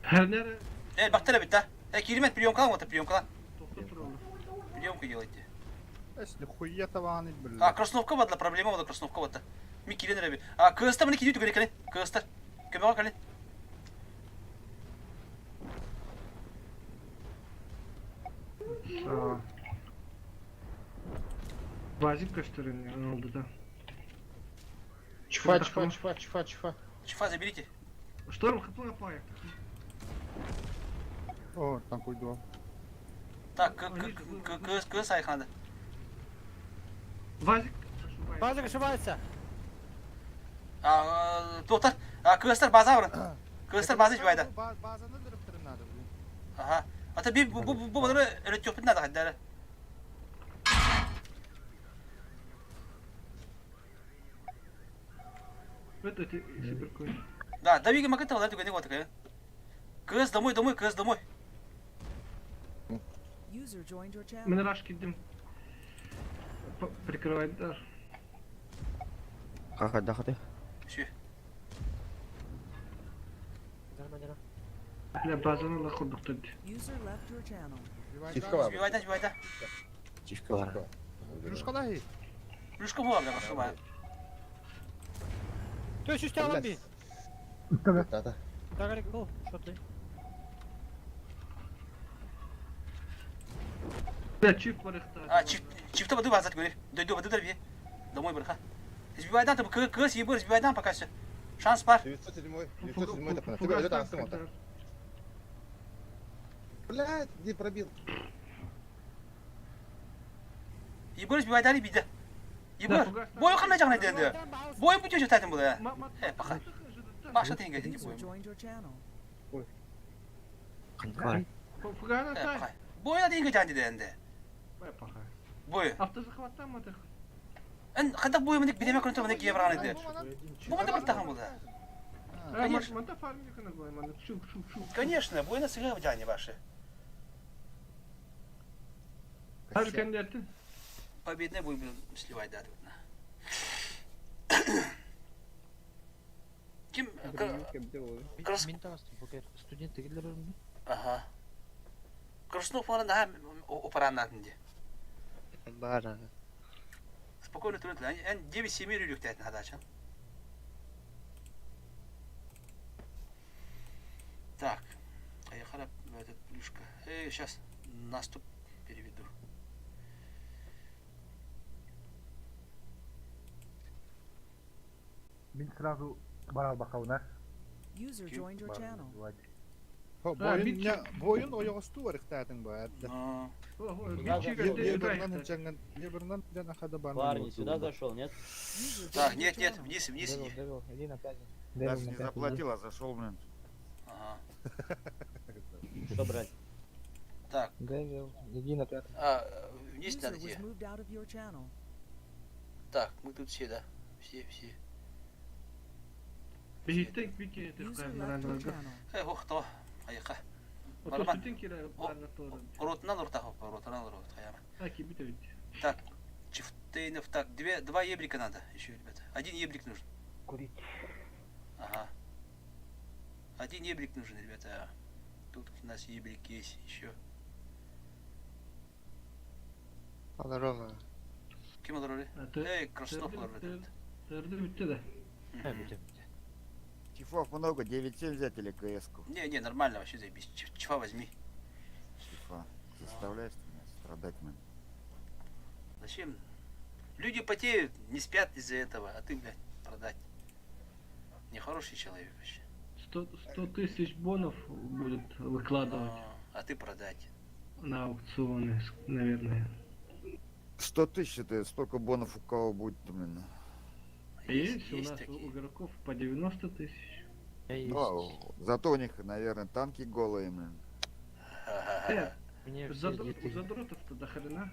Her nere Э, бактара бит, да. Э, киримет приемка отыр, приемка. Приемку делайте. Если хуя таваны, блядь. А, Красновка бадла, проблема бадла, Красновка бадла. Ми кирин реби. А, кыста мына кирин түгеле калин. Кыста. Көмөгө калин. Вазик gösterin oldu da. Чфа, чфа, чфа, чфа, чфа. Чифа заберите. Шторм хп апай. О, там куйду. Так, к к к к к сайханды. Вазик. Базик ошибается. А, доктор, а, кыстар база барын. Кыстар база жибайда. Базаны дырып надо, блин. Ага. А то би бу бу бу балары өрөт жок надо хаддары. Это супер Да, давиге макета балар түгене вот Кыз домой, домой, кыз домой. User joined your channel. Мен раш кидим. Прикрывать дар. Хаха, да хаты. Все. Бля, базаны ла курдук dedi. User left your channel. Чифка бар. Жибайда, жибайда. Чифка бар. Плюшка дай. Плюшка була, бля, башка бая. То есть үстә алам би. Да, да. Так, го, что ты? Бля, чип барыхта. А, чип, чипта баду базат говори. Дойду, баду дарби. Домой барха. Сбивайдан, там кыз ебыр, сбивайдан пока все. Шанс пар. 907, 907 это Тебе идет астым вот. Блядь, где пробил? Ебыр сбивайдан биде. Ебыр. Бой кандай жагына деді. Бой бу жөтө тайтын бул. Э, паха. Баша тенге деди User бой. joined your channel. Кантип бар. Фугана Э, тай. паха. Бойна тенге жан деди энди. Бля, паха. Бой. Автозахваттан мı? Эн хайдах бу эминик бириэмэ көрөн туран киһи барааны дии. Бу манна бартахан була. Конечно. Манта фарминг кына була, манна шу шу шу. Конечно, буйна сыга вдяне ваши. Хар кендерти. Победный бой блин сливай да тут. Ким Крас... Студент тегелер өрүнү. Ага. Краснов мана наһаа упарааннаатын дии. Баар. Спокойно туран эн 9-7 үрүлүктээтин хадачан. Так, поехали этот плюшка. Эй, сейчас наступ переведу. Мин сразу барал бакауна. User joined your channel. Бойун бойун ойоҕостуу барыктаатыҥ бу эрдэ. Парни, сюда зашел, нет? Так, нет, нет, вниз, вниз иди. Иди на пятый. Даже не заплатил, а зашел, блин. Ага. Что брать? Так. Девил, иди на пятый. А, вниз надо User was идти. moved out of your channel. Так, мы тут все, да? Все, все. Биһиттен бики User left your channel. Эй, ох, то, айыка. Ото студент кире барна туран. Ротынан уртах, ротынан урот, хаяма. А кибит бит. Так, чифтейнов, так, две, два ебрика надо еще, ребята. Один ебрик нужен. Курить. Ага. Один ебрик нужен, ребята. Тут у нас ебрик есть еще. Аларова. Ким алар Эй, Краснов алар Тырды бүтте да. Чифов много, 9-7 взять или КС-ку? Не, не, нормально вообще заебись. Чифа возьми. Чифа. Заставляешь ты меня страдать, man. Зачем? Люди потеют, не спят из-за этого, а ты, блядь, продать. Нехороший человек вообще. 100 тысяч бонов будут выкладывать. А, а ты продать. На аукционы, наверное. 100 тысяч это столько бонов у кого будет, блин. Есть, есть у нас у игроков по 90 тысяч. Ну, зато у них, наверное, танки голые, блин. Мне задротов-то до хрена.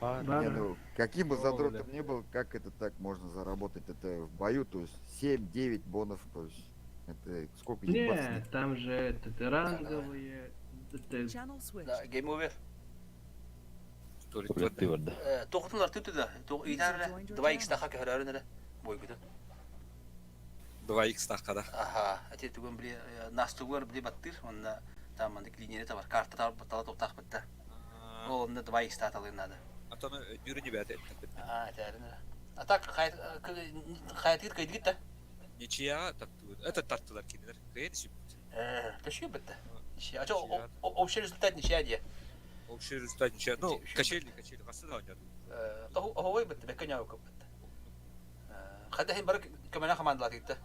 Не, ну, каким бы задротом ни был, как это так можно заработать? Это в бою, то есть 7-9 бонов, то есть это сколько Не, там же это ранговые. Да, game over. Туалетты барда. Тоқтылар түтті да. Итәрі, 2x тақа көхәрәрін әрі. Бой күті. 2x тақа да. Аха, әте түгін біле, настугар біле баттыр, онда там андык линия бар, карта тар тала тоқтақ бітті. Ол онда 2x таталын надо. Атаны дүрі не бәті А, әтәрін әрі. А так, қайтыр кайдыгит да? Ничья таттылар. Это таттылар кинилер. Кыйын сүппүт. Төшүү бітті. А чо, общий результат ничья де? Общий результат ничья. Ну, качели, качели. Қасы да ойнады. Оһой бітті, бәкке няу көп бітті. Хада хин барык көмөнө командалар кетти.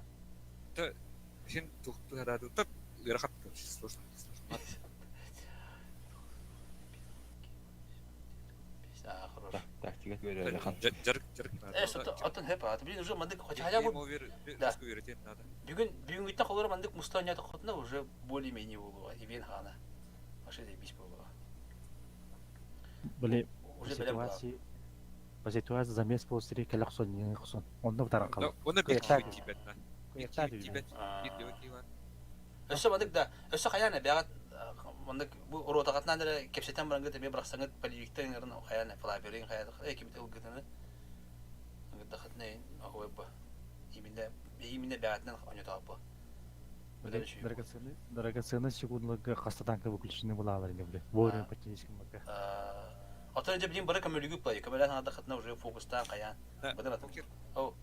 Та хин тухту хараду. Та ыарахат сложно. Тактика көрөр Жарык, жарык. Э, атын хэп, а блин уже мандык хотя хотя бы. Да. Бүгүн бүгүнгүттен холор мандык мустаня тохотна уже более-менее болуга. Ивен хана. Вообще заебись болуга. Блин, Уже ситуации по ситуации замес полсери келексон не хсон. Онда втаран кал. Онда бир тибет на. Тибет. Өссө мандык да, өссө хаяна бягат мандык бу ротагатнан эре кепсетен барангы теме бираксаңыт полевиктен ырын хаяна флаберин хаяна э кимте улгытыны. Гыдахатны ахуйба. Именно именно бягатнан оньотап бу. Драгоценный, драгоценный секундлыгы хастатанка выключены была, бля. Вовремя подтянись к Атын же блин бары көмөлүгү плай, көмөлөн анда хатна уже фокустан каян. Бадан атын. О.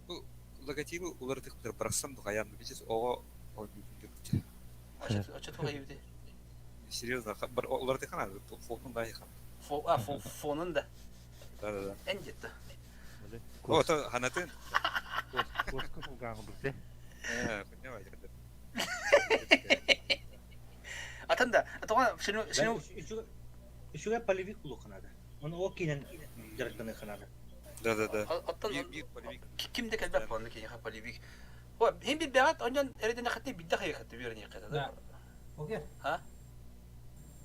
Бу логотибы улар тыктыр барсам каян билесиз ого Ача туга юди. Серьезно, бар улар тыхана фонун да яхан. Фо а фонун да. Да да да. Эн жетти. О, то ханатын. Коску фуган бу. Э, хуйня вайдер. Атын да, туга шину шину Үчүгэй полевик булу ханада. Оны о кинен жарыктаны ханада. Да да да. Аттан кимде келбеп оны кине полевик. О, хим бир бягат ондан эреден хатты бидде хай хатты берни ката да. Окей. Ха?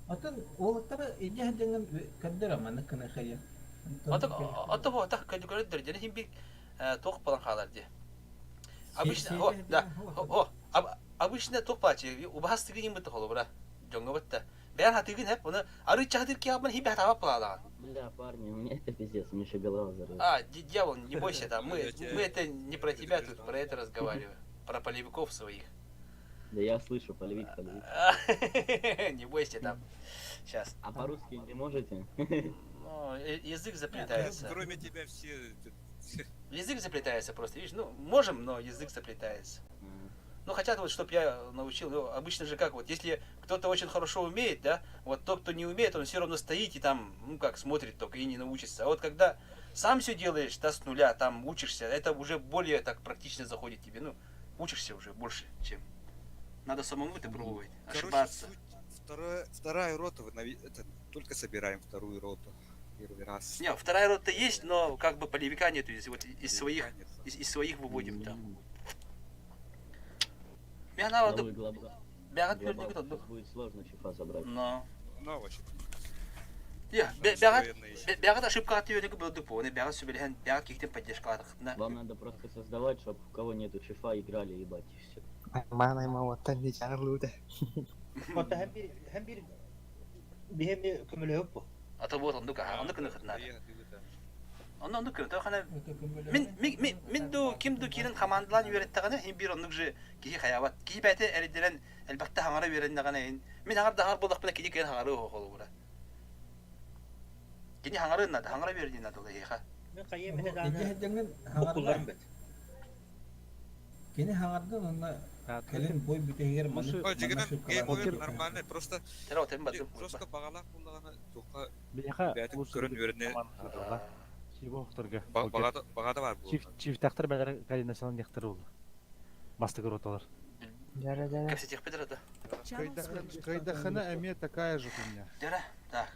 Атын олаттары иде хадыңын каддара маны кына хая. Ото ото бу так көрдөр дьэ хим бир туох болан хаалар дии. Обычно о да о обычно туох баачы убаһас тыгын бытта холобура дьоҥҥо бытта. Бэйэн хатыгын хэп оны арыы чахатыр киһи хим бэхтаабат булаалаҕын. Бля, парни, у меня это пиздец, у меня еще голова взорвется. А, дьявол, не бойся там, мы, мы это не про тебя тут, про это разговариваем, про полевиков своих. Да я слышу, полевик, полевик. Не бойся там. Сейчас. А по-русски не можете? Ну, язык заплетается. Кроме тебя все... Язык заплетается просто, видишь, ну, можем, но язык заплетается. Ну, хотят вот, чтобы я научил, ну, обычно же как вот, если кто-то очень хорошо умеет, да, вот тот, кто не умеет, он все равно стоит и там, ну, как, смотрит только и не научится. А вот когда сам все делаешь, да, с нуля, там учишься, это уже более так практично заходит тебе, ну, учишься уже больше, чем. Надо самому это пробовать, Короче, ошибаться. суть, вторая рота, вы это, только собираем вторую роту. Первый раз. Не, вторая рота есть, но как бы полевика нету, из, вот, из своих, из своих выводим там. Меня надо... Новый глоба. Бягат Глобал, көрдүк сейчас будет сложно чифа забрать. Но. Ну, вообще. Я, бягат, бягат ошибка от был дупо, не бягат сүбелehen, бягат кихтен поддержка Вам надо просто создавать, чтобы у кого нету чифа, играли, ебать, и все. Мана мауаттан не чаңырлыуда. Ота һәм бир һәм бир биһеми көмөлөһөп бу. А то вот оннук, оннук кына надо. Онно оннук кына, хана мин мин мин мин ду ким ду кирин командалан үөрэттеҕинэ иһин биир оннук же киһи хайаабат. Киһи бэйэтэ эридэрэн элбэхтэ хаҥара үөрэннэҕинэ иһин мин хаҥар да хаҥар буоллахпына кини кэлэн хаҥарыы холобура. Кини хаҥарыан наада, хаҥара үөрэниэн наада ол эһиэхэ. Мин хайыам этэ даҕаны буккулларым бэт. Кини хаҥардан онно кэлин бой бүтэһигэр маны Ой, дьигинэн геймплей нормальный, просто Теро тем бардым. жестко бағалаах буллаҕына туохха Биһиэхэ бэйэтин лучше көрөн үөрэнэ Чивохторга. бағата бар буолла. Чифтахтар бэлэр координациялан яхтар ол. Бастыгыр оталар. Кэпсэтиэхпит это. Кайдахана эмиэ такая же у меня. Дера, так.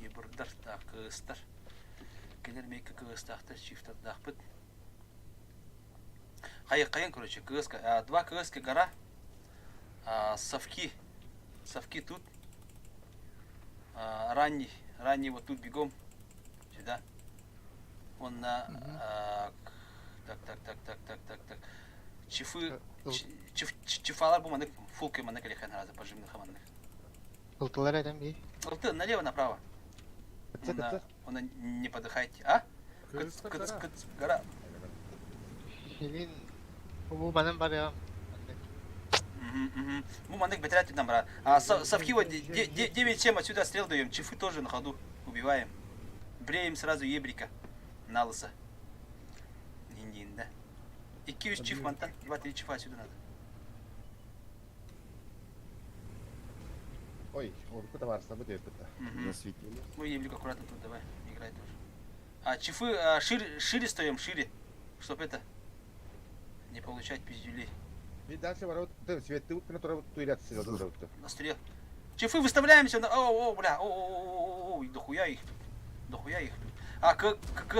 Ебурдар, так, кыстар. Кенер мейкі кыстахтар, чифтардахпыт. Хайы, хайын, короче, КСК. Два КСК гора. А, совки. Совки тут. А, ранний. Ранний вот тут бегом. Сюда. Он на... А, так, так, так, так, так, так, так. Чифы... Чиф, чифалар бу маннык фулкой маннык элехэн разы пожимных маннык. Ылтылар этем би. Ылты налево направо. Он, он не подыхайте, а? Кыц, кыц, кыц, гора. Хилин бу манан барыам. Ну, маннык бетрят нам брат. А совки вот 9-7 отсюда стрел даем, чифы тоже на ходу убиваем. Бреем сразу ебрика на лысо. Индин, да? Икки үс чиф мантан, 2-3 чифа отсюда надо. Ой, урукку табаарыстарбыт эппит. Засветили. Ну, еблик аккуратно тут давай, играй тоже. А чифы а, шире, шире встаем, шире, чтоб это, не получать пиздюлей. И дальше ворот, ты свет, ты на турабут туйлят сидел На стрел. Чифы выставляемся на... О, о, бля, о, о, о, о, о, дохуя их тут. Дохуя их тут. А, к, к, к,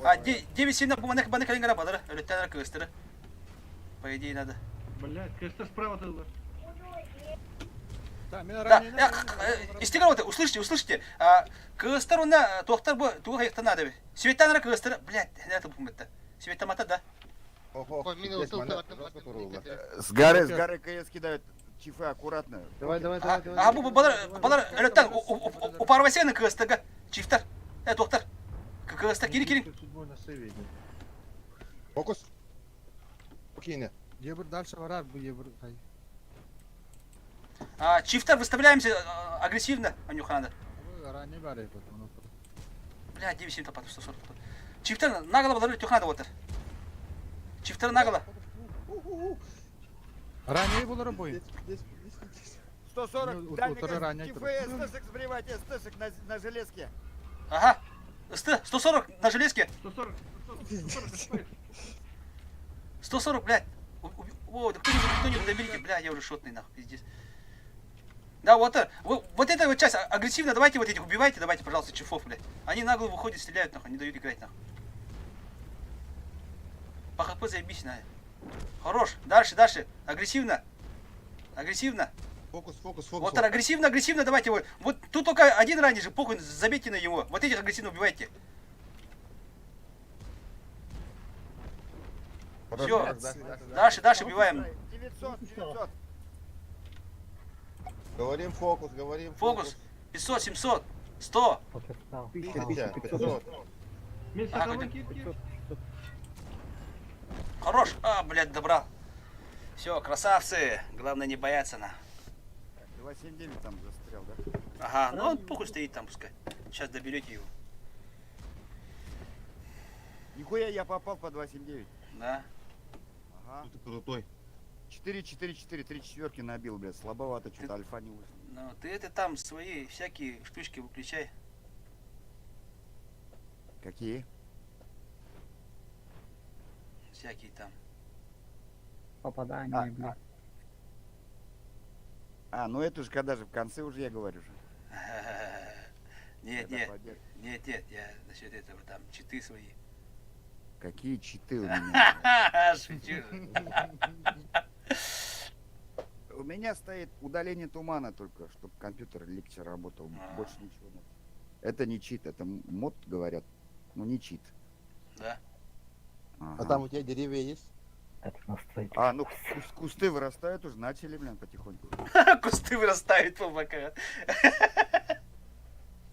А, 9-7 на буманек, банек, калингара, бадара, өлөттәнер кыстыры. По идее надо. Блядь, КСТ справа тылда. Да, Да, истигар услышите, услышите. Кыстар онна туохтар бу тугу хайыктан надо. Светтанара кыстыр, блядь, это бумытта. Светтамата да. С горы, с горы КС кидают. Чифы аккуратно. Давай, давай, давай, давай. А бу балар балар өлөттөн упарвасена кыстыга. Чифтар. Э, доктор. Кыста кири кири. Фокус. Окей, Ебр дальше барар бу ебр. А, чифтар выставляемся агрессивно, Анюха надо. Ранее бар Бля, 9-7 топат, 140 топат. Чифтар наголо балар тюх надо отыр. Чифтар наголо. Ранее булар бой. 140, дальний чифы СТшек сбривайте, СТшек на, на железке. Ага. СТ, 140 на железке. 140, 140, 140, блядь. О, да кто-нибудь, кто-нибудь доберите, бля, я уже шотный, нахуй, пиздец. Да, вот, вот, вот эта вот часть агрессивно, давайте вот этих убивайте, давайте, пожалуйста, чифов, блядь. Они нагло выходят, стреляют, нахуй, не дают играть, нахуй. По хп заебись, на. Хорош, дальше, дальше, агрессивно. Агрессивно. Фокус, фокус, фокус. Вот агрессивно, агрессивно давайте его. Вот тут только один ранний же, похуй, забейте на него. Вот этих агрессивно убивайте. Все. Дальше, дальше убиваем. 900, 900. Говорим фокус, говорим фокус. 500, 700, 100. 1000, 500. Ага, Хорош. А, блядь, добрал. Все, красавцы. Главное не бояться на. 279 там застрял, да? Ага, ну он похуй стоит там пускай. Сейчас доберете его. Нихуя я попал по 279. Да. Ага. Ты крутой. 4, 4, 4, 3 четверки набил, блядь. Слабовато что-то, альфа не вышла. Ну, ты это там свои всякие штучки выключай. Какие? Всякие там. Попадание, блядь. А, ну это же когда же, в конце уже я говорю же. Нет, Когда нет, победа. нет, нет, я насчет этого там читы свои. Какие читы у меня? Шучу. У меня стоит удаление тумана только, чтобы компьютер легче работал. А. Больше ничего нет. Это не чит, это мод, говорят. Ну не чит. Да. А там у тебя деревья есть? А, ну кусты вырастают уже, начали, блин, потихоньку. Кусты вырастают по бокам.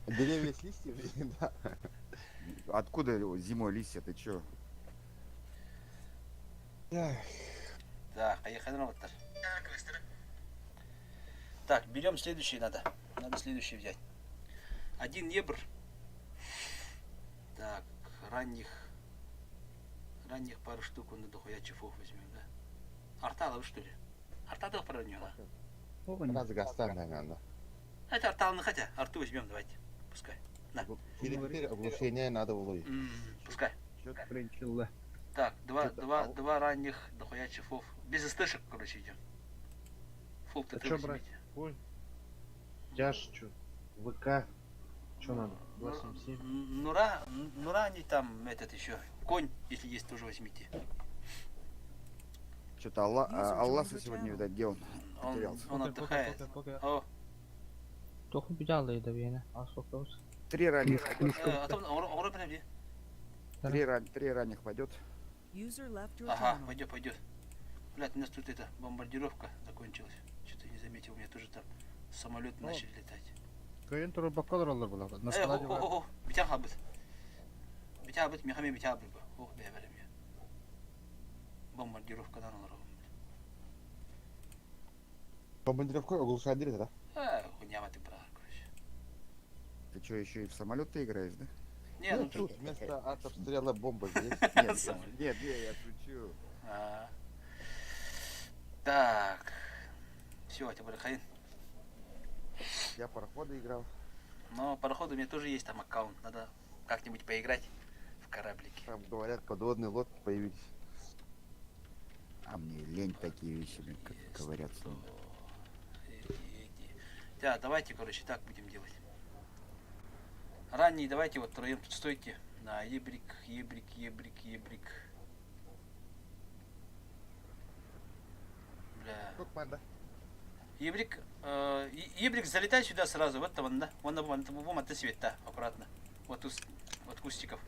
Деревья с листьями? Да. Откуда зимой листья, ты чё? Так, поехали на Так, берем следующий надо. Надо следующий взять. Один ебр. Так, ранних. Ранних пару штук он на дохуя чифов возьмем, да? Арталов, что ли? Арталов пару да? Раз гастан, наверное. Это артал на хотя. Арту возьмем, давайте. Пускай. На. Теперь оглушение надо уловить. Пускай. Что-то Так, два, Чё-то два, ау. два ранних дохуя чифов. Без СТшек, короче, идем. Фул А ТТ чё брать? возьмите. Ой. Тяж, чё? ВК. Чё надо? Ну, 277. Нура, Нура не там этот еще. Конь, если есть, тоже возьмите. Что-то Алла, User joined Алласа your сегодня, channel. видать, где он? Он, Потерялся. он отдыхает. О, Три ранних. а там, он, подожди. Три ранних пойдет. User left your Ага, channel. пойдет, пойдет. Блядь, у нас тут это, бомбардировка закончилась. Что-то не заметил, у меня тоже там самолет начали летать. Кайын туру баккалар алар булар. На Э, складе о, бар. о, о, битя хабыт. Битя хабыт, мехами битя хабыт. Ох, бля, бля, бля. Бомбардировка дан олар. Бомбардировка оглушает деревья, да? Э, хуйня ты прав, короче. Ты что, еще и в самолет ты играешь, да? Не, ну тут вместо артобстрела бомба здесь. Нет, нет, нет, я шучу. А. Так. Все, теперь хайн. Я пароходы играл. Но пароходу у меня тоже есть там аккаунт. Надо как-нибудь поиграть в кораблике. Там, говорят, подводные лодки появились. А мне лень такие вещи, блин, как ковыряться. Да, давайте, короче, так будем делать. Ранний давайте вот троем тут стойте. На ебрик, ебрик, ебрик, ебрик. Бля. Сколько манда? Ебрик, ебрик, залетай сюда сразу. Вот там, да? Вон, вон, вон, вон, ты свет, да, аккуратно. Вот, вот кустиков.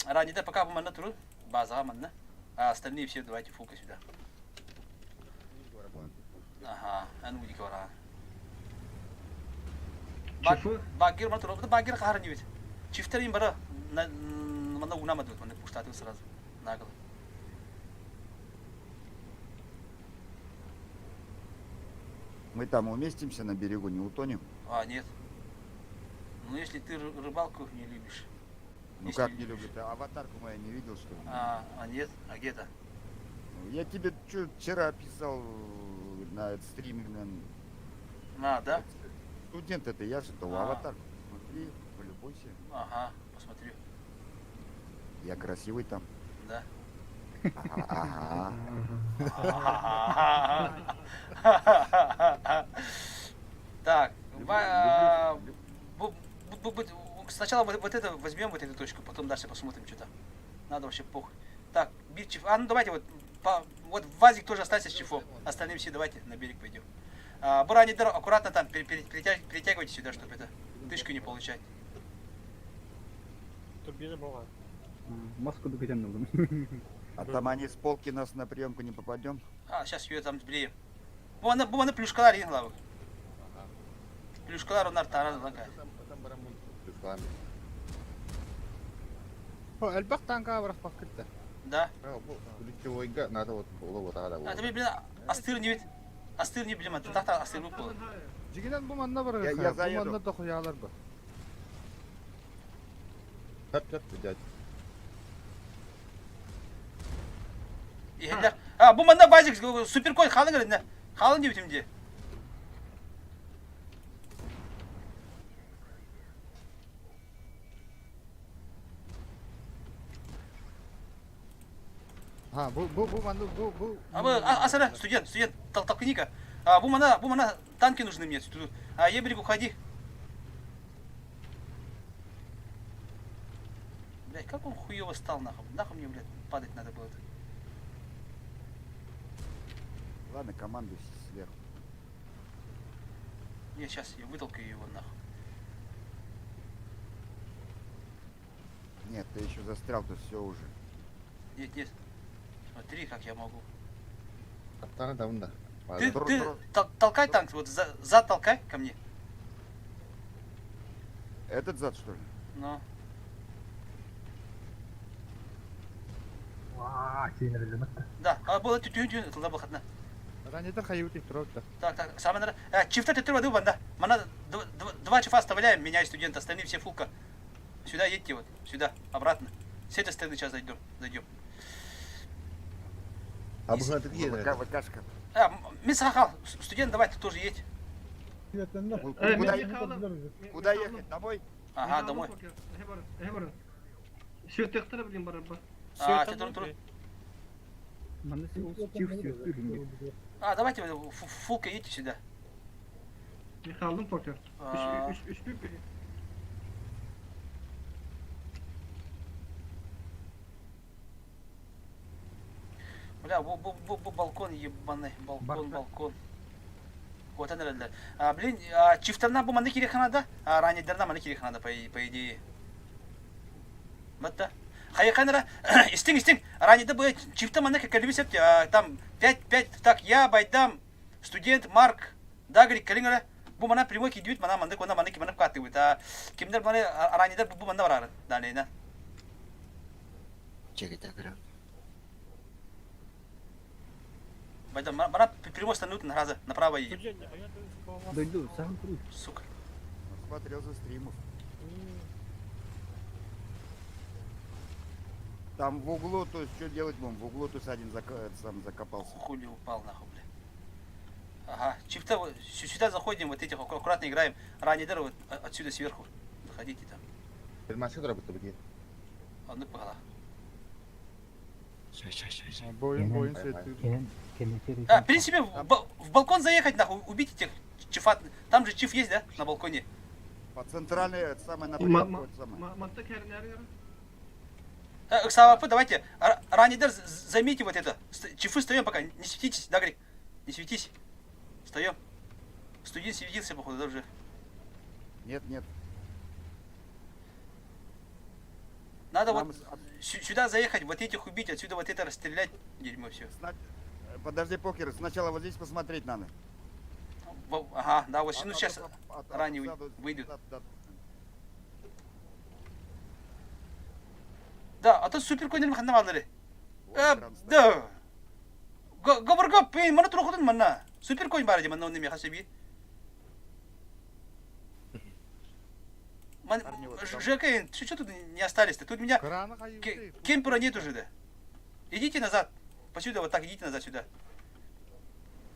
Ранний, да, пока манна туру. База манна. А остальные все давайте фука сюда. Ага, аны будет говорить. Багир матур, багир кахар не ведь. Чифтерин бара, на мана уна мадут, мана пуштаты сразу нагло. Мы там уместимся на берегу, не утонем? А, нет. Ну, если ты рыбалку не любишь. Ну Если как не люблю? Ты аватарку мою не видел, что ли? А нет? А где-то? Ну, я тебе чё, вчера писал на этот стриме, блин. А, да? Студент это я же, то А. аватарку. Смотри, полюбуйся. Ага, посмотрю. Я красивый там. Да. Ага. Так, сначала вот это возьмем, вот эту точку, потом дальше посмотрим, что там. Надо вообще похуй. Так, Бирчев, а ну давайте вот, вот Вазик тоже останется с чифом. Остальные все давайте на берег пойдем. А, Буранидер, аккуратно там перетягивайте сюда, чтобы это тышку не получать. Турбина была. Маску докатянула. А там они с полки нас на приемку не попадем. А, сейчас ее там сблеем. Бу аны плюшкалар ең лавык. Плюшкалар онар таран ланка. О, элбэх танка бырахпаккыт да. Да. Ключевойга надо вот было вот ада А тебе, блин, астыр не ведь. Астыр не билем, тахта астыр был. Дьиҥинэн бу манна Я- барыахха, я бу заеду. манна дохуялар бу. Хап хап дядь. Иһэллэр. А, бу манна базик суперкой халың эрэ. Халың диэбитим дии. Ha бу бу бу манна бу бу А вы, а, асара, студент, студент, тол толкни-ка. А, бу мана, танки нужны мне тут. А, Ебрик, уходи. Блядь, как он хуёво стал, нахуй. Нахуй мне, блядь, падать надо было. Ладно, команду сверху. Не, сейчас я вытолкаю его, нахуй. Нет, ты еще застрял, тут все уже. Нет, нет. Смотри, как я могу. Аттана давында. Ты, ты толкай танк, вот за, зад толкай ко мне. Этот зад, что ли? Ну. Да, а было тю тю туда был одна. Ранитер хайут их да. Так, так, самое надо. А, чифта ты воды банда. Мана два чифа оставляем, меня и студента, остальные все фулка. Сюда едьте вот, сюда, обратно. С этой стороны сейчас зайдем, зайдем. А бұл ты где? ВК, ВКшка. А, Мисахал, студент, давай ты тоже едь. Куда, куда ехать? Домой? Ага, домой. Сүртектер блин бар бар. А, ты турун, турун. Манна чиф сүртүр. А, давайте фулка едьте сюда. Михалдым покер. А. Үш үш үш Бля, бу, бу, бу, бу балкон ебаный, балкон, балкон. Вот она, А, блин, а, чифтарна бу маны киреханада, а ранидерна маны киреханада, по, по идее. Вот да. Хайханара, истин, истин, ранида бу чифта маны калибисепти, а, там 5, 5, так, я, Байдам, студент, Марк, Дагри, калингара, бу мана прямой кидют, мана мандык, она маны киманы катывает, а кимдер маны ранидер бу манда барар, да, не, Чекайте, көрөм. Байдам, мана прямой станут на раза, направо едем. Дойду, сам круг. Сука. Смотрел за стримов. Там в углу, то есть, что делать будем? В углу, то есть, один сам закопался. Хули упал нахуй, бля. Ага, чифта, вот сюда заходим, вот этих аккуратно играем. Ранидер вот отсюда сверху. Заходите там. А ну погнала. Ща, ща, ща, ща. Бойын бойын А, в принципе, в балкон заехать, нахуй, убить этих чифат. Там же чиф есть, да, на балконе? По центральной, это самое, на. Савапы, давайте, Ранидер, займите вот это. Чифы встаем пока, не светитесь, да, Грик? Не светись. Встаем. Студент светился, походу, да, уже. Нет, нет. Надо Нам вот сюда заехать, вот этих убить, отсюда вот это расстрелять, дерьмо все. Подожди, покер, сначала вот здесь посмотреть надо. Ага, да, вот ну сейчас ранее выйдут. Да, а то супер конь ханна малдары. Да. Гобр гоп, мана турохотун манна. Супер конь бар манна онны меха себе. Ман, Жека, что тут не остались-то? Тут меня кемпера нет уже, да. Идите назад. Посюда, вот так идите назад сюда.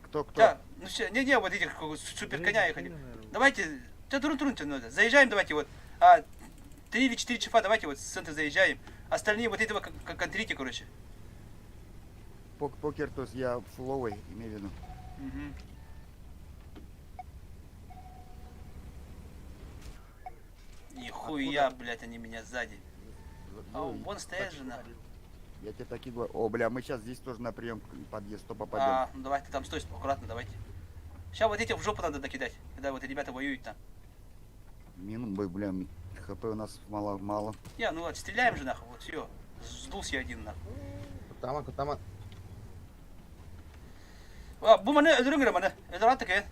Кто, кто? Да, ну все, не, не, вот этих супер коня ехали. Давайте, да, трун трун надо. Заезжаем, давайте вот. А, 3 или 4 чифа, давайте вот с центра заезжаем. Остальные вот этого контрите, короче. Покер, то есть я фуловый, имею в виду. Угу. Нихуя, блядь, они меня сзади. А Ну, вон стоят же нахуй. Я тебе такие говорю. О, бля, мы сейчас здесь тоже на прием подъезд, то попадем. А, ну давай, ты там стой, аккуратно, давайте. Сейчас вот этих в жопу надо докидать, когда вот ребята воюют там. Мин, бля, хп у нас мало, мало. Я, ну вот, стреляем же нахуй, вот все. Сдулся один нахуй. Кутама, кутама. А, бу маны өлөрүҥ эрэ маны. Өлөр аты кэ.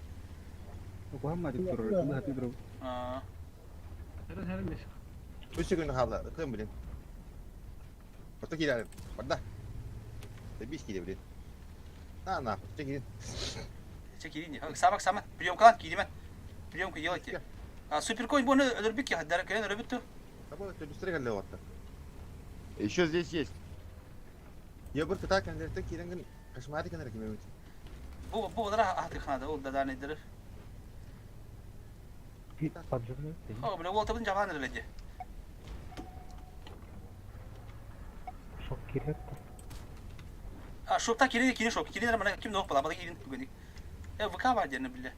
Куһамма дип турар. Бу хаты турар. Аа. Хәрен хәрен мес. Үс секунд хаалла. Ытыам блин. Орто киирээр. Барда. Бис киирэ блин. На на, чэ киирин. Чэ киирин. Самак сама. Приемкалан кииримэн. Приемку делайте. А суперконь буны өлөрбүт ки хаддара кэлэн өлөрбүт ту. Табы төбүстэрэ кэллэ отта. Еще здесь есть. Я бір кыта кәндерте киирэн кошмари кэнэр кимэбит. Бу бу олара ахтыхнада ол даданайдырыр. О, бля, ол табын жабан эрэлэди. Шок кирет. А, шопта кирин кирин шоп. Кирин мана ким нох бала, бала кирин бүгүн. Э, ВК бар дерне биле.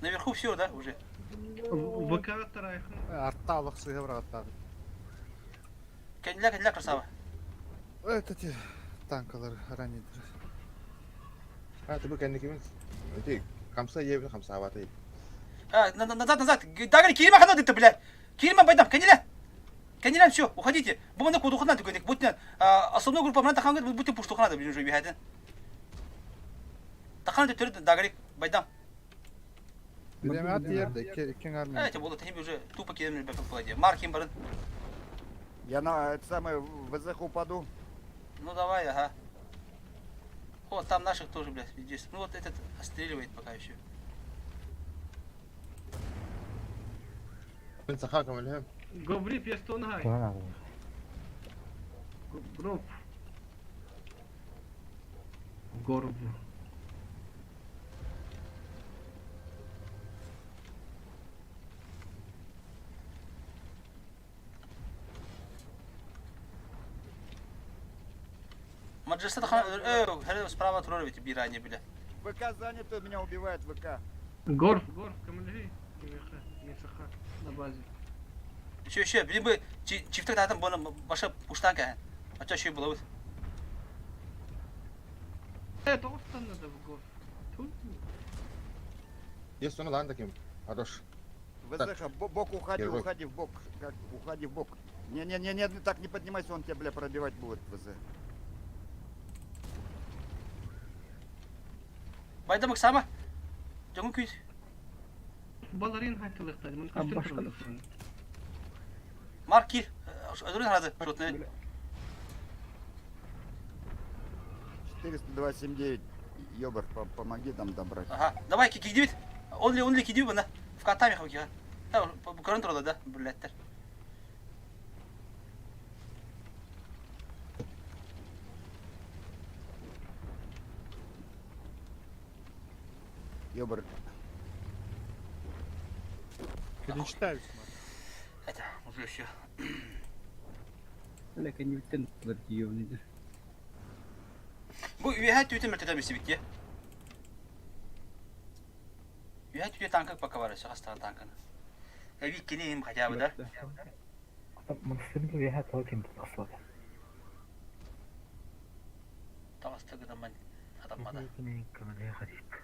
Наверху все, да, уже. ВК тарайхын. Артта алық сыға бір аттады. Кәнилә кәнилә красава. Это те танкалар ранидер. А, ты бы кәнне Эти хамса ебил хамса абаты. А, назад, назад. Дагри, кирма хана ты, блядь. Кирма байдам, кәнилә. Кәнилә, все, уходите. Бу мана кудухна түгәнек. Будь основной группа мана тахангы будьте пуштухна да блин уже бихәден. Таханы төтөрү дагри байдам. Билеме ат ерде, икки армия. Эти будут они уже тупо кидали бэк в Маркин барын. Я на это самое в ВЗХ упаду. Ну давай, ага. О, там наших тоже, блядь, здесь. Ну вот этот отстреливает пока еще. Мен саха көмөлөм. Говори, пестон хай. Гроб. Горб. Маджеста хан, э, справа турар ведь биране, бля. ВК занято, меня убивает ВК. Горф, горф, көмөлөй. Мисаха на базе. Еще, еще, блин бы чифтек татым бұны баша пуштан кәһен. Ача еще было вот. Э, тоғыстан надо в горф. Тут. Есть он лан таким. Хорош. ВЗХ, бок уходи, Герой. уходи в бок. Как, уходи в бок. Не-не-не, так не поднимайся, он тебя, бля, пробивать будет, ВЗ. Байдамык сама. Жоңун күйт. Баларин хайтылыктар. Мын кастын турар. Марк кир. Ödürün haradı. Шотны. 402,79. Ёбар, помоги там добрать. Ага. Давай кидибит. Он ли, он ли кидибит бына. В катами хавки. Да, көрін тұрады да, блядьтер. Ёбар. Кирин читаю. Это уже все. Ләкин үттен тутлар дийовныйды. Бу үйәһә түтен мөртәдә бисибит я. Үйәһә түтен танкы пока бар, шагастаган танканы. Э, виккини им хотя бы, да? Монастырьга үйәһә тал кем тасылды. Тагыстыгы мен адаммада. Көмөлөй хадип.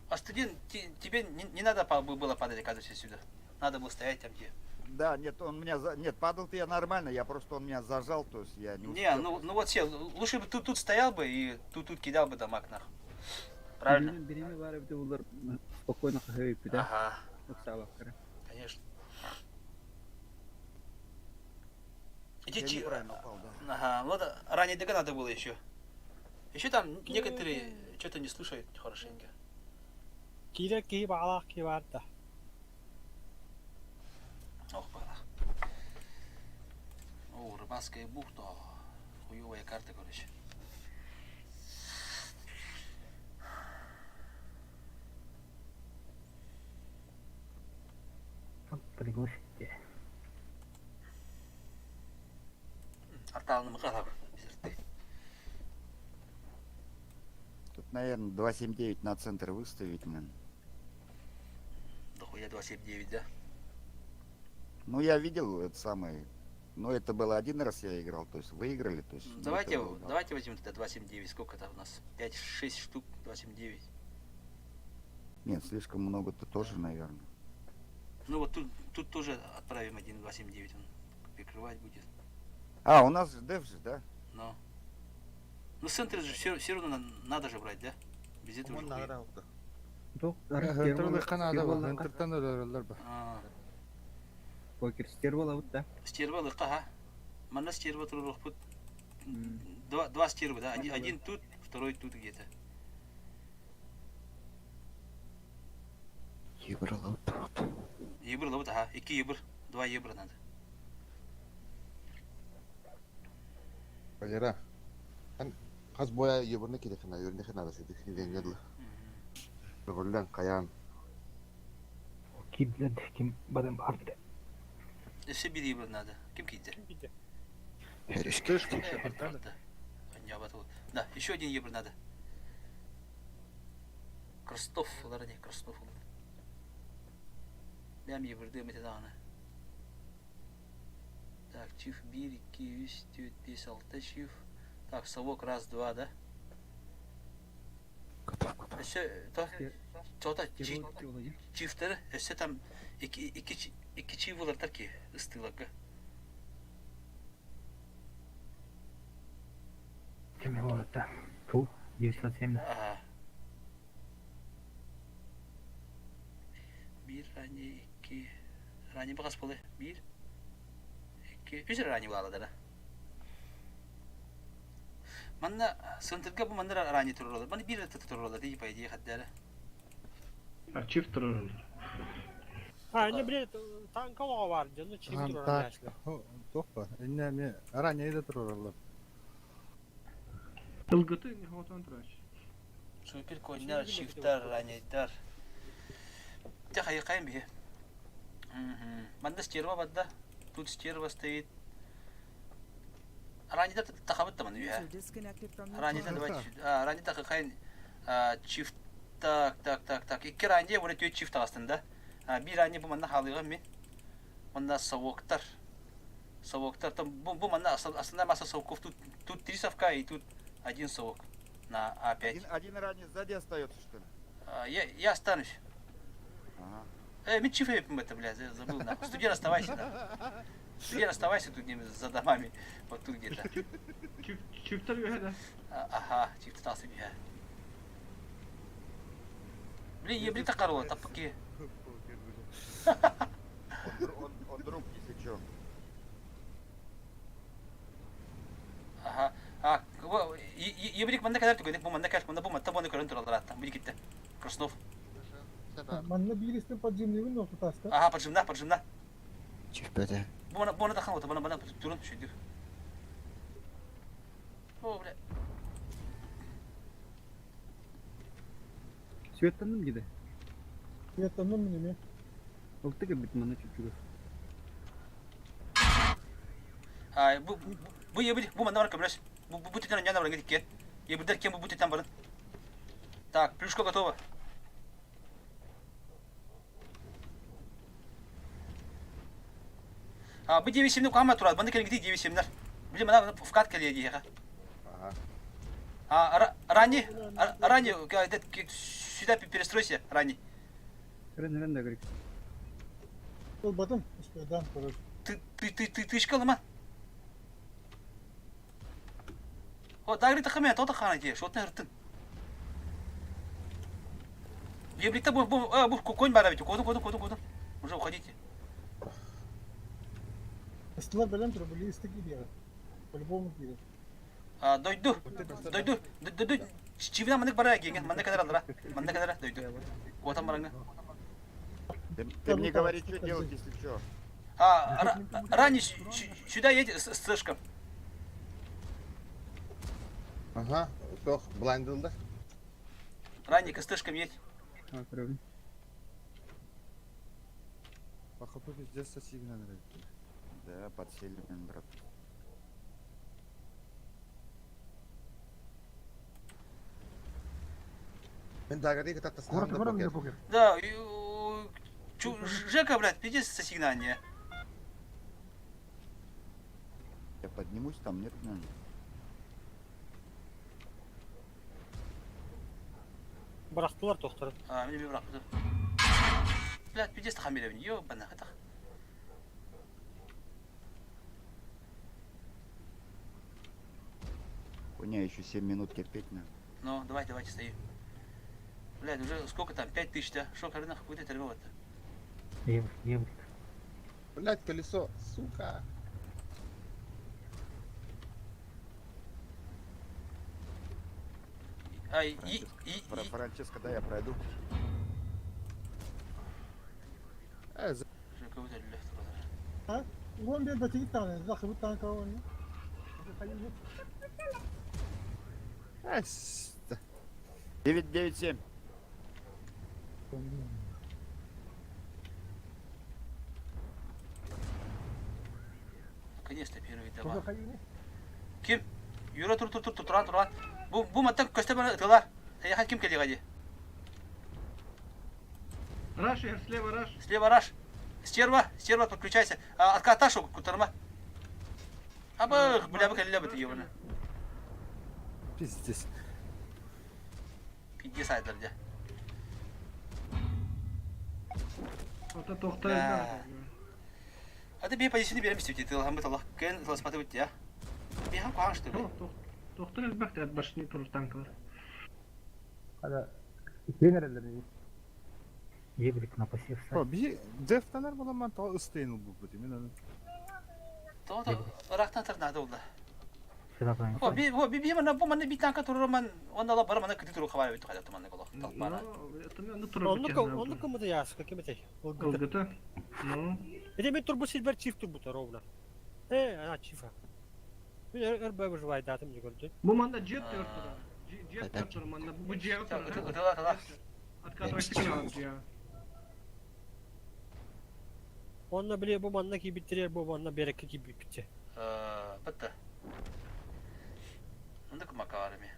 А студент, тебе не надо было падать, оказывается, сюда. Надо было стоять там, где. Да, нет, он меня... За... Нет, падал-то я нормально, я просто он меня зажал, то есть я не Не, успел. ну вот сел, лучше бы тут стоял бы и тут кидал бы дамаг нахуй. Правильно? Бириме бар бит булар спокойно хәйп да. Ага. Оксалап кара. Конечно. Иди, Я чи- неправильно упал, да. Ага, вот ранее ДГ надо было еще. Еще там некоторые что-то не слушают хорошенько. Кире ки балах ки барда. Ох, балах. О, рыбацкая бухта. Хуевая карта, короче. Пригласите. Арталны мыкалап. Тут, наверное, 2,79 на центр выставить, наверное. Дохуя 2,79, да? Ну, я видел это самое. Но это было один раз я играл, то есть выиграли, то есть. ну, Давайте, это было, да. давайте возьмем тогда 2,79. Сколько там у нас? 5-6 штук, 2,79. Нет, слишком много-то тоже, наверное. Ну вот тут, тут тоже отправим 1.279, он прикрывать будет. А, у нас же деф же, да? Но. Ну центр же все, все равно надо же брать, да? Без этого же хуй. Хантерлы Канада бар, Хантертан өлөрөллөр бар. Покер стерва лабыт да. Стерва лыка, ха. Манна стерва туруруохпут. Два, два стервы, да? Один, один тут, второй тут где-то. Ебр лабыт. Ебр лабыт, ага. Икки ебр. Два ебра надо. Валера, эн хас боя ебурна кириэхэ үөрэнэхэ наада сидик диэҥҥэ дылы. Көҕүллэн хайаан. Ким ким бадым барды. Өссө биир ебр надо. Ким киирдэ? Да, еще один ебр надо. Кростов, олар не Кростов. Бэм ебрды эмэтэ даҕаны. Так, чиф биир, икки, үс, түөрт, биэс, алта чиф. Так, совок раз, два, да? Өссө то то чифтары өссө там икки икки икки чиф булартар ки ыстыыларга. Ким болот Ту 907. Ага. Биир ранее икки ранее баҕас буолуо биир икки үс эрэ ранее буолаалар Манна центрга бу манна ранее тураллар. Маны биир эрэ тураллар дии по идее хаддара. Арчив турар. А, не, блин, танка бар, дьону чип турар Туох ба? Инне ми ранее да тураллар. Тылгыты не хотон турач. Супер коннар, чифтар, ранейдар. Те хайыкайын биһи. Манна стерва бадда. Тут стерва стоит. Ранейдар тахабыт таман User үһэ. disconnected from your Ранейдар channel. давайте. Ранейдар тахакайын чифт так так так так. Икки ранее вот эти чифт астында. Биир ранее бу манна халыгам мин. Манна совоктар. Совоктар там бу, бу манна основная масса совков тут тут три совка и тут один совок на А5. Один, один ранее сзади остается, что ли? Я, я останусь. Ага. Э, ми чиф это, блядь, забыл нахуй. Студент, оставайся, да. Студент, оставайся тут не за домами, вот тут где-то. Чифтар үһэ да. Ага, чиф тасы бия. Блин, ебли такарова, тапки. Он, он, он друг, если чё. Ага. А, ебрик манна кадar түгенек, бу манна каш, манна бу матта боны көрөн туралар аттан. Бу китте. Краснов. Манна биир подземный тутаста. Ага, поджимна, поджимна. Чиф бөтө. Бу мана бу тахан ота, бана бана турун шүйдү. О, бля. Светтанным где? Светтанным неме. Ол тыга бит манна чүчүгө. А, бу бу ебри, бу манна бар көмрөс. Бу бу тетен яна баран кеткен. Ебрдер кем бу бу тетен барын. Так, плюшка готова. А, бу 9-7 кама турат. Баны келген 9-7-лер. Билем, мына вкат келе дейға. Ага. А, ранее, ранее, сюда перестройся, ранее. Рен рен да говорит. Ол батым, успедан, короче. Ты, ты, ты, ты, ты шкалыма. О, дагри тахаме, то тахана де, шотны ыртын. Ебрикта бу, бу, а, бу, конь бара ведь, кодун, кодун, кодун, кодун. Уже уходите. Ыстылар белем тур, били истик идея. По-любому кире. А, дойду, дойду, дойду, чивина мандык бара ген, мандык кадar алра, мандык кадar дойду. Котам бараңа. Ты, ты мне говори, что делать, если что. А, ранее сюда едь с слишком. Ага, тох, блайндылда. Ранее к слишком едь. А, правильно. Пахапы пиздец сосигнан Да, подсели, брат. Мен дагары кытаттасынан да покер. Да, Жека, блядь, пиздец сосигнание. Я поднимусь, там нет, наверное. Бырахтылар тохторун. А, мин эмиэ бырахпытым. Блядь, пиздец тахан биэрэбин. Ёбана, хатах. Хуйня, еще 7 минут терпеть надо. Ну, давайте, давайте, стоим. Блядь, уже сколько там? 5000, да? Шо, корына, какой-то торговать-то? Блять, колесо, сука. Ай, и, и, Фра- Франческо, да, я пройду. Э, за- Уон bir batı tane, zakı bir tane kavanoz. Э, с- 997. Наконец-то первый дома. Ким? Юра тур тур тур тур туран туран. Бу бу маттан көстө тылар. Эйха ким келиҕэ дии? Раш, слева раш. Слева раш. Стерва, стерва, подключайся. А, отката шо кутарма. Абы, бля, бы кэллэ бит ёбана. Пиздец. Пиздец айдар дьэ. Ата тохтар. Да. А ты бей позицияны берем истети, ты лахамбы талах кен ласпаты бит я. Бейхан кухан что ли? Тохтар элбэх от башни тур танкалар. Ебрик на пассив О, би дефтанар боламан то ыстыйын бу бит. Мен аны. То то рахтан тарнады олда. О, би о би би мана бу мана би танка турурман, онда ла бара мана кыты туру хабар бит хайда туманны колох. Талпара. Оннук оннук кымыты яска кимете. Ылгыта. Ну. Эти мен турбу силбер чиф турбута ровно. Э, ана чифа. Мен өр бөбө жубай датым жүгөрдү. Бу манда жет төртүр. Жет төртүр манда. Бу жет төртүр. Ытыла тыла. Откатывайся к нам, жия. Онна биле бу манна кийбиттерер бу манна берекке кийбитте. Э, битте. Онда кумака бар эми.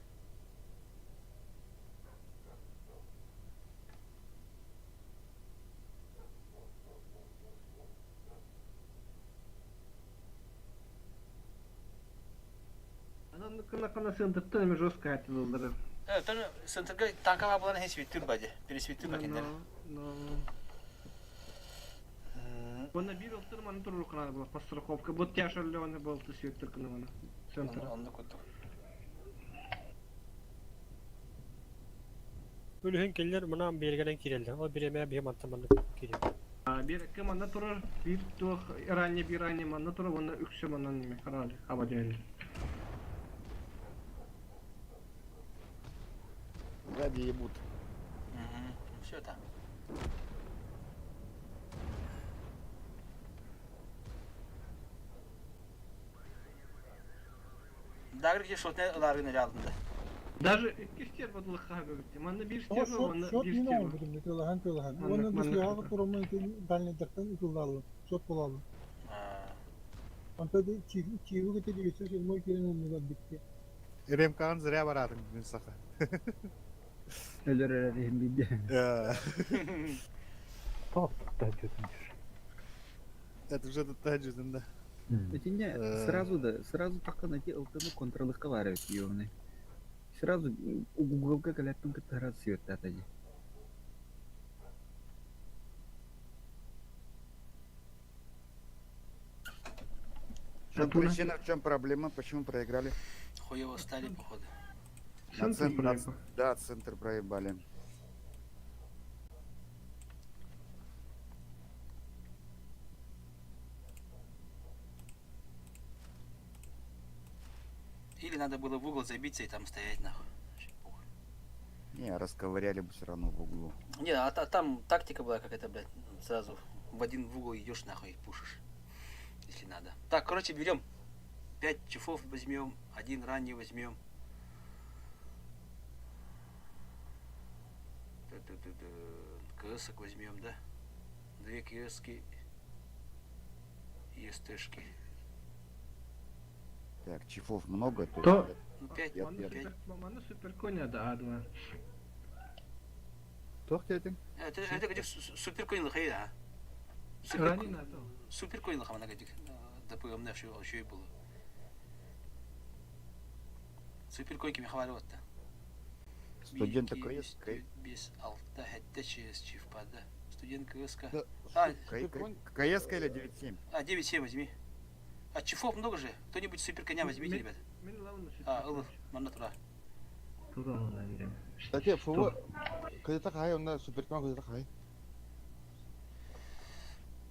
Анан кына кына сындырттан эме жестко айтылдыры. Э, тоже центрга танка булан хес виттүр бади. Пересвиттүр бакендер. Но. Онна бир оттыр маны туру кына була по страховка. Вот тяжелый был ты светтер кына мана. Центр. Онда куттук. Өлүһүн келлер мынан бергенен кирелдер. Ол биреме бие мантаманды кирел. Бир кем манна турар, бир туох ранее бир ранее манна турар, онна үксө маннан неме каралы, аба дели. Сзади ебут. Все там. Дагыр где шотне ларгын рядында. Даже икки стерва дылыха бөбүттү. Манна бир стерва, онна бир стерва. Манна РМК-ны зря барадың мен саха. Өлөр эрер бийде. Э, Топ та Это уже тут да. Этине сразу да, сразу так найти ылтыны контрлыкка барып ёбны. Сразу уголка калаттын кытара свет атади. В чем причина, в чем проблема, почему проиграли? Хуево стали, походу. На Центр центр, на проебал. да, центр проебали. Или надо было в угол забиться и там стоять, нахуй. Вообще похуй. Не, расковыряли бы все равно в углу. Не, а там тактика была какая-то, блядь, сразу в один в угол идешь, нахуй, и пушишь, если надо. Так, короче, берем 5 чефов возьмем, один ранний возьмем. КСок возьмем, да? Две КСки и СТшки. Так, чифов много. То, То- есть Ну, 5, я- 5. Манна супер коня да А2. Тох дедиң. Это, это где супер конь лохай, а? Ранее надо. Супер конь лохай, она где ДПМ еще и было. Супер койки мехавали вот-то. Студенты 2, КС, 3, 5, 6, 7 ЧС чифпада. Студент КСК. А, КС или 9-7? а 9-7 возьми. А чифов много же. Кто-нибудь супер коня возьмите, ребят. А, ыл, манна тура. Кстати, ФВ, когда хай, он суперкон когда хай.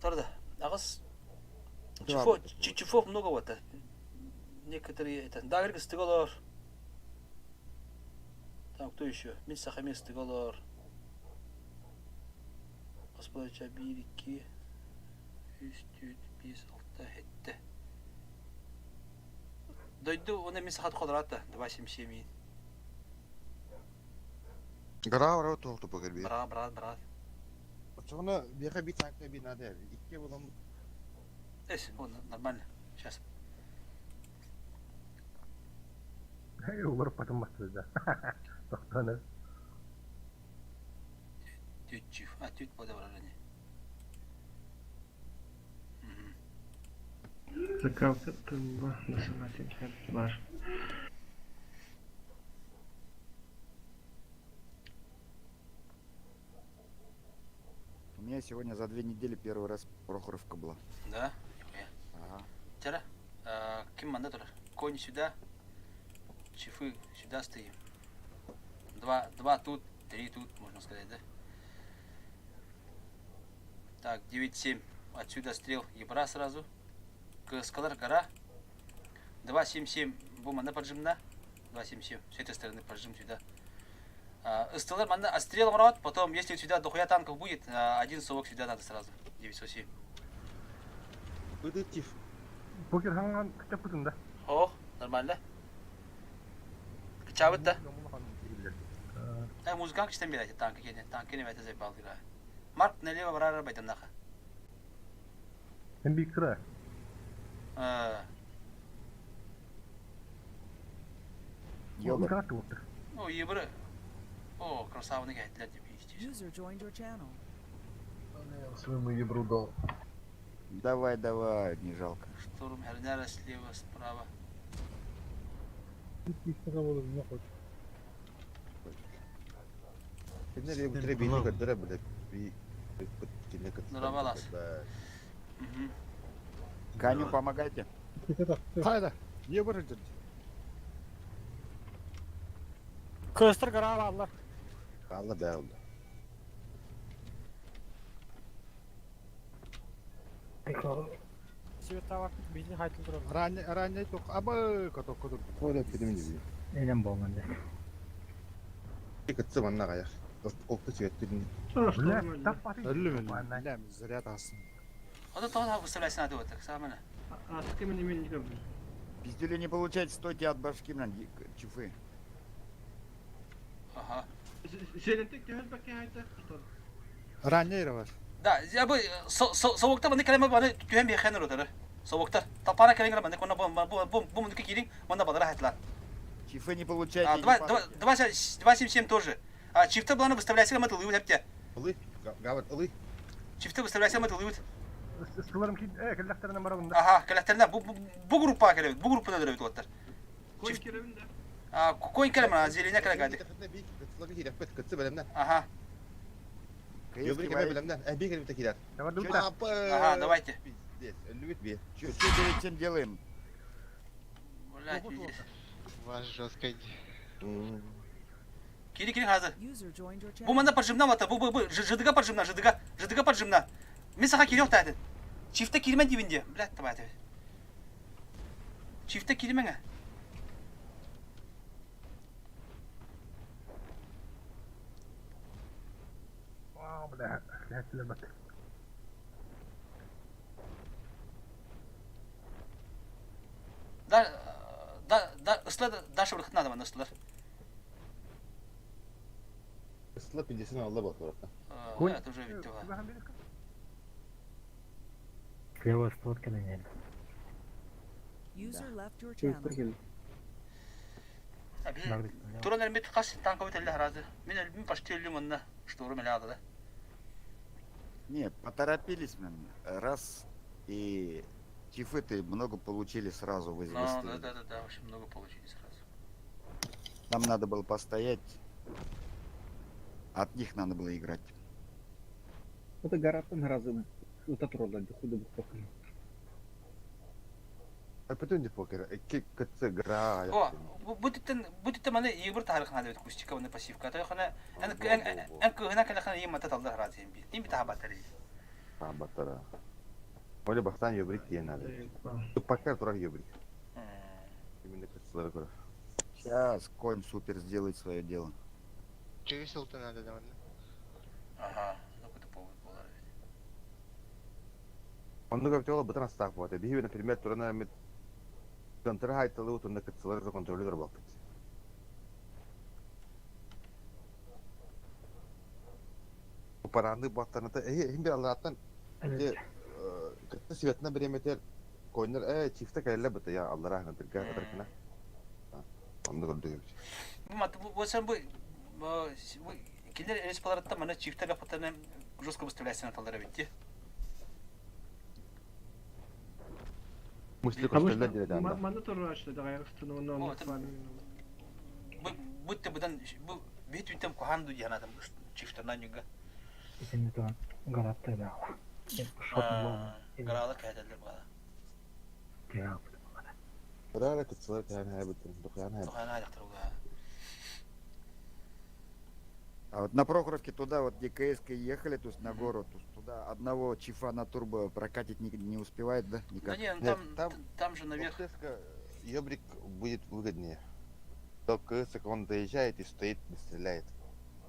Тарда. Агас. Чифов, чифов много вот. Некоторые это. Дагрик стыгалар. Там кто еще? Мин сахами стыгалар. Господа 1, 2, 3, 4, 5, 6, 7. Дойду, он мин сахат ходрата. 2, 7, 7. Гора ора тоқту бүгір бер. Брат, брат, брат. Чоғына беға бит танкта би надо. Икке болам. Эс, он нормально. Сейчас. Олар потом бастырды. Тоқтаны. Тють чиф. А, тють подобрали. Закалка тымба, насанатын бар. У меня сегодня за 2 недели первый раз Прохоровка была. Да? Нихуя. Ага. Тера, ким манда Конь сюда, чифы сюда стоим. Два, два тут, три тут, можно сказать, да? Так, 9-7. Отсюда стрел ебра сразу. Скалар гора. 2-7-7. Бу манна поджимна. 2-7-7. С этой стороны поджим сюда. Ыстылар манна отстрел рот, потом, если сюда дохуя танков будет, один совок сюда надо сразу. 907. Выдатив. Покер ханган күтіп да. О, нормально. Чабыт да. Э, музыкант кичтен берет танкы кене. Танкы не это заебал игра. Марк налево барара байдам наха. Hem bir kıra. Ёбар. Ну, ебры. О, красава не для тебе. User joined your channel. Своему ебру дал. Давай, давай, не жалко. Штурм Хернера слева, справа. Не хочет. Кине бу тре бини көдөрө биле би кине көт. Нурабалас. Коню помогайте. Қайда? Не бар жерде? Көстер гора алар. Алла бәлді. Света бар, біздің хайтыл тұрар. Ранее, ранее тоқ, абы, коток коток. Коля филм диби. Элем болманды. Кытсы манна гаяк. Окты сүеттүн. Өлүм, ләм, зря тасын. А то тоже выставляйся надо вот так, самое. А с кем не мен не Пиздюли не получайте, стойте от башки, блин, чифы. Ага. Зелентек төһөс бакка хайта. Ранее бар. Да, я бы совокта маны калема баны түһән бир хәнер отыр. Совокта. Тапана калеңгер маны кона бу бу бу бу мундуки кирин, манда бадара хатлар. Чифы не получайте. А, не два, падайте. два, два, два, семь, семь тоже. А, чифты планы выставляйся, мы тылы хәптә. Ылый, гават ылый. Чифты выставляйся, мы тылы. Ыстыларым ки, э, келләхтеринен барабын да. Ага, кәләхтеренә бу бу группа кәләбит, бу группаны дөрәбит оттар. Конь керебин да. А, конь кәләм, зеленя кәләгәде. Ага. Ага, давайте. Че, что перед чем делаем? Блядь, пиздец. Ваш жесткий. Кири, кири, хазыр. User joined your Бу channel. манда поджимна вата, бу бу бу ЖДГ поджимна, ЖДГ, ЖДГ поджимна. Мен саха кири оқтайды. Чифте киримен дибинде. Блядь, давай, давай. Чифте киримен. Вау, бля, ләтле бат. Да, да, да, ысла да шыбыр надо манда ыслар. Ысла пиндесин алла бат баратта. Это уже битти. Слева ствол кәләнәл. User left your channel. Туран әлмет қас танковый телле разы. Мен әлбим почти өлүм онна. Штурм эле ады да. Не, поторопились, блин. Раз и чифы-то много получили сразу, вы Ну, да, выставили. да, да, да, очень много получили сразу. Нам надо было постоять. От них надо было играть. Это гараттан сразу ыта тураллар худо букпакын. Апетон ди покер. Икки кытсы гра. О, бу түттен бу түттен маны ебір тарих надо бит кустика оны пассивка. То хана эн эн кыһына кэлэ хана ем мата талдар хара тем би. Тим би таха батары. Батара. Оле бастан ебрик диэн надо. Пока турар ебрик. Именно кытсылары көрөр. Сейчас конь супер сделает свое дело. Через ылты надо да манна. Ага, ну куда повод болар. Оннук өптөөлө бытан астаах буолар. Биһиги, например, турана эмит центр хайталы утунна кытсылары контроллер болпут. Паранды баттаната эһи эһин бир аллааттан те кытта светна биреметер койнер э чифта кэллэ быта я аллара хантырга ытаркына. Онну көрдүгүм. Бу мат бу сен бу кинилер респаларытта мана чифта бапатаны жестко выставляйся талдар битти. Мусли көстөллөр дире даанда. Манна турар да гайрыстын онно онно Бу бу будан бу бит үтем куханду дианатым чифтарнан юга. Итинни туган гаратта баала. Гарала кәдәлләр бала. Рара кытсылар кәһән хайбыттын, духян хайбыт. Духян хайдактыр А вот на Прохоровке туда вот ДКС ехали, то есть на гору, то есть туда одного чифа на турбо прокатить не, не успевает, да? Никак. Да не, ну там, там, там же наверх. Ёбрик будет выгоднее. Только он доезжает и стоит, не стреляет.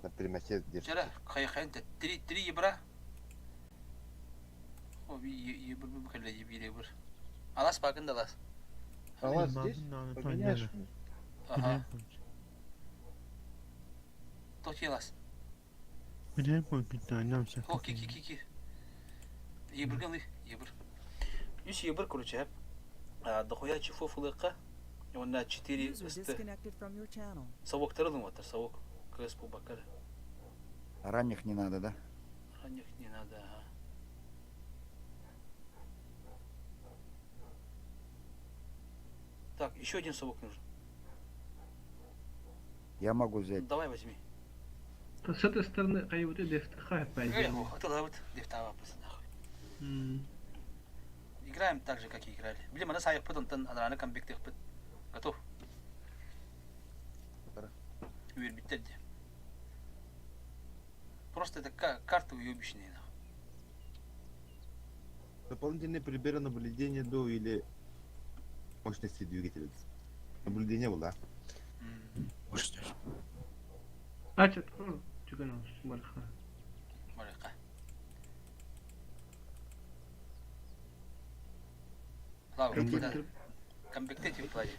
На прямоте держит. Вчера хайхайнта три три ебра. О, ебр бу кэлэ ебир ебр. Алас бакын да алас. Алас здесь? Поменяешь? Ага. Токи алас. О, ки ки ки ки. Ебрган ебр. Үс ебр, короче. Дохуя чифов улыкка. Он на 4 User ст. disconnected from your channel. Совок тарылым ватар, совок. КС по бакар. Ранних не надо, да? Ранних не надо, ага. Так, еще один совок нужен. Я могу взять. Давай возьми. С этой стороны кайбыты дефтаха Эх, ох, это да вот дефтава нахуй. Играем так же, как и играли. Блин, мы на потом тан анраны камбек пыт. Готов? Үер. Просто это карты уебищные, нахуй. Дополнительные приборы наблюдения до или мощности двигателя. Наблюдение было. Мощность. Ачат, түгөн барха. Барха. Ладно, камбекте тип плане.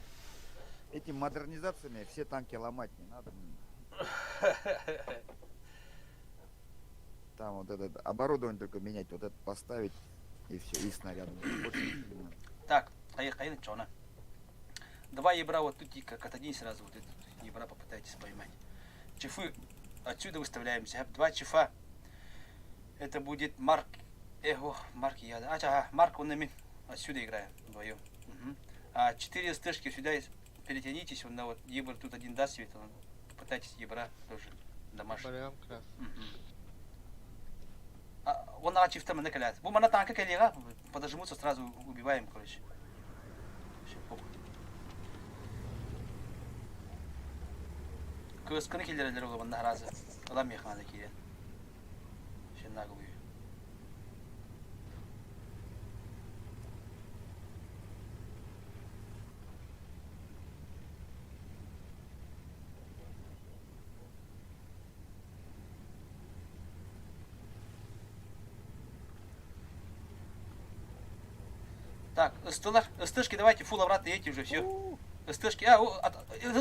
Этим модернизациями все танки ломать не надо. Там вот этот оборудование только менять, вот это поставить и все, и снаряды. Больше ничего не надо. Так, поехали, чё Два ебра вот тут и как отодвинь сразу вот этот ебра попытайтесь поймать. Чифы отсюда выставляемся. Два чифа. Это будет Марк. Эх, Марк я. А, ага, Марк он нами. Отсюда играем вдвоем. Угу. А четыре стежки сюда перетянитесь. Он на вот ебр тут один даст свет. Он попытайтесь ебра тоже домашний. Угу. А, он на чифта на колят. Бу мана танка коллега, подожмутся, сразу убиваем, короче. Кыскыны келдерелер ол мында разы. Адам механа кирен. Шен наглую. Так, СТЛР, СТшки давайте, фул обратно едьте уже, все. СТшки, а, о, от,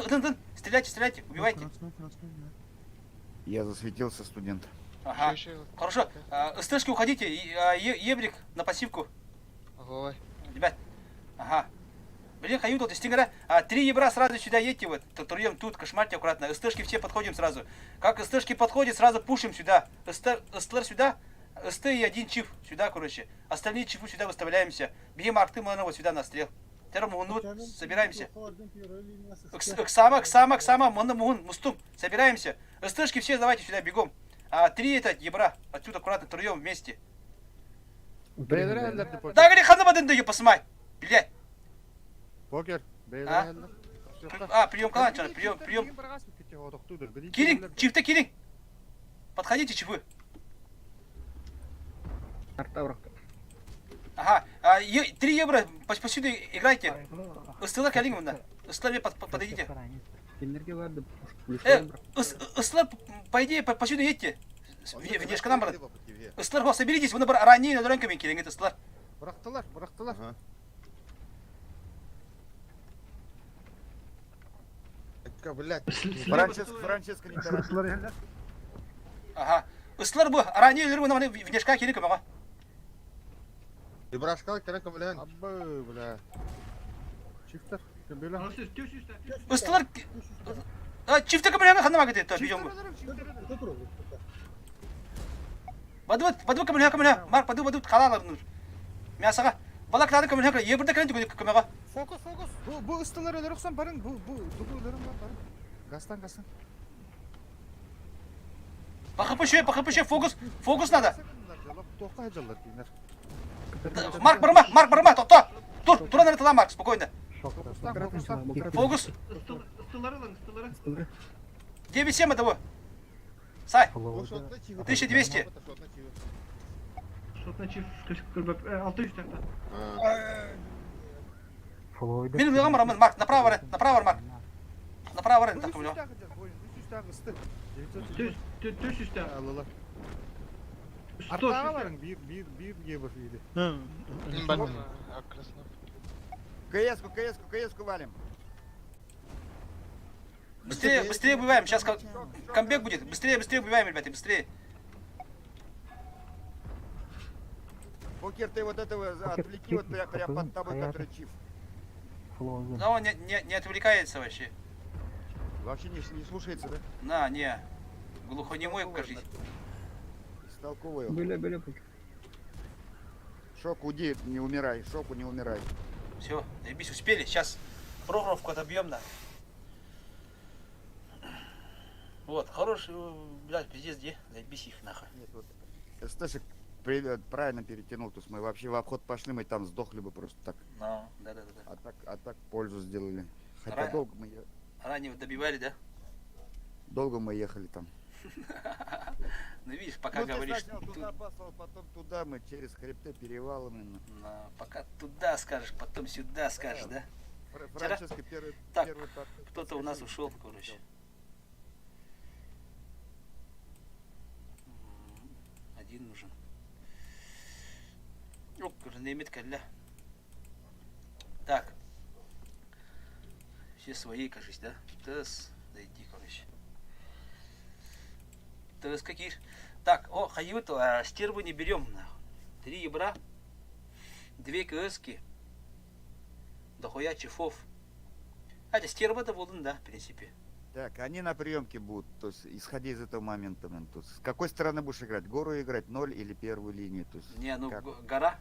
дын, дын, стреляйте, стреляйте, убивайте. Я засветился, студент. Ага, хорошо, а, СТшки уходите, а, Ебрик на пассивку. Ой. Ребят, ага. Блин, хаю тут, стингера. А, три ебра сразу сюда едьте, вот, труем тут, кошмарьте аккуратно. СТшки все подходим сразу. Как СТшки подходят, сразу пушим сюда. СТ, СТЛР сюда, СТ и один чиф сюда, короче. Остальные чифы сюда выставляемся. Бьем арты, мы вот сюда на стрел. Тер муһуннубут, собираемся. Ыксама, ыксама, ыксама, муһун, муһун, мустум. Собираемся. СТшки все давайте сюда, бегом. А, три это ебра. Отсюда аккуратно, троем вместе. Да, говори, хана бадын даю, посмай. Блядь. Покер. А? А, прием каланча, прием, прием. Кирин, чифта кирин. Подходите, чифы. Ага, а, 3 евро, посюда играйте. Ыстыла калин мында. Ыстыла подойдите. Э, ыстыла, по идее, посюда едьте. Внешка нам, брат. Ыстылар, соберитесь, вы ранее на дорогами кирин, ыстылар. Бырахтылар, бырахтылар. Блядь. Франческо, Франческо не торопись. Ага. Ыстылар бу, ранее өлөр мына внешка кирин көмөҕө. Ибрашкал кэлэн көмөлөһөн. Абы, бля. Чифтер, көмөлө. Ыстылар чифте көмөлөһөн ханна магыты то бижом. Бадыбыт, бадыбыт көмөлөһөн көмөлөһөн. Марк, бадыбыт, бадыбыт халалар нур. Мясаға. Бала кытааны көмөлөһөн ебірде кэлэн көмөҕө. Фокус, фокус. Бу бу ыстылар өлөр охсон барың, бу бу тугу өлөрүм бар, барың. Гастан, гастан. По ХП по ХП фокус, фокус надо. Тоққа жаллар кинер. Марк, барма, Марк, барма, тохто. Тур, тура нарытыла, Марк, спокойно. Фокус. Ыстылары ылың, ыстылары. 9-7 того. Сай. 1200. Шотна чиф көрбөп, 600 тахта. Мин уйгам барамын, Марк, направо, направо, Марк. Направо, так, у Төс үстә. Алалар. Артаға барың, бир, бир, бир ебір иде. КС-ку, КС-ку, КС-ку валим. Быстрее, быстрее убиваем, сейчас камбэк будет. Быстрее, быстрее убиваем, ребята, быстрее. Покер, ты вот этого отвлеки, вот прям, прям под тобой, который чиф. Да он не отвлекается вообще. Вообще не слушается, да? На, не. Глухонемой, кажись. Бестолковый он. Были, были. Шок, уйди, не умирай. Шоку, не умирай. Все, заебись, успели. Сейчас Прохоровку отобьем, да. Вот, хороший, блядь, пиздец, где? Заебись их нахуй. Нет, вот СТшек правильно перетянул, то есть мы вообще в обход пошли, мы там сдохли бы просто так. Ну, да-да-да. А так пользу сделали. Хотя долго мы Ранее добивали, да? Долго мы ехали там. Ну видишь, пока ну, ты говоришь... сначала туда послал, потом туда, мы через хребты перевалами. Пока туда скажешь, потом сюда скажешь, да? Франческо первый, Так, первый кто-то у нас ушел, короче. Один нужен. О, немет калля. Так. Все свои, кажись, да? Тс, зайди, короче. ТС какие? Так, о, хают, а, стерву не берем, нахуй. 3 ебра, 2 КСки, дохуя чифов. А, это стерва-то волын, да, в принципе. Так, они на приемке будут, то есть исходя из этого момента, man, то есть с какой стороны будешь играть? Гору играть, ноль или первую линию? То есть Не, ну как? гора,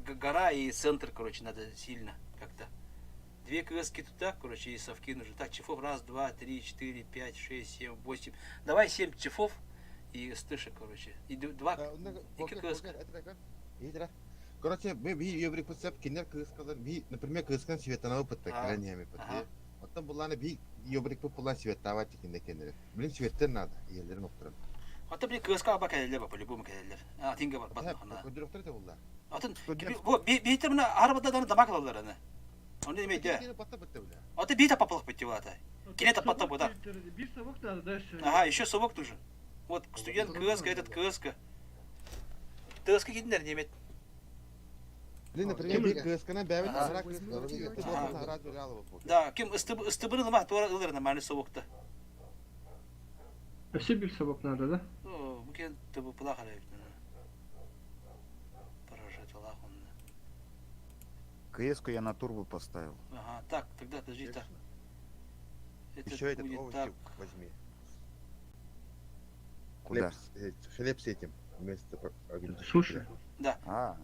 гора и центр, короче, надо сильно как-то. 2 КСки туда, короче, и совки нужны. Так, чифов раз, два, три, четыре, пять, шесть, семь, восемь. Давай 7 чифов и стышек, короче. И два, и КС. Короче, мы би еврик пытсап кинер кыскалар би, например, кыскан светанабы пытта кирен пытты. Оттон булланы би еврик пытпулан светава тикинде кенер. Блин, светтер надо, елерин оптуран. Ата блин КСК аба кэлэллэр ба, по-любому кэлэллэр. А, тинге бар, бат хана. Көдүрөктөр те булла. Атын, бу бейтер мына арабада даны дамак алалар аны. Оны неме де. Ата бейта папалык битти ата. Кине тапатта бу да. Бир совок надо дальше. Ага, еще совок нужен. Вот студент КСК, этот КСК. ТСК кидиндер немет. Блин, например, би кыскана бәбит ара кыскана. Да, ким ыстыбыры лыма туара ылыр нормальный совокта. Вообще бир совок надо, да? О, букен табы пылах арабит. Поражать Аллах он. КС-ку я на турбо поставил. Ага, так, тогда подожди, так. Это Еще этот будет овощи так. возьми. Куда? Хлеб с этим вместо Суши. Да. А,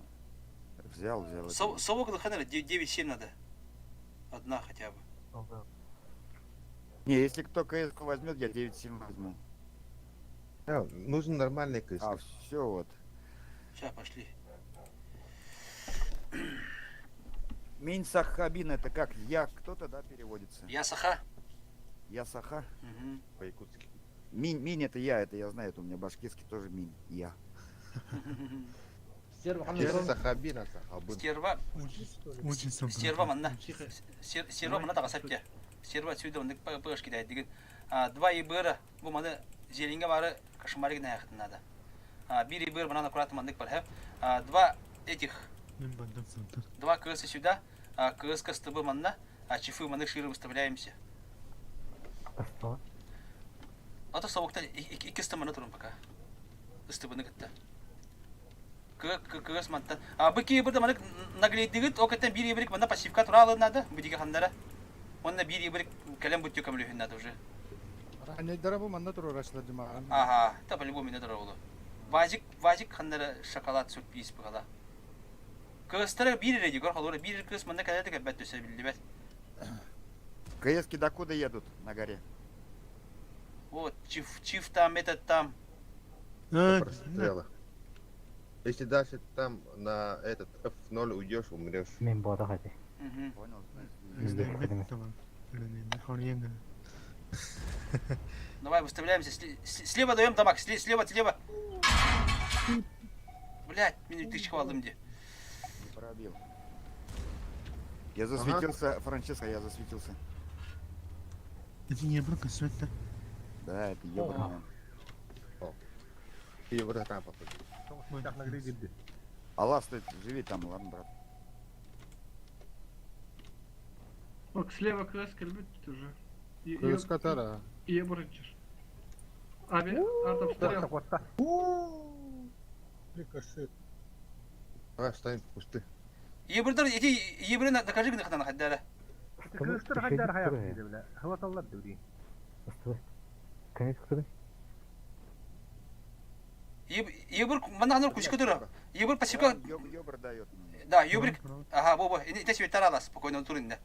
взял, взял. Совок лыханера 9-7 надо. Одна хотя бы. Не, если кто КС возьмет, я 9-7 возьму. А, нужен нормальный КС. А, все вот. Сейчас, пошли. Минь Сахабин это как? Я кто-то, да, переводится? Я саха. Я Саха? Мгм. По-якутски. Минь, минь это я, это я знаю, это у меня башкирский тоже минь, я. Я Сахабин, а Сахабын. Стерва. Стерва манна. Стерва манна таҕасап дьэ. Стерва отсюда оннук пыаш кидай деген. Два ебыра бу маны зелинге бары кошмарик наехать надо. Биир ебыр манан аккуратно маннык бар. Два этих два КС сюда, КС КСТБ манна, а чифы маны шире выставляемся. А то совокта икки ыстыманы турун пока. Ыстыбыны кытта. Кыыс мантан. А бу киһи бу манык наглейдигит, ол кэттэн биир ебрик манна пассивка тура надо, бу диги хандара. Онна биир ебрик кэлэн буттю көмөлөһүн надо уже. Раннайдара бу манна туруораачылар дьымаҕан. Ага, та по-любому мине тура олу. Вазик, вазик хандара шоколад сюрприз быгала. Кыыстара биир эрэ дигор холура биир кыыс манна кэлэ да кэлбэт төсө биллибэт. КСки докуда едут на горе? Вот, чиф, чиф там, этот там. Прострела. Если дальше там на этот F0 уйдешь, умрешь. Мен бода хати. Понял, Давай выставляемся. Слева даем дамаг. Слева, слева. Блять, меня тысяча алдым где. Не пробил. Я засветился, Франческо, я засветился. Это не брак, Да, это ебаный. И вот там попади. Аллах, стой, живи там, ладно, брат. Ок, слева КС кэлбит уже. КС катара. Ие бұрынчыр. Аби, артобстрел. Рикошет. Давай встань в кусты. Ебырдар, эти ебыры накажи гнахтан хаддара. Кыыстыр хайдар хаяк диде биле. Хываталлар дири. Конец кто Ебыр, мана кучка дура. Ебыр пассивка. Ёбр дает мне. Да, ебрик. Ага, бо, бо. Это себе тарала спокойно турин, да.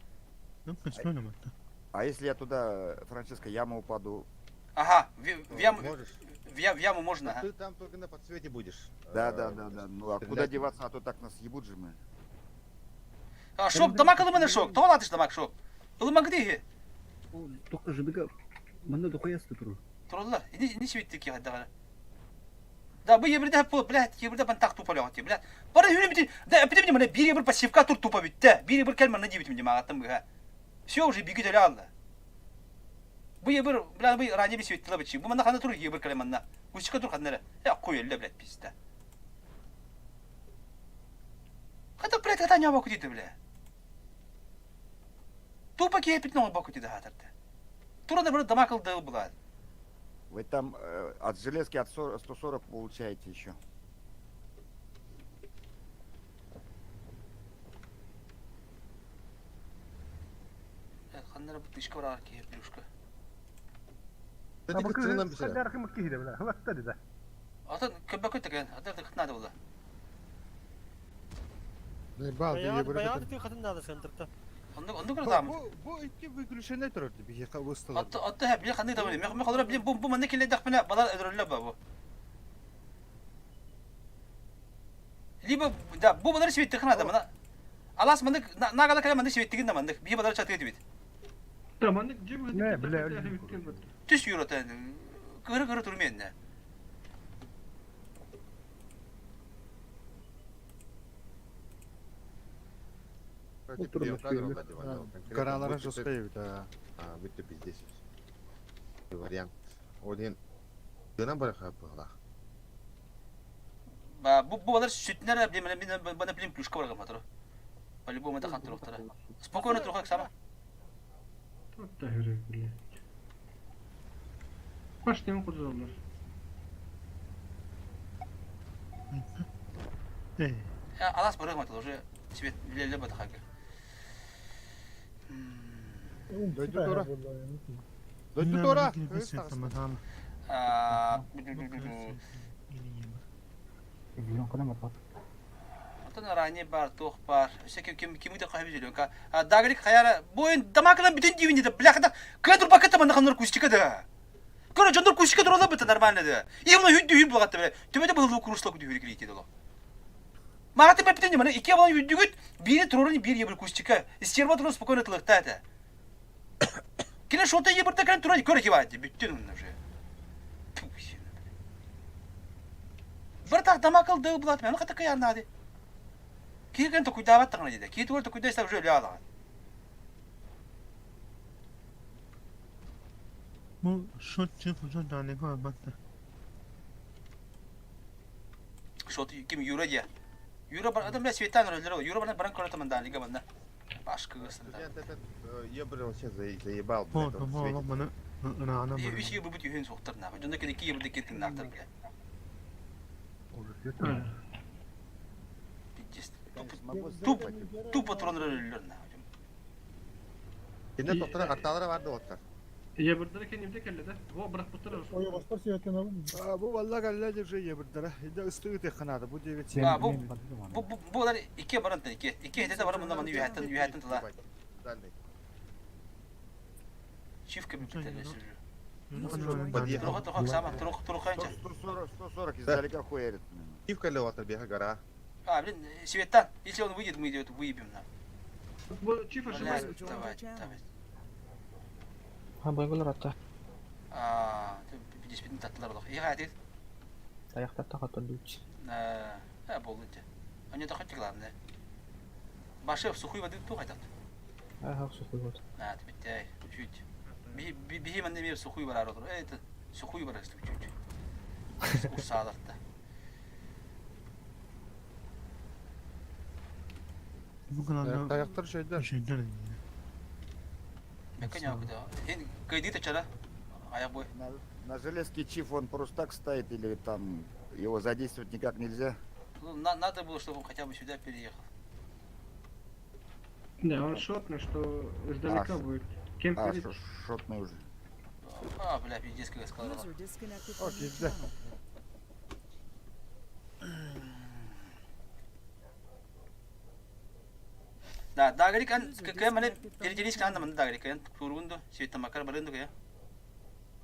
А если я туда, Франческо, яму упаду? Ага, в яму, Можешь. в яму можно, ага. Ты там только на подсвете будешь. Да, да, да, да. Ну а куда стрелять. деваться, а то так нас ебут же мы. А, шоп, дамаг ылыманы шоп. Тоғалатыш дамаг шоп. Ылыман где? Тоққа жыбыга манна дохуясты туру. Тураллар. Не не светтик я дагара. Да, бу ебірде пол, блядь, ебірде бан так тупо лёгти, блядь. Бара юрим бит, да, эпидемия мне бири бір пассивка тур тупо битте. Бири бір келмен не дибит мне магаттым быга. Все уже беги алла. Бу ебір, блядь, бу ранее би светтила бичи. Бу мана хана тур ебір келмен Кучка тур ханнара. Я хуй блядь, пизда. Хата, блядь, хата не баку диде, блядь. Тупо кепит но баку диде хатарты. Турана бір дамакыл дыл була. Вы там от железки от 40, 140 получаете еще. Ханнара бу тышка бар ки плюшка. Это кыцынан бисер. Ата көбөкө деген, ата кытнады була. Бал, Баян, баян ты хатын надо центрта. Онды онды көрдам. Бу бу икки выключенный турар биһиэхэ усталар. Атты атты һә биле ханны да биле. Мен холора биле бу бу манны келе дак менә бала өдрөлле ба бу. Либо да бу балар светти хана мана. Алас манны нагала келе манны светти гин манны. Би балар чаты бит. Да, маннык жем Не, бля, Түс юрата. Кыры кыры турмен да. Гаралара жоспай да. А, бүтті пиздец. Вариант. Один. Дынан бараха была. Ба бу бу балар сүтнәр биле менә мин бана билем плюшка барган матур. По-любому это хан туруктара. Спокойно турхак сама. Тут да хүрэг блядь. Баш нем кудалар. Алас барган матур уже свет биле батхак. Дойду тура. Дойду тура. А. Антон ранее бар, туох бар. Өссө ким ким кими да хаһы билиэн. Дагрик хаяра бу ойын дамакынан бүтүн диибин да бляха да кыа турбакка та манна ханнар кустика да. Көрө дьоннор кустика туралар быта нормально да. Именно хүддү хүд бугатта бля. Төбөдө быһылуу курсла күдү хүрү кирийти дало. Мааты бэптен мана икки балан үдүгүт бири турорун бир ебір кустика. Истерба турун спокойно тылыкта это. Кини шота ебірде кирен туран көрө кибади бүттүн онна уже. Бір так дамакыл дыл булат мен ката кыярнады. Киген токуйдаабат тагына диде. Ки тугар токуйда уже өлө алаган. Бу шот чып уже далеко албатта. Шот ким Юра дия. Юра бар адам светан рөллөр. Юра баран баран көрөтө мында лига мында. Башкы гысында. Студент этот ебр вообще заебал, О, блядь, он бу светит. маны ырана И үч ебр бут юхен соктар нахуй. Жонда кеде ки ебр декет нахтар бля. Пиздец. Туп туп патрон рөллөр нахуй. Кине тоқтара карталары барды оттар. Ебірдері кенімде келді да. О, бірақ бұттыр. А, бу валла галла деп же ебірдері. Иде ыстығы тек бу 9 А, бу бу бу булар икки баран икки. Икки хетете баран мында маны юхаттан юхаттан тала. Чифка бит Подъехал. Туруха туруха сама турух туруханча. 140, 140 издалека хуярит. Чиф кале оттар беха гора. А, блин, Светан, если он выйдет, мы идет выебем на. Бу чиф ошибается. Давай, давай. Ha байгылар атта. А, ты действительно татлар олох. И хатит. Аяқтатта қаттан дүйт. А, болды. Они то хоть главное. Башев сухой воды ту хотят. Ага, сухой вот. На, ты биттай, чуть. Би би мен неме сухой барар отыр. Это сухой барар чуть. Усаларда. Таяқтар шөйдер. Шөйдер. Мекене куда. Хин кайды чара. Аяк бой. На, на железке чиф он просто так стоит или там его задействовать никак нельзя? Ну, на, надо было, чтобы он хотя бы сюда переехал. Да, он шотный, что издалека А, будет. Кем А, перед? шотный уже. А, бля, пиздец, как я сказал. User disconnected from Окей, your да. channel. Да, дагрик ан кэ мане переделись кан ман дагрик ан турунду света макар барынду я.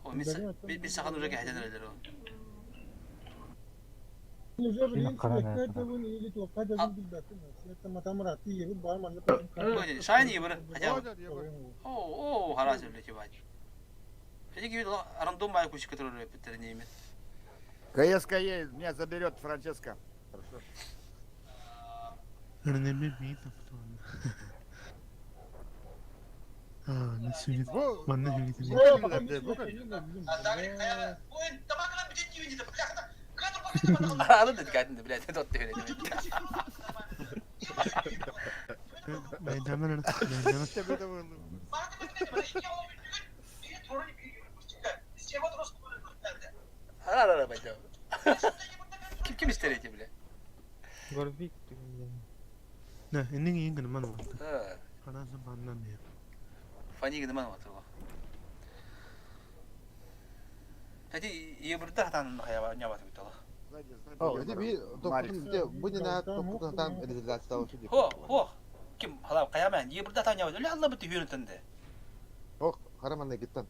О, мис мис сахан уже кәһәдән әле. Шайн ебір, хотя бы. О, о, харас блядь, ебать. Эти ги рандом май кучка, который Питер не имеет. КСК едет, меня заберет Франческо. Хорошо. Өрнеме мейт аптуан. А, не сүрет. Манна хүргетен. Аны да дикәтен, блядь, тот ты Байдаман байдаман. Ара ара байдам. Ким ким истер эти, бля? Горбик. Да, энең ең генә ман вакыт. А, Карасы баннан я. Фани генә ман вакыт. Эти ебірді хатан хаява нябат бит алах. Сзади, сзади О, ебр. это би Марик. топтун бу не на топтун там реализация судьи. Хо, хо. Ким халап каямен ебірді хатан нябат. Үле алла бит үйрөтенде. Ох, хараман гиттан.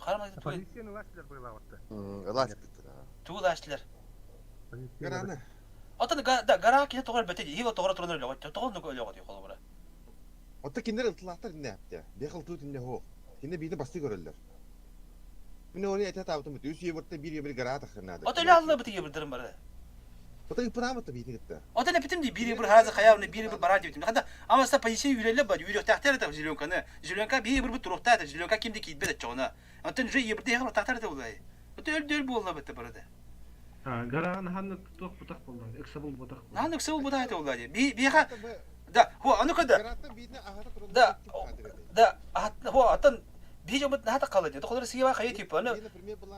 Карамай туй. Полицияны ластилер буйлаватты. Лас гиттан. Туу лаштилер. Гараны. Отан да гара кине тогор бете хила тогор турнер лөгөт. Тогор нүкө лөгөт холобура. Отта киндер ылтылаактар инне апты. Бехал тут инне хо. Кинде биде басты көрөллөр. Мине оны эте табытым бит. Үс ебірте бир ебір гара тахырнады. Ото эле алла бит ебірдерим бар. Ота ипрамата биде гитта. Ото не битим ди бир ебір харазы хаявны бир ебір бара дибитим. Хада ама ста позиция үйреле бар. Үйрөк тахтар да зеленканы. Зеленка бир ебір бит турукта да зеленка кимди кийбе да чогона. Антон же ебірде ягыр тахтар да улай. Ото өл өл болла бит барада. Гараны ханны тух бутак булды. Эксабыл бутак. Наны ксыл будай да улай. Би биха да хо аны када. Да да хо атын би жобут нахата калды. Тохолор сыйба хай тип аны.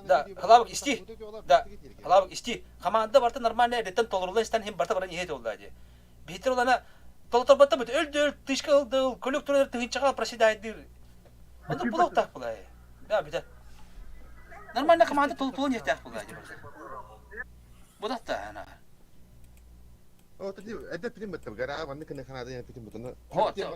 Да халабык исти. Да халабык исти. Команда барта нормально реттен толорлай стан хим барта баран ихет олды. Битер олана толтор батта бит өлдү өл тышка ылды көлөк турар тыгынчага проседайдыр. Аны булок так булай. Да бит. Нормально команда тол тол нефтях булай. Будат та ана. О, тоди это примет гора, ванны кene ханада я питим бутуну. Хо, Все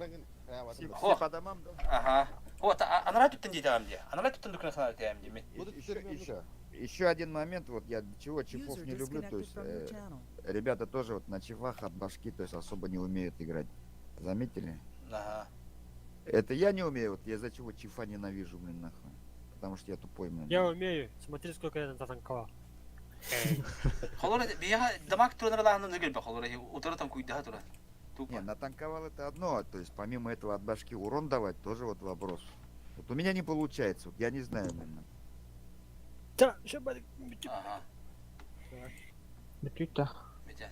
все по домам, да? Ага. Вот, анара туттан диэтэҕим дии. Анара туттан дукна ханара диэтэҕим дии. Еще, еще, еще один момент, вот я чего чифов User не люблю, то disconnected есть from your channel. ребята тоже вот на чифах от башки, то есть особо не умеют играть. Заметили? Ага. Это я не умею, вот я за чего чифа ненавижу, блин, нахуй. Потому что я тупой, блин. Я умею. Смотри, сколько я натанковал. Холор биһиэхэ дамаг туран лаһын нигел холор утары там куйдаха туран. Не, натанковал это одно, то есть помимо этого от башки урон давать тоже вот вопрос. Вот у меня не получается, вот я не знаю, блин. Да, ща бадик. Ага. Бүтүтэ. Битер.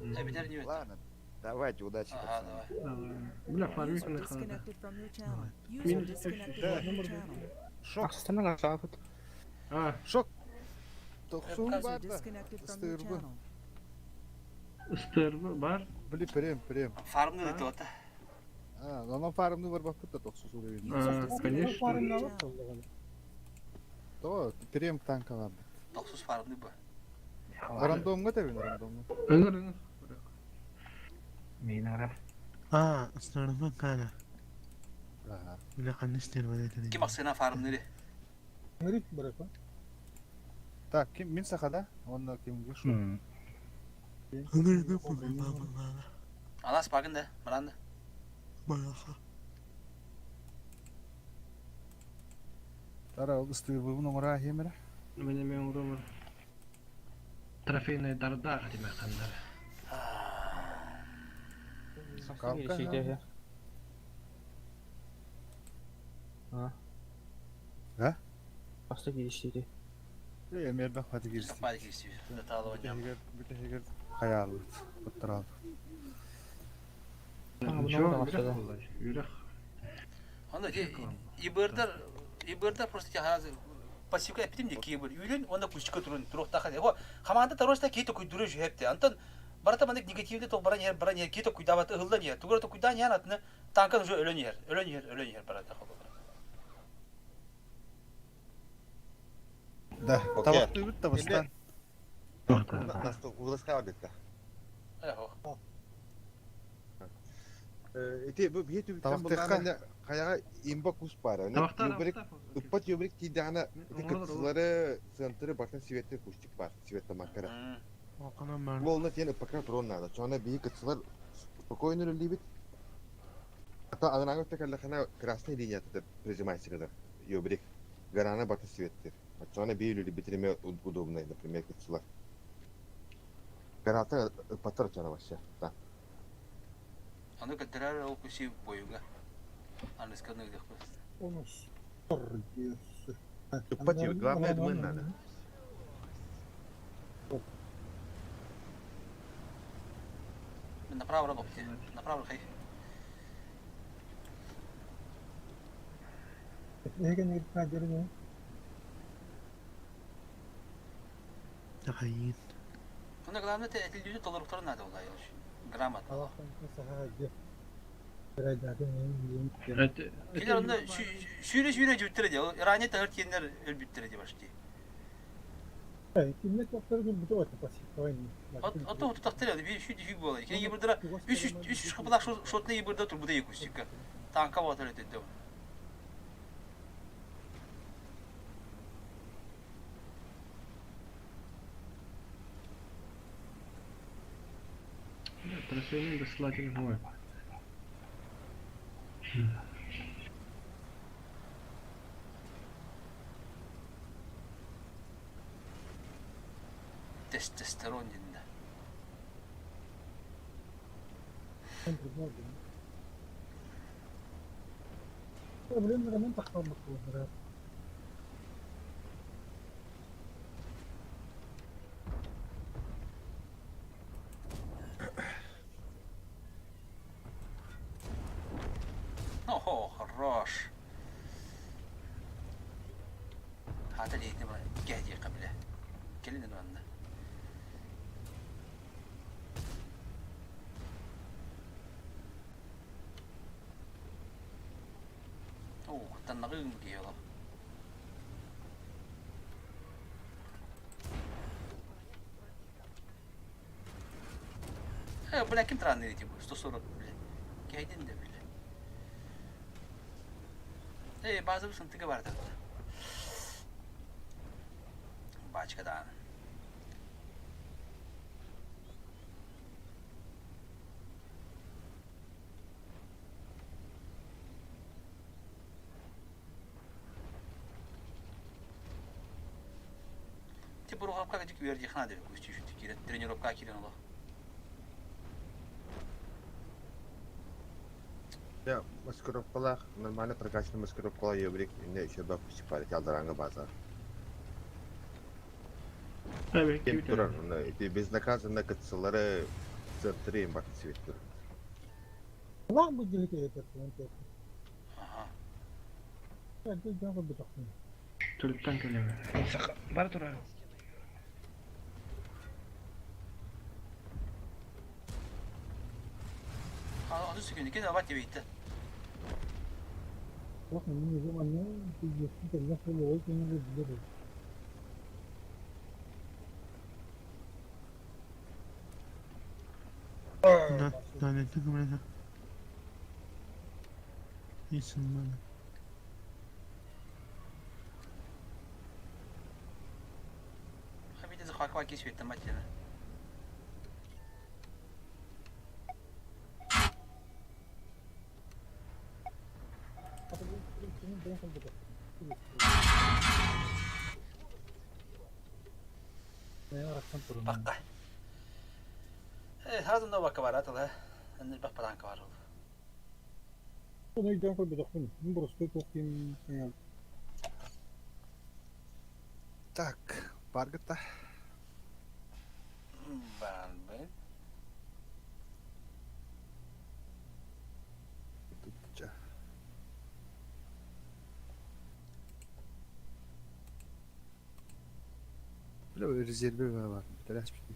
Э, битер не Ладно, давайте, удачи, Ага, пацаны. давай. Бля, фармик User на ханада. disconnected from your channel. User Минус disconnected Да. from your channel. Шок. Ахсыстан асаабыт. А, Шок. Тохсун User бар да. disconnected from your Ыстырбы. channel. ыстырбы бар. Били прем, прем. Фармны ыытыата. А, онон фармны бар баппыт да тохсус уровень. А, конечно. То, прем танка бар. Тохсус фармны бу. Рандомга тебин, рандомга. Өңөр, өңөр. Мин ара. А, ыстырма кана. Ага. Мына каныстыр бар Ким аксына фармныры? Так, ким мин сахада? Онна ким вышел? Алас багын да, маранды. Тара ыстырбы оңора хемере. Мене мен урумur. Трофейный дардах деме хандар. Калка. А? А? Баста кирiştiydi. Э, мербах хаты кирсти. Бады кирсти. Таталы ойнам. Бүтәһигер, бүтәһигер хаялы. Буттарал. Ничего, үрэх болар, үрэх. Анда ибырдар ибырдар просто тяхазы пассивка эпитим де кибыр. Үйлен онда кучка турун турукта хады. Хо хаманда тарошта кейто куйдуру жепте. Антон барата мандык негативде ток баран ер баран ер кейто куйдабаты ылдан ер. Тугура то куйдан ян атны танкан уже өлөн ер. Өлөн ер, өлөн ер барата хо. Да, табакты бүт табыстан. Настол выласкава бетта. Эхо. Ити бу бие түбүттен Табактыкка. булган каяга имба кус бар. Табактар, Юбрик, уппат юбрик тидана ити кытсылары центры бартын светте кустик бар, светте макара. Волна тен пока трон надо. Чона бие кытсылар спокойно любит. А то анага текаллахана красная линия тут прижимайся когда юбрик. Гарана бартын светтер. А чона бие любит реме удобно, например, кытсылар. Гарата патар чона вообще. Да. Аны көтөрөр ол куси боюга. Аны сканы дэх. Уппат главное это мы надо. Направо работайте. Направо хай. Аны главное это люди толоруктар надо улай. Грамотно. Килер онда сүйрө сүйрө жүттүрө де. Ранее тагыр тиеннер өлбүттүрө де башты. Ото тутактыр яды бир шү дүйүк болот. Кене ебырдыра үч үч кыпылак шотна ебырда турбуда екустика. Танка вот эле деди. Трофейный дослатель мой. Тестостерон дедин да. Охо, хорош. هذا اللي نبغى قاعد قبله كلنا نبغى اوه تنغيم بكي يلا Э, бля, ким транный типа, 140, бля. Кәйдин де, бля. Э, базовый сынтыга бар да. Бачка Ти бурҕапка дьик үөрдиэххэ наада эбит күүстүү киирэн тренировкаҕа киирэн олох. Я маскировкалаах, нормально прокачанный маскировкалаах ебрик, инне еще бак психпарить алдаранга база. Кем турар, ити безнаказанно кытсылары центры им батын светтер. Лах бу дьиһити этэр Түлүктэн кэлэбэ. Бара турар. Аны сүгүн икки давать дебейті. Да, да, это говорит. Исын Хабиде захваква кесветтен матена. Баққа. Э, сразу новая кавара тала. Анны бақ падан кавар ол. Так, баргыта. Барбы. Тутча. Бля, резерві бар. Бітірәс бітті.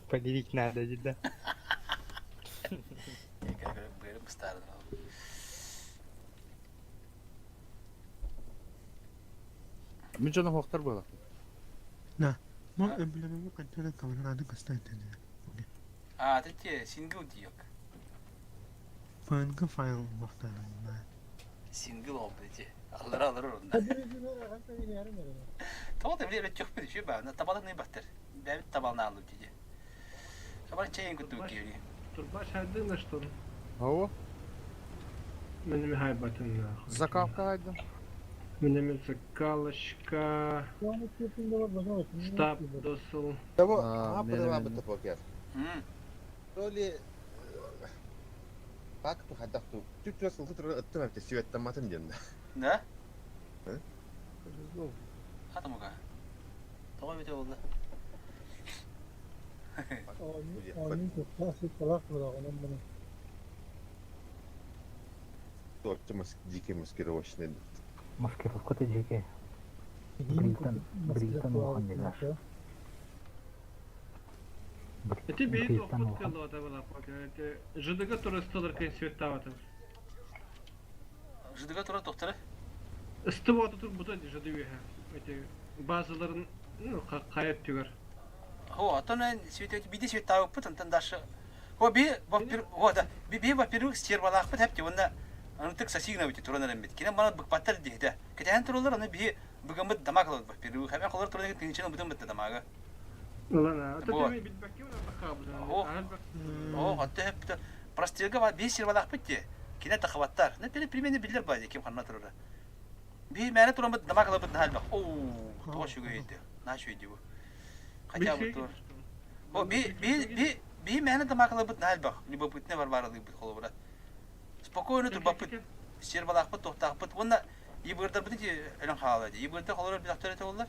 Полевик надо, да. Бәрі быстарды. Мен жона хоқтар болады. Да. Мо эмблема контена камераны кастайт. А, тете, сингл диек. ФНГ файл вахтана. Сингл ол бите. Алыр алыр орында. Тоға да біле жоқ бір şey ба. Табалык не баттыр. Бәбит табалны алып диде. Табал чайын күтү кири. Турбаш хайдын что? Ау. Менеме хайбатын нахуй. Закалка айдым. Менеме закалочка. Штаб досыл. Того, А, а, мене, подала мене. бы покер. То ли Пак ту хадах ту. Түт түс ылты турар ыттым әпте сүйеттен матым дем. Да? Э? Хатымыга. Тоға бите болды. Торты маск дикий маскировочный. Маскировка ты дикий. Британ, Британ улахан дегаш. Эти бейт Британ опыт улахан. кылды была покер. Эти ЖДГ туры столар кен светтаваты. ЖДГ тура тохтары. Стываты тур бута ЖДГ. Эти базаларын ну кайып түгөр. Хо, атын свет биди свет табып пут антан дашы. Хо би во хо да би би во-первых стервалах пут хепте онда анытык сосигна бити туран эрен бит. Кинен бана быкпаттар дихде. Кетен турулар аны би быгымыт дамак алат во-первых. Хәбән колор туран тинчен бутын битте дамага. Лана, ата Вот. теме билбекке уна бакабыз. О. О, атты хепте. Простерга ба би стервалах битте. Кине тахваттар. Не пире примерно билер ба ким ханна турура. Би мәне туран бит дамак алат бит нахал бак. О, то шугы иде. На шу иде бу. Хотя бы тур. О, би би би би мәне дамак алат бит нахал бак. Любопытный бар бар бит холобра. Спокойно турбапыт. Стервалах бит тохтах бит. Онна ибырдар бит өлөн хаала ди. Ибырдар холор бит актер олар.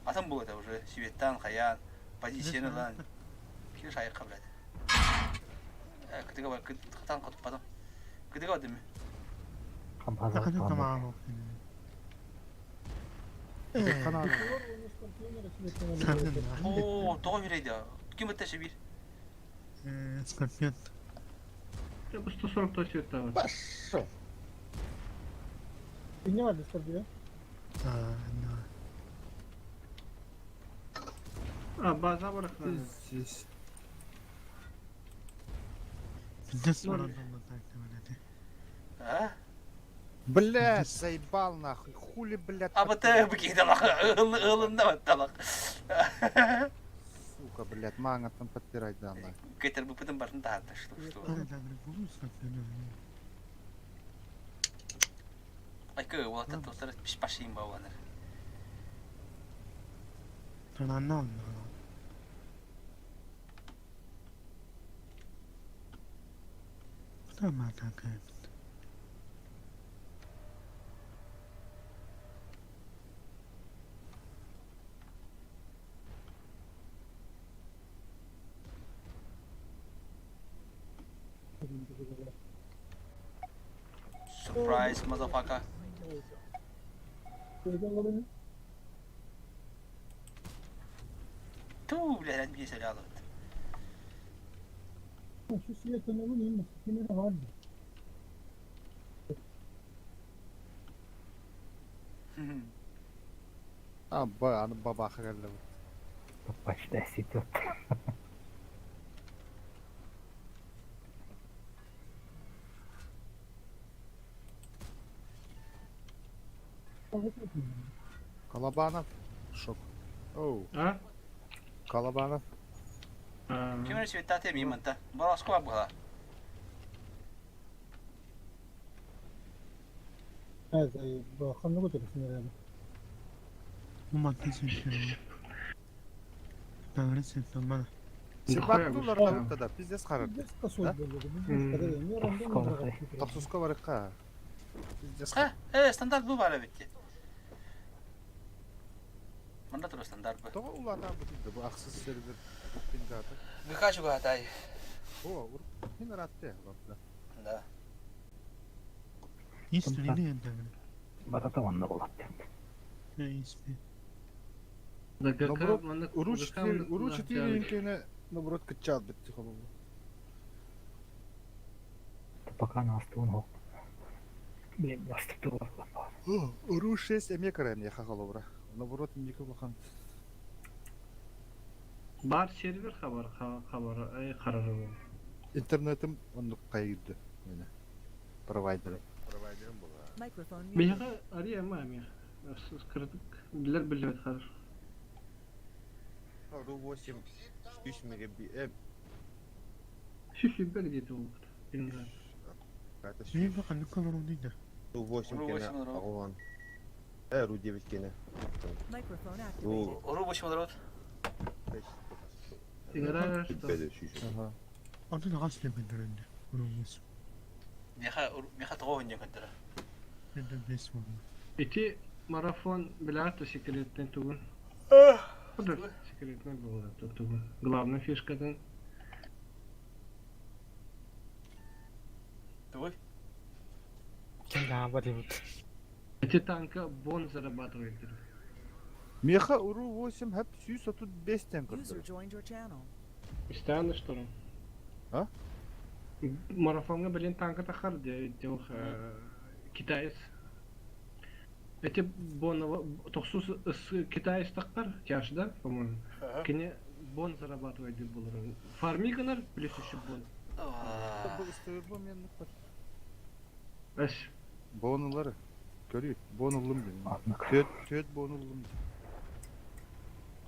Атын буолуо этэ уже светтаан хайаан, позицияны ылан. Кини шайыкка блядь. Э, кытыга бар, кытан хотуппатым. Кытыга бардым. Оо, тоҕо үрэйдэ? Ким ытта биир? Скорпион. Я бы 140 света. Пошел. Не надо Скорпион. А, да. А, база барахна. Здесь. Пиздец, морозом А? Блядь, заебал нахуй. Хули, блядь. Абата быкейді лақ, ылында батталақ. Сука, блядь, маңаттан подпирать да, нахуй. Кетер бупытын барын тағатты, что, что. Айкы, олаттан тостар пиш пашиын бауаныр. Surprise, motherfucker. Ту, блядь, bir selam aldı. А, ба, аны бабаха келді. Почти сидит. Колобанов. Шок. Оу. А? Колобанов. Ким öyle света мин манта. Бараско абгала. Себаттылар да, пиздец харар. Тохсуска барыкка. Пиздец. Ха, э, стандарт бу бара битти. Манда тур стандарт бу. Тоҕо улаатаан бутуйда бу ахсыс сервер пингата. Гыха чугатай. О, хин аратты. Да. Батата онна болат. Наоборот, уру 4 инкене наоборот кычаат битти холобу. Пока нас туун хоқ. Блин, бастып тур Уру 6 эме карайм яха холобура. Наоборот, индики улахан. Бар сервер хабар, хабар, ай карары бу. Интернетим оннук кайгырды. Мене. Провайдерым. Провайдерым була. Microphone muted. Миха ария ма мих. Скырдык. Билер билбет хар. Ру 8 300 мегабит. Шүшү бер где-то ол. Билмейм. Ру 8 Ру кене 8 ру. агуан. Ру 9 кене. Microphone activated. Ру Ру 8 рот. Играешь что? Ага. Миха миха тоҕо хонньон көттөрө. Ити марафон билярд секретный тугун. Куда секретный был это тугун. Главная фишка Тугуй? Да, бар Эти танка бон зарабатывает. Меха уру 8 хап сүүс отут бестен User көрдүр. joined your channel. Постоянно что ли? А? Марафонга, блин, танка тахар, де тех китаец. Эти бонова, тохсус с китаец тахар, тяж, да, по-моему? Кене бон зарабатывает деп булар. Фармиганар плюс еще бон. Бу ыстыбыр мен бар. Эш. Бонулары. Көрүй, бонулум дейм. Төт, төт бонулум.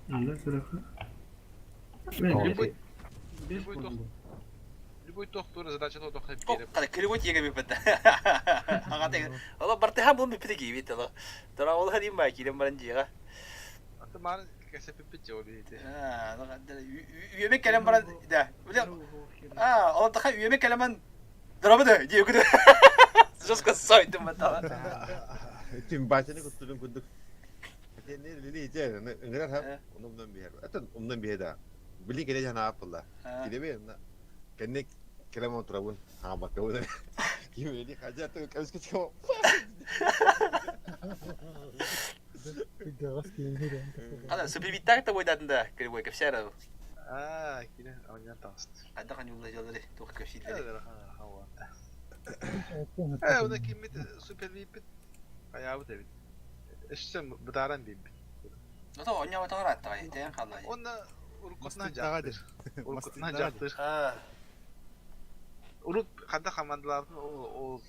Да, хорошо. Любой, Без любой бон тох, был. любой тох тура задача то тох беріп. Қара кіріп еге бепет. Ага Ола бартыха бул бепет кийбит ола. Тора ол хадим ба кирем баран жига. Аты маған кәсіпіп бітте ол бейді. Аа, үйеме келем баран да. Аа, ола таха үйеме келемен дөрөбөдө дие күдө. Жестко сойдум бата. Тим батяны көттүрүн күндүк. Итинни лили ите ыҥырар хап ону умнан биһэр. Атын умнан биһэ да. Били кэлэ жана аппылла. Килеби кэнник кэлем отырабын хаабаккабын. Ким эли хажа тыл кэбискэ чо. Хана супривиттак та бойдатын да кривой кепсээр. Аа, кини оонньоон таҕыста. Хайдах аньуулла дьаллары туох кэпсииллэри. Ээ, уна киммит супервиппит хайаабыт эбит. Өссө бытааран биэрбит. Ото оонньооботоҕор ааттаҕай, тэйэн хааллаҕай. Уонна уруккутунан дьаахтыр. Уруккутунан дьаахтыр. Урут ханна хамаандалаабытын ол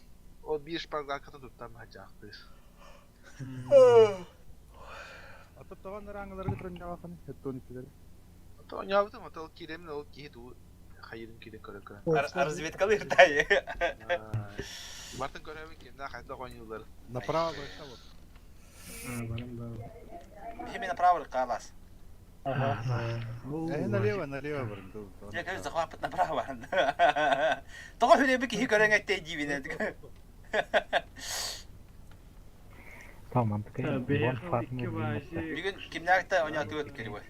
ол биир шпаргалкатын туттан дьаахтыыр. Ото тоҕон ырааңыларга туран хеттон иккилери. Ото оонньообутум, ото ол киирэмин ол киһи тугу хайырын киирэн көрө-көрө. Разведкалыыр дай. Бартын көрөбүн кимнээх хайдах оонньууллар. Направо бросал вот. Биһи направо хаалаас. Э, налево, налево барын. Я кажется, захвапыт направо. Тоҕо хүлэби киһи көрөн эттей диибин. Tamam, Бүгүн кимнээхтэ оонньоотугут кирибой?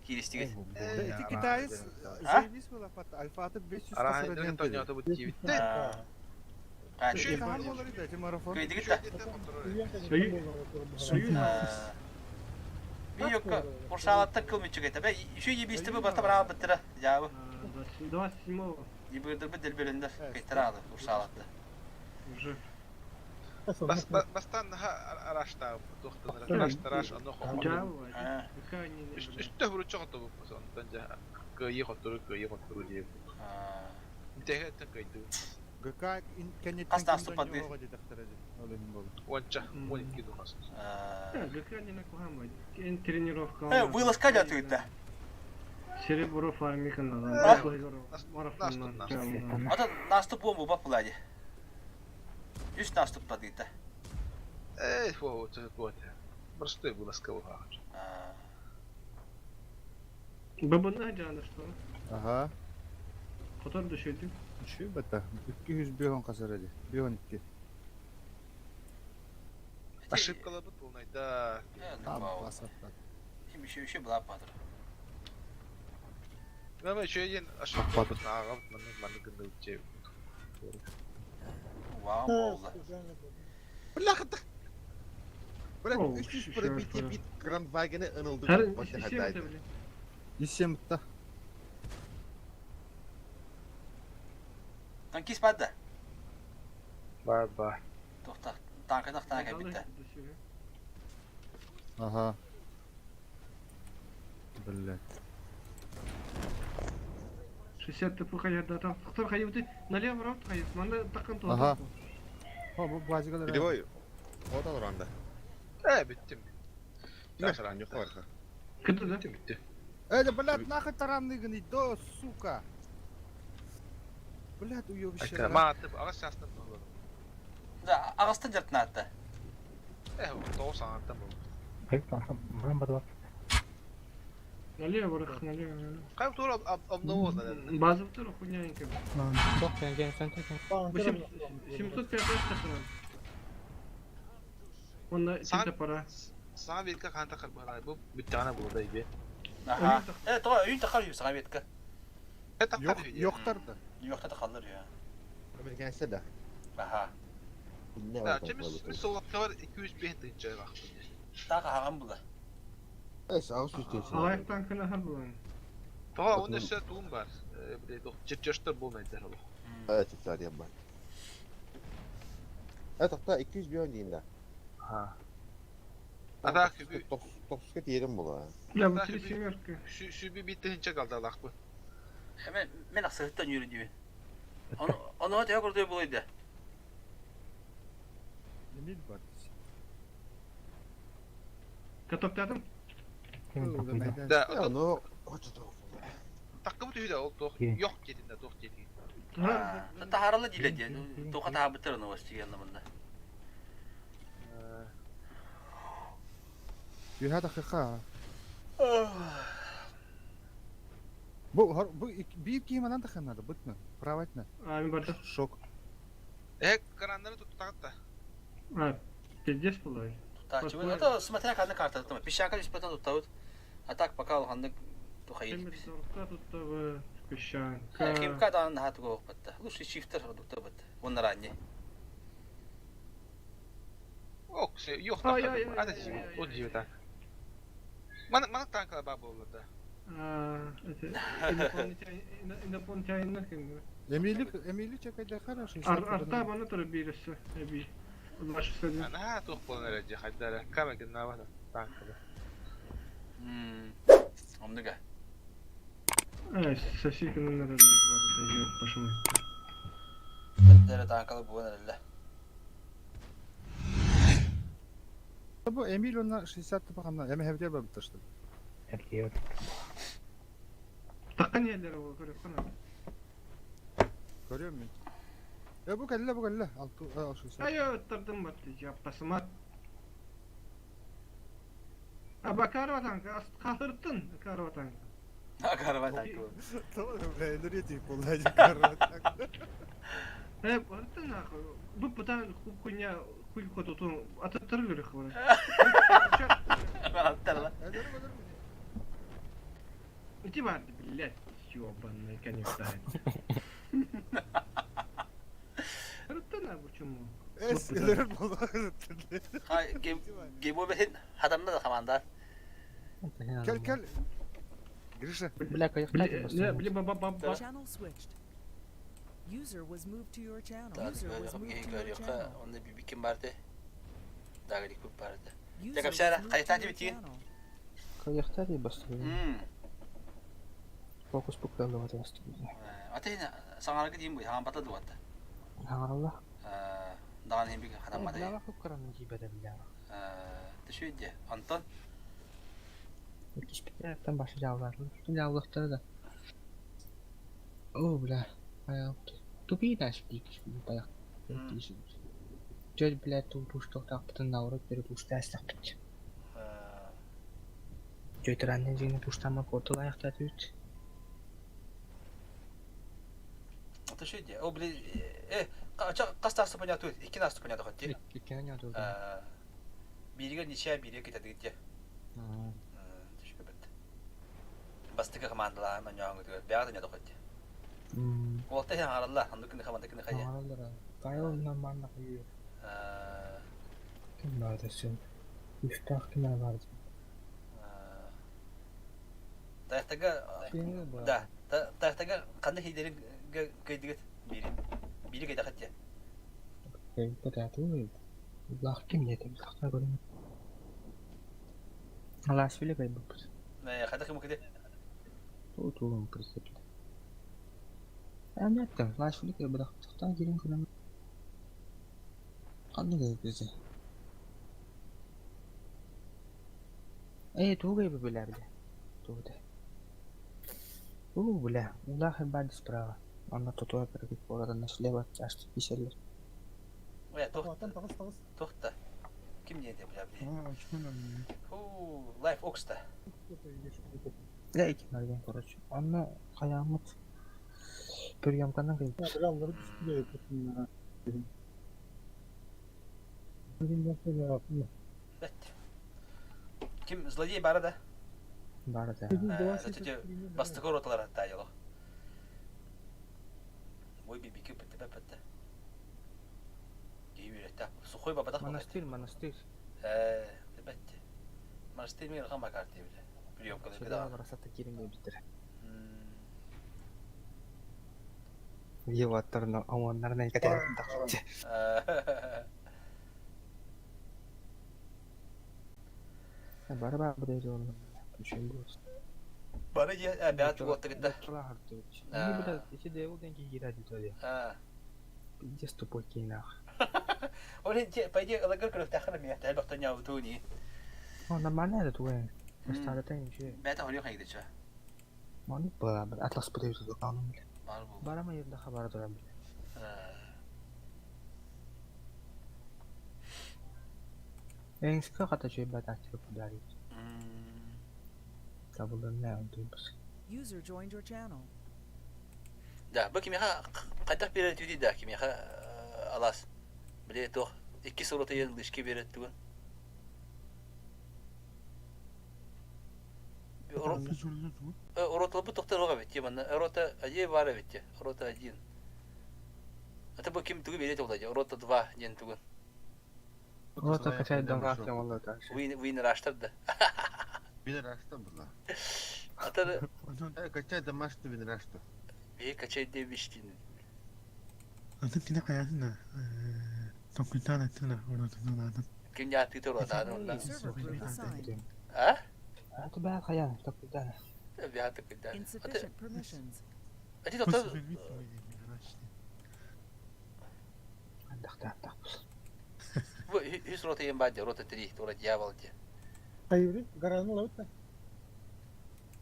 Кииристигит. Ити китаец заебись была пат альфаты 500 Арааһын оонньоотубут диэбиттэр. Кыйдыгыт да? Биокка курсаалаттан кыл мүччүк этэ. Еще ебистimi барта бараабыттара дьаабы. 27-го. Ебырдырбыт дэлбелендер кыйтараалы курсаалатта. Уже. Бастаан наһаа араштаабыт туохтан раш ону Үстэ хуруччу хоттобуппут онтон дьэ кыайыы хоттору диэбит. Бүтэһэ өттөн кыайдыбыт. ГК кэнниттэн Хас тааступпатыы? Уонча, 12 духас. ГК не накуһамай. Эн тренировка. Э, вылазка дьатыыта. Серебро фармикана. Марафоннан. Ата наступ буом бу пулади. Үс наступпатыыта. Э, фу, вот. Простой вылазка буһааҕар. Бабына дьаана что? Ага. Хотор düşürdü. Үшүй бата. 200 қасар еді. 52. Ошибкаларбыт полнайда. Еще еще была патр. Мама еще один ошибка ааҕабыт маннык маннык гынныбыт дьэ. Вау, болла. Бляха Бля, 300 пробитие бит Грандвагена ынылды. Исем бітті. Танкист барды. Бар бар. Тоқта, танка танка битті. Ага. Блять. 60 тп хайарда там. Тохтор хайыбыты налево рот хайып. Манда такын туа. Ага. Хо, бу базигалар. Кривой. Вот он ранда. Э, бүттүм. Кимэ ранньу хорха. Кытты да? Бүттү. Э, да, блядь, нахуй таранный гни, да, сука. Блядь, уебище. Мааты, ағас жастан болду. Да, ағастан жартын атты. Э, тоғыз сағаттан болду. Налево рах, налево. Кайм тура обновоз, наверное. База тура хуйнянька. 705 тахынан. Онна тинте пора. Саҥа ветка хаан тахар баһалай бу бүттэҕинэ буолда иби. Аха. Э, тоҕо үйүн тахар үйү саҥа ветка. Йоктар да. Йоктар да қалыр я. Американцы да. Аха. Да, чемис мис солакка бар 205 тыһынча бахпын. Тағы ағам бұла. Эс, ағыс үстейсің. Алайық танкына хар булан. Тоҕо он өссө туум бар. Блядь, чертежтар болмайдар ол. Evet, çağırayım ben. Evet, hatta 200 milyon diyeyim de. Ha. Ата күбү 90 diyelim bu. Я бу три семерка. Сүбү бит тыһынча қалдалақ бу. Мен мен ақсығыттан үйрен деймін. Оны өте көрді болайды. Эмил бар. Катоптадым. Да, ну, Таккыбы түһүдэ ол туох yok дедин туох дедин. Тахаралы дейді де. Тоқа тахабыттыр новости келді мында. Юха дақиқа. Бу бу бир кийманан да ханады, бутны. Правайтны. А, мен барды. Шок. Э, караннары туттагат да. А, пиздец булай. Туттааччыбын. Это смотря ханна карта туттама. Песчанка беспlatно туттабыт. А так пока улаханнык тухайы. Темир туттабыт, песчанка. Химка даҕаны наһаа туга уохпатта. Лучше чифтер туттабыт. Уонна ранний. Ок, юх ата вот живета. Мана мана танкала ба болла да. Инопланетянин ким? Эмили Эмили чекайда хорошо. Арта мана тура биресе эби. Ана туох буолан эрэ дьэ хайда эрэ кама гыннаабата танкала. Оннуга. Соседканын эрэллэр барыта пошумай. Эрэ танкала буолан эрэллэ. Бу Эмиль онна 60 тупаханна эме хевдер барбыттар что ли? Эргиэ Такка нелер ол көрөккөн. Көрүөм мин. Э бу кэллэ бу кэллэ. Алты 60. Айо тардым батты жаппасымат. Аба карватанка кахыртын карватанка. Карватанка. Tamam бля, энергетик болла карватанка. Э бартын нахуй. Бу пытан хуйня хуй хотутун ататтар көрөх бар. Аттарла. Ити бар, блядь, ёбаный конечно. Рыттана почему? Эс, элер болла. Хай геймо бехин хатамна да команда. Кел кел. Гриша. Бля, Бля, бля, ба ба ба ба. Channel switched. User was moved to your channel. User was moved to your channel. Онда бибиким барды. Дагрик бу барды. User Тек was апшара moved to кайтан your тибитин. channel. Каяхтари бастырды. Мм. Фокус буквально вот бастырды. Ата саңарга дейм бу хаан бата дуатта. Хаңаралла. Даан химбик хатаммада. Бля, хуккаран жибеде бля. Түшүйде. Антон. Кишпиттен башы жаулар. Жаулықтары да. О, бля. Тупи даш дик баяк. Жөр бля ту тушток тақпытын наурып бері тушта әсләк бит. Жөйтір аннен жеңне туштама кортыл аяқта түт. Түшүйде. О, бли э каста астыпаня тут. Икки астыпаня дохотти. Иккенен ятылды. Бириге ничья бириге кетедигитте. Түшкө бит. Бастыка командалаан оньоңгутугар бэҕэ да дохотти. Уолта иһэн аралла, оннук кини хаманда кини хайа. Аңараллара. Кайыл нормально күйү. Ким барды сен? Үстақ ким барды? Таяқтага да, таяқтага қандай хейдерин көйдігіт бири. Бири көйді хатте. Көйді Лах ким деді? Лахта көрім. Алаш биле көйді бұд. Қайда кім көйді? Ту ту көрсетті. Әметтім, лаш биле көйді бірақ тоқтан келін көрім. Қандай көйді бізде? Эй, ту көйді біле біле. Ту да. У, бля, улах бад справа. Анда тотуа перегит oradan слева чашты писелер. Ой, тоқта. Тоқта. Ким не бля бля? Ху, лайф окста. Бля, iki mergen короче. Анна каямыт бір ямканан кайып. Бәт. Ким злодей бары да? Бары да. Зачете бастыкы роталар атта йоло. Ой, бибики бітті бітті. Дей үйретті. Сухой бабадақ Монастырь, монастырь. Бітті. Монастырь мен ырған бакар дейбілі. Приемка деп Сюда бросата кирин бітір. Вьеваттарына аманнарына екатерин тақты. Бары бар бір жолы. Үшін болсын. Бары же бәт уотты гытта. Не бля, эти девыл деньги гиради тоди. Пиздец тупой кейнах. Оле, по идее, лагер көрөк тахыр ми, тәл бактан яу туни. О, нормально это твой. Бастады та ничего. Бәт хори хайды ча. Маны бала, атлас подаю туда канун бля. Бар бу. Барама ерде хабар дурам бля. Эңске ката чөй бат актив подарит. Табылдан не алдыбыз. User joined your channel. Да, бу кимиха кайтак бере түди да, кимиха алас. Биле тох, икки сорота ен лишке берет түгөн. Роталбыт тохтор оҕо эбит манна. Рота один бар эбит. Рота один. Это бу ким тугу берет ол Рота 2 диэн тугун. Рота качай донгаах диэн буолла дальше. Вин раштар да. Вин рашта была. Ата Качай домашний вин рашта. Би качай дебиштин. Атын кини хайаатын токуйтаан эттилэр оротунан атын. Ким яатыы туруотаан онна. Server group assigned. А? Аты баа хайаан токуйдаан. Бяаты кыйдаан. Insufficient permissions. Ати доктор Андахтааттахпыс. Бу үс рота ең бар рота 3, тура дьявол де. Hayır, гараны алабыт да.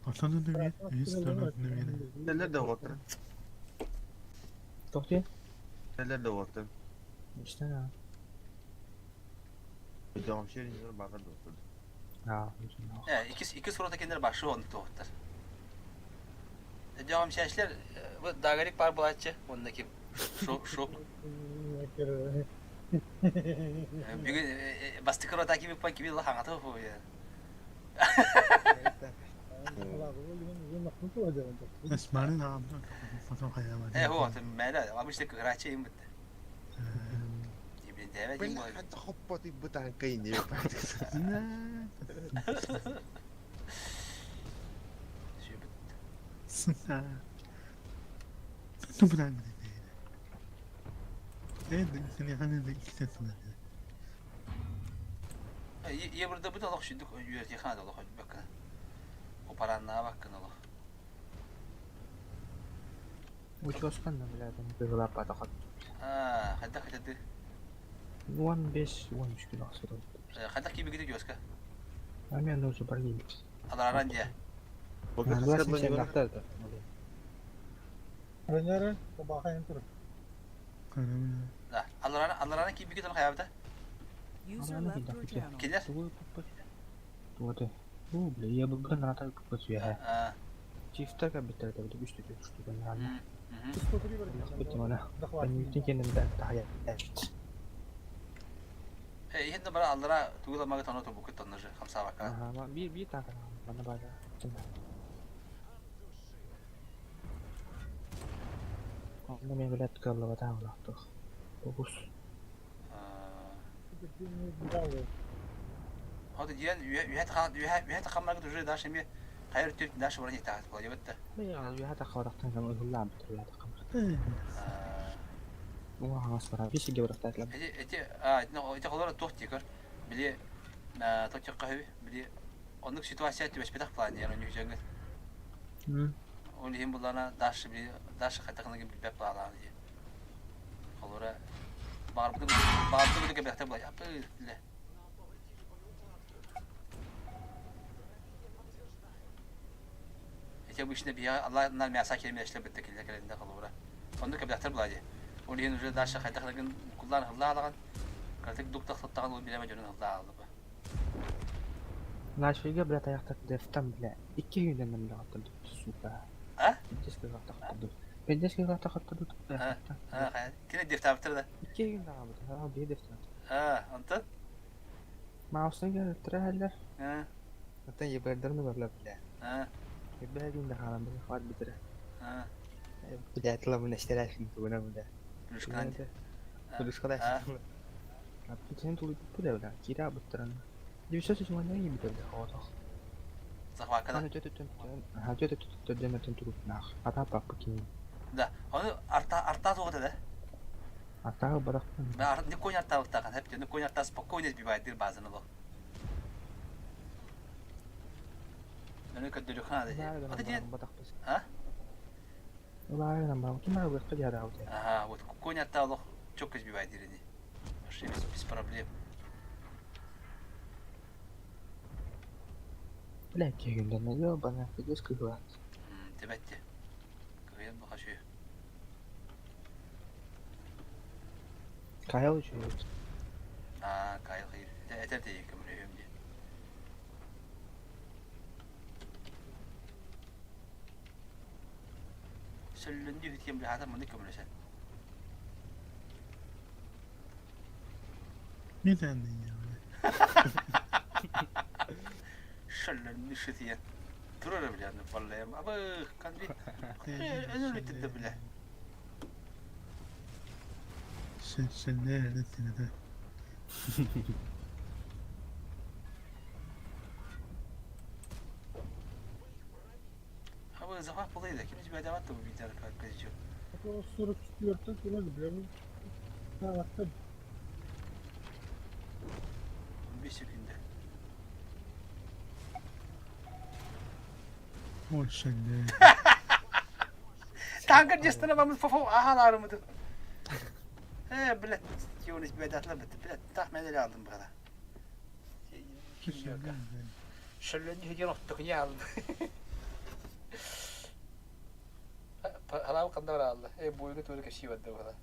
Ортону дүмет, үс торот дүмет. Neler de oldu? Тохти? Neler de oldu? İşte ya. Devam şey bağır da oldu. Аа. Икки рота кендер башы оны тоқтар. Devam şeyler bu dagarik бар булачы, онда ким? Шок, шок. Бүгүн бастыкы рота кими па кими лахаңаты бу я. Эсмарын аамда фото хайаама. Э, хо, мәле, обычно кырачы им бит. Ибин дәвә дим бу. Хатта хоппа дип бутан кыйны. Тупран. Э, сeni hani de iki tane. Еврода бу да лох шүдүк үйөрти хана да лох бакын. О паранна бакын лох. Учуоспан да бля, там быгыла патахат. А, хадда хадды. 15 13 күн ахсыр. Хадда кими гиде жоска. А мен нужно баргилит. Аларан дия. Ренера, бахайын тур. Да, аларан аларан кими гиде хаябда. User left your channel. Килер? Вот. Бу бля, я бы граната купить я. А. Чифта ка битер да бу үстү түштү граната. 103 бар. Бит мана. Панитин да тая. Э, ихин бара алара тугула мага тоно тобу кыттан же хамса бака. Ага, би би так мана бара. Онно мен билет кыллыба таалаахтых. Тогус. Хады диэн үһэ тахан үһэ үһэ тахаммарга уже даш эми хайыр түр даш баран итаат була дебетте. Мен үһэ тахабатахтан кам ыһыллаан битер үһэ тахамар. Уа хас бара. Бис гебрахтатлар. Эти эти а эти холора тух тикер. Били тотчак кахы били оннук ситуация түбэспетах план яр оннук жангы. Ол иһин буллана даш били даш хатахна гим билбеп плалаан ди. Холора барбыды барбыды гебрахта була. Апы ле. Эти обычно бия Алла нар мяса келме эшлеп битте килде келенде холора. Оннук гебрахтар була ди. Ол иһин уже даш хатахна гим куллар хылла алаган. Картик дук тахтаттаган ол билеме жөнүн хылла алды. Нашвига бля таяхтар дефтан бля. Икки күнден бля аттым сука. А? Пиздец тахтарды. Пиздец тахтарды. А, а, кини дефтаптыр да. Икки күн даҕабыт. Аа, бие дефтан. А, онтон? Маусна келтире хәлләр. А. Ата ебәрдерне барлар бля. А. Ебәр инде халам бля, хват битер. А. Бля, тла бля, штәләшин тугына бля. Плюшкан. Плюшкан. А путин тулы бля, бля, кира буттыран. 980 не битер бля, хват. Захвакада. Аны төтө төтө. Ха төтө төтө төтө төтө нах. Ата папы кин. Да, оны арта арта зоғыды да. Ата барак. Да, не конь арта оттаган, хеп не конь арта спокойно сбивает дыр базаны ло. Мене көддөрү хана да. Ата ден. А? Улай нам ба, ким ар бу кадя да. Ага, вот конь арта ло четко сбивает дыр Вообще без, без проблем. Бля, кегенден ёбана, пиздец кыгла. Тебетти. Кыгын бу хаши. Кайл үчүн. А, кайл хир. Этер де көмөрөм ди. Сөллөндү хитем бile хата муну көмөрөсен. Не тәнне я. Сөллөндү хитем. Турар бля, ну баллаям. Абы, конвит. Өлөр да бля. Sen sen neredesin de? Абы, захват булайда. Ким тебе дават бу видео как казчу. 44 турар бля. Тааттым. 15 секунда. Ой, sen ne? Танкер дестана бамыз фофо ахалары мыды. Э, блядь, юнис бедатлар бит. Блядь, тах мен эле алдым бара. Шөллөнү хеден оттук не алды. Халау канда бар алды. Э, буйга туры кеши барды бара.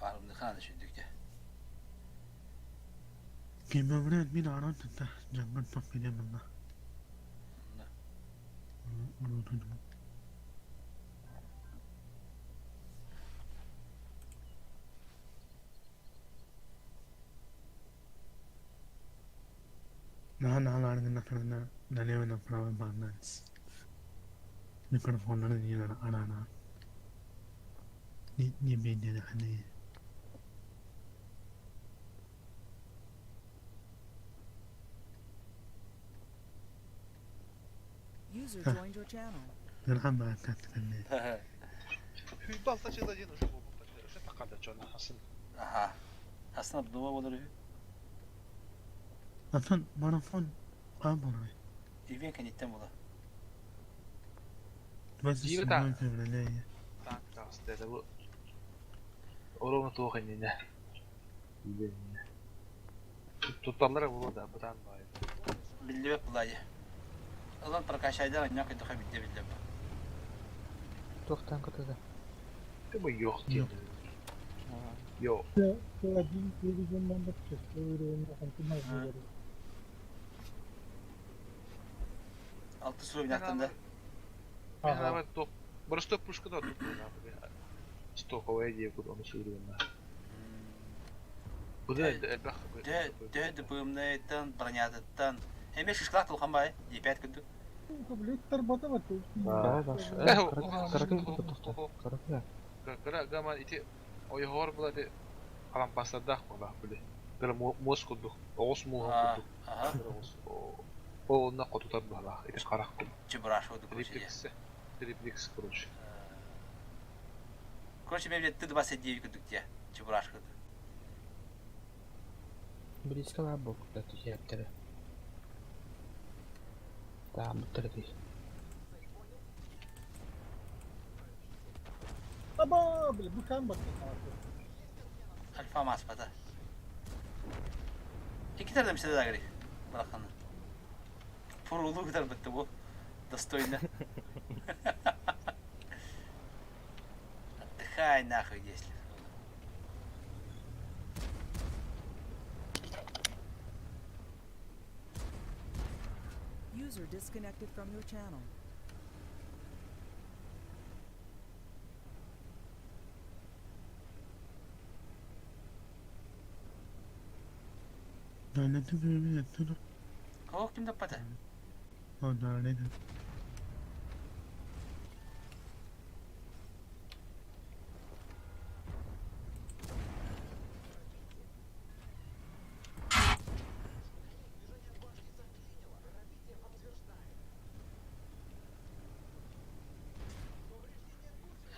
Арымды хана шүдүктө. Кимбрен мин аран та жанган топ менен мына. На на на на на на на на на права бананс. Микрофон на не на на на. Не не не не не. User joined your channel. Нормально как-то. Hüybalta чыда ден уже болбут. Уже такада жона хасын. Аха. Хасна дуба болор. Атын марафон кабыр. Ивен каниттен була. 27 февраля. Танк таста бу. Орона туох инне. Билен. Тутталлар болу да бутан бай. Биллибек булайы. Алан прокачайдан аньяк иде хабидде биллеп. Тохтан кытыда. Бу yok diye. Yok. Один перейдем на Алты сұры бинаттан Мен ана топ. Просто пушка да тут на. Стоковая идея куда он сүргөн. Бу да элбэх. Дө дө ДПМнеттан бронятыттан. Эме шишкалак тулхан бай. Епят күндү. Да, баш. Каракы кытта. Кара гама ити ойхор була де алам басадах була биле. Кара мос кудук. Огус мухан кудук. О, на котутар була. Ити карак кудук. Чебураш воду короче. Трипликс. Трипликс короче. Короче, мен Т-29 күндүк те. Чебураш кудук. Близко лабок да түзәптер. Да, муттыр ди. Аба, бля, букан бак. Альфа маспата. Iki tane bir daha gerek. Bırakanı. Purulu kadar bitti bu. Достойно. Отдыхай нахуй, если. User disconnected from your channel. Laneti bir bir О, ким таппата? О, да, да.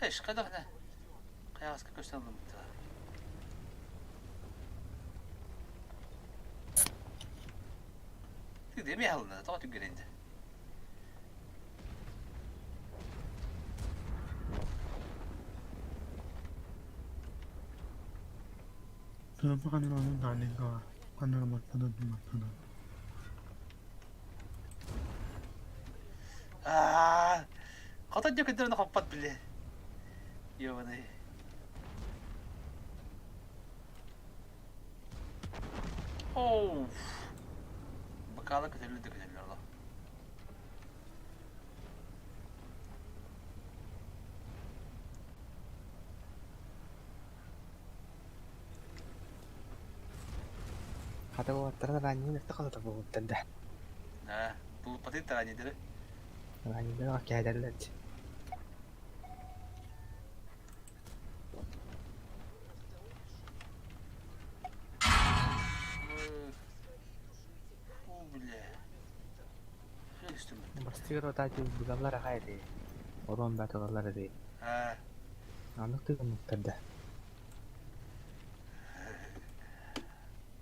Эш, кадахна. Каягаска көстөн бутта. Эми аһылына, тоҕо түггэрэнди. Аа, хотон дьэ көтөрүн хоппот били. Ёбаный. Оу. Бакала көтөллөр да көтөллөр олох. Хата уолаттара ранньын эрдэ хата буолбуттар да. Да, тулуппатын таранидары. Ранньыдара кээдэллэр дии. О, бля. Бастыыр отаачы быгаллар аҕай дии. Орон баатылалар дии. Аннык тыгыммыттар да.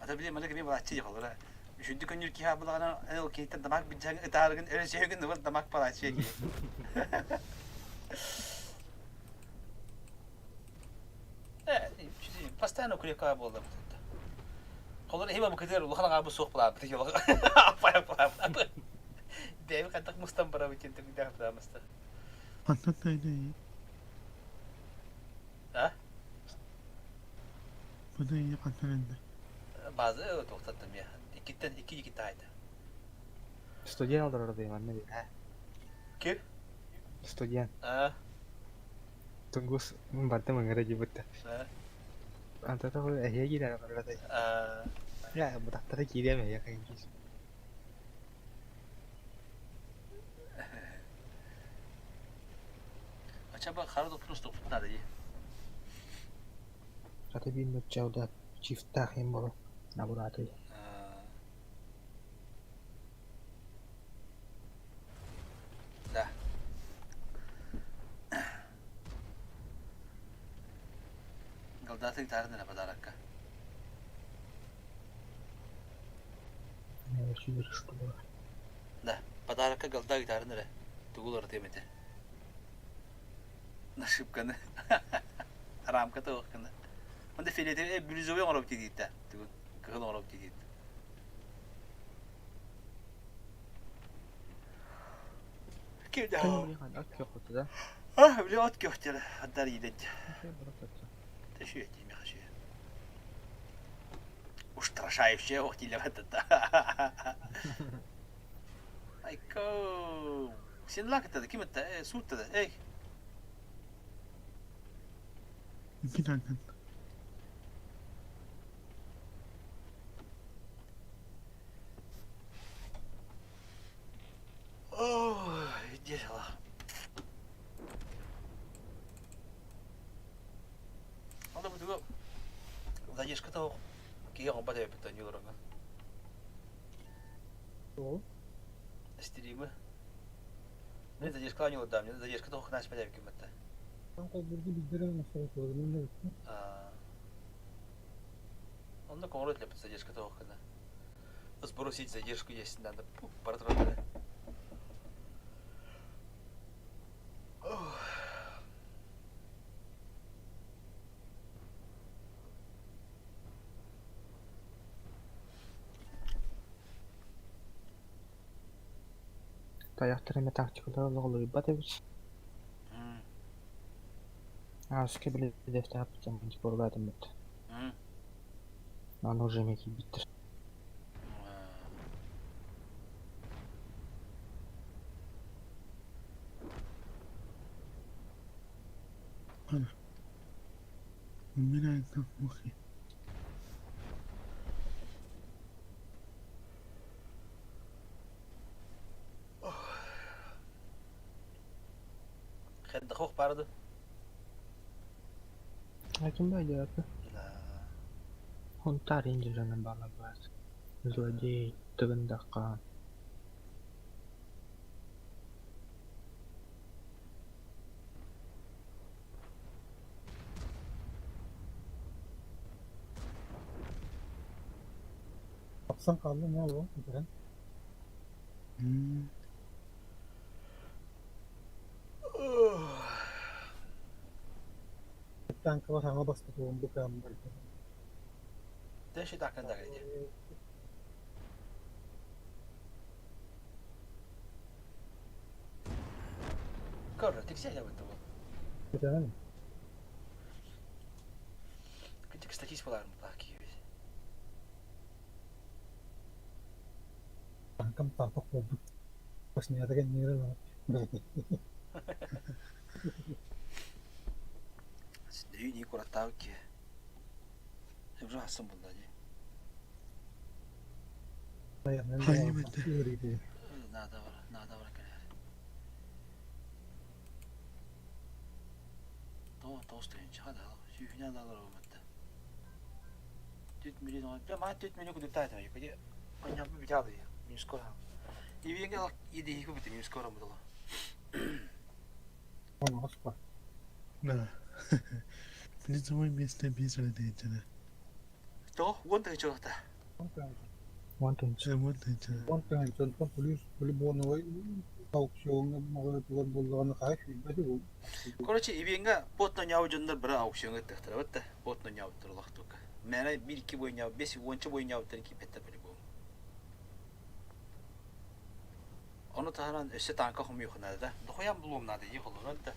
Ата били маны кими балаччы дьахалара. Үшүндү көннүр киһи абылаҕына эн ол киниттэн дамак билдьэҥ ытаарыгын өрөсөһүгүн ыбыр дамак балаччы киһи. Постоянно курека буолла бутта. Холор иһи бабыкытыгар улахан аҕаабы суох булаабыт апай апай Бэйэм хантак мустан барабыт диэн төгүлдээх быдаамаста. Хантан тайдай? А? Быдай хантан энде? Базы тоқтаттым я. Иккиттен икки икки таайда. Студент олорор дии манна бир. Ким? Студент. А? Тунгус бардым ыҥыра дьибытта. А? Антата эһиэ киирэр олорор А? Я бутахтара киириэм эһиэ кайгис. Ачаба хара доппун устуохпут наада дии. Хата биир нучча чифтаах им боло набураатый. Да. Голдаты гитарны на подарокка. Да, подарокка голда гитарын эрэ. Тугул ырытыам этэ. Нашивканы. Рамка туох гына. Онда фиолетовый бирюзовый оҥоробут диэтэ. Тугун кыһыл оҥоробут диэтэ. Ким да. А, били от көхтөр. Адар иилет. Тэшүө тиимэхэ шүө. Устрашающая ох тилэбэт та. Айко. Сен лакта ким это? Суутта. Эй. Икки танкан. Ой, дела. Онно бутугу задержка того киһи оҥорбот эбиппит онньууларга. Стримы. Мен задержка оонньуулардаам, задержка того хнаспат эбиккин батта. Онно коҥору этилэппит задержка того гына. Сбросить задержку есть надо. Пара Тайахтар эмэ тактикалара олоҕолуйбат эбит. Ааска били дэфтааппытын буолаатыммыт. Аны уже эмэ киирбиттэр. Умирает на кухне. Хайдах барды? А ким баайдыата? Хунтаар инженерин балабаас, злодей Тыгын Дархан. Тахсан хаалла не ол бүтэрэн. Танкова саҥа бастатылын бу кыам барда. Дальше так надо где. Короче, ты все это вот. Это Кытык статист боларым так киевит. Танкам тапак болбут. Баснятага нерэ Сидри кураттаабыт киһи. Уже асан булла дии. Надо бар, надо бар кэлэр. Тоҕо тоҕус тыһыынчаҕа да сүүһүнэн алар буолбатта. Түт миллион, маа түт миллион кудуктаатым, ди онньоппу бүтэ алый, минус скоро. Ибиэнгэ идиһику бүтэ минус скоро мудала. Да. Призовое место без родителя. То, уон тыһыынча Уон тыһыынча. Уон тыһыынча. Уон тыһыынча плюс полигоновай аукциоҥҥа маҕаһыытыгар буоллаҕына хаһыс билбэт Короче, ибиэнгэ потно няу дьоннор бара аукциоҥҥа ыттыахтара бытта. Потно няуттар олохтука. Мээнэ биир икки бойняу, бес уонча бойняуттарын кииппэттэр по-любому. Ону таһынан өссө таанка хомуйуох наада да. Дохуян булуом наада дии холонон да.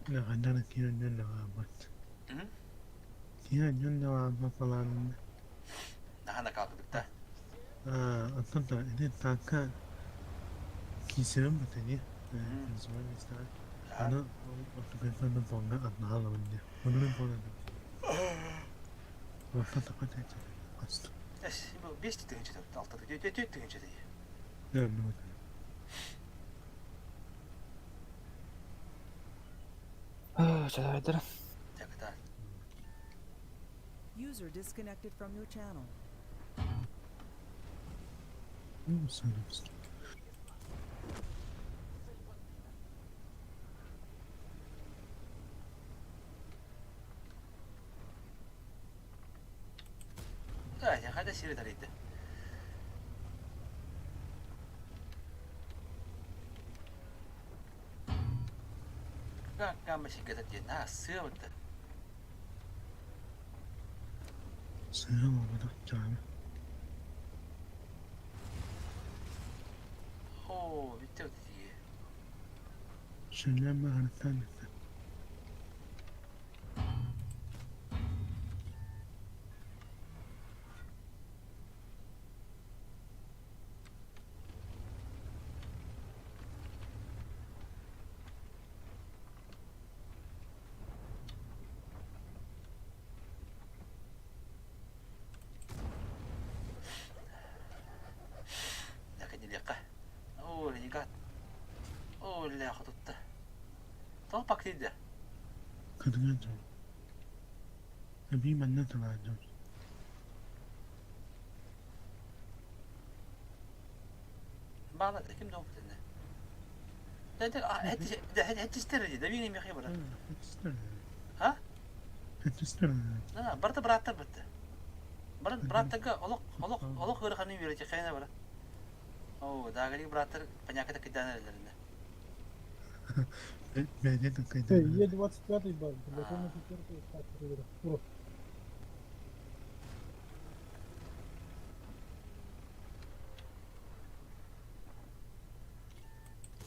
Наҕадан киирэн наҕаабат. Киирэн наҕаабат балаанна. Наһаа накалкыдыкта. Оттон да ити таанка киисэрин бытыги призовое место. Аны ортографияны фонга атнаалабын диye. Bunu фонга. Орто такой тәйтә. Эс, бу 5 тыһыынча алта төрт тыһыынча дии. Да, ну. Чалайдыр. Так, User disconnected from your channel. Ну, садимся. Да, я хайда сири тарыйды. Кама сигата диэн аа сыа бытта. Сыа буолбатах дьаама. Оо, бүттэ бытты Сүнньүн баҕарыттан бүттэ. Наканилиэххэ. Оо, ренегат. Оо, ляха тутта. Тоҕо пактыйда? Кытыган дьон. Эбии манна талаан дьон. Баала ким да опытынна. Хеттистер дии, да биир эмиэхэ бара. Хеттистер. А? Хеттистер. Да, барыта бырааттар бытты. Бары бырааттарга олох олох олох ыараханы үөрэтиэххэ хайана бара. Оо, даагарик бырааттар поняката кыйдаан эрэллэринэ. Бэйдэ кыйдаан. Е25 бар, блядь, он четвертый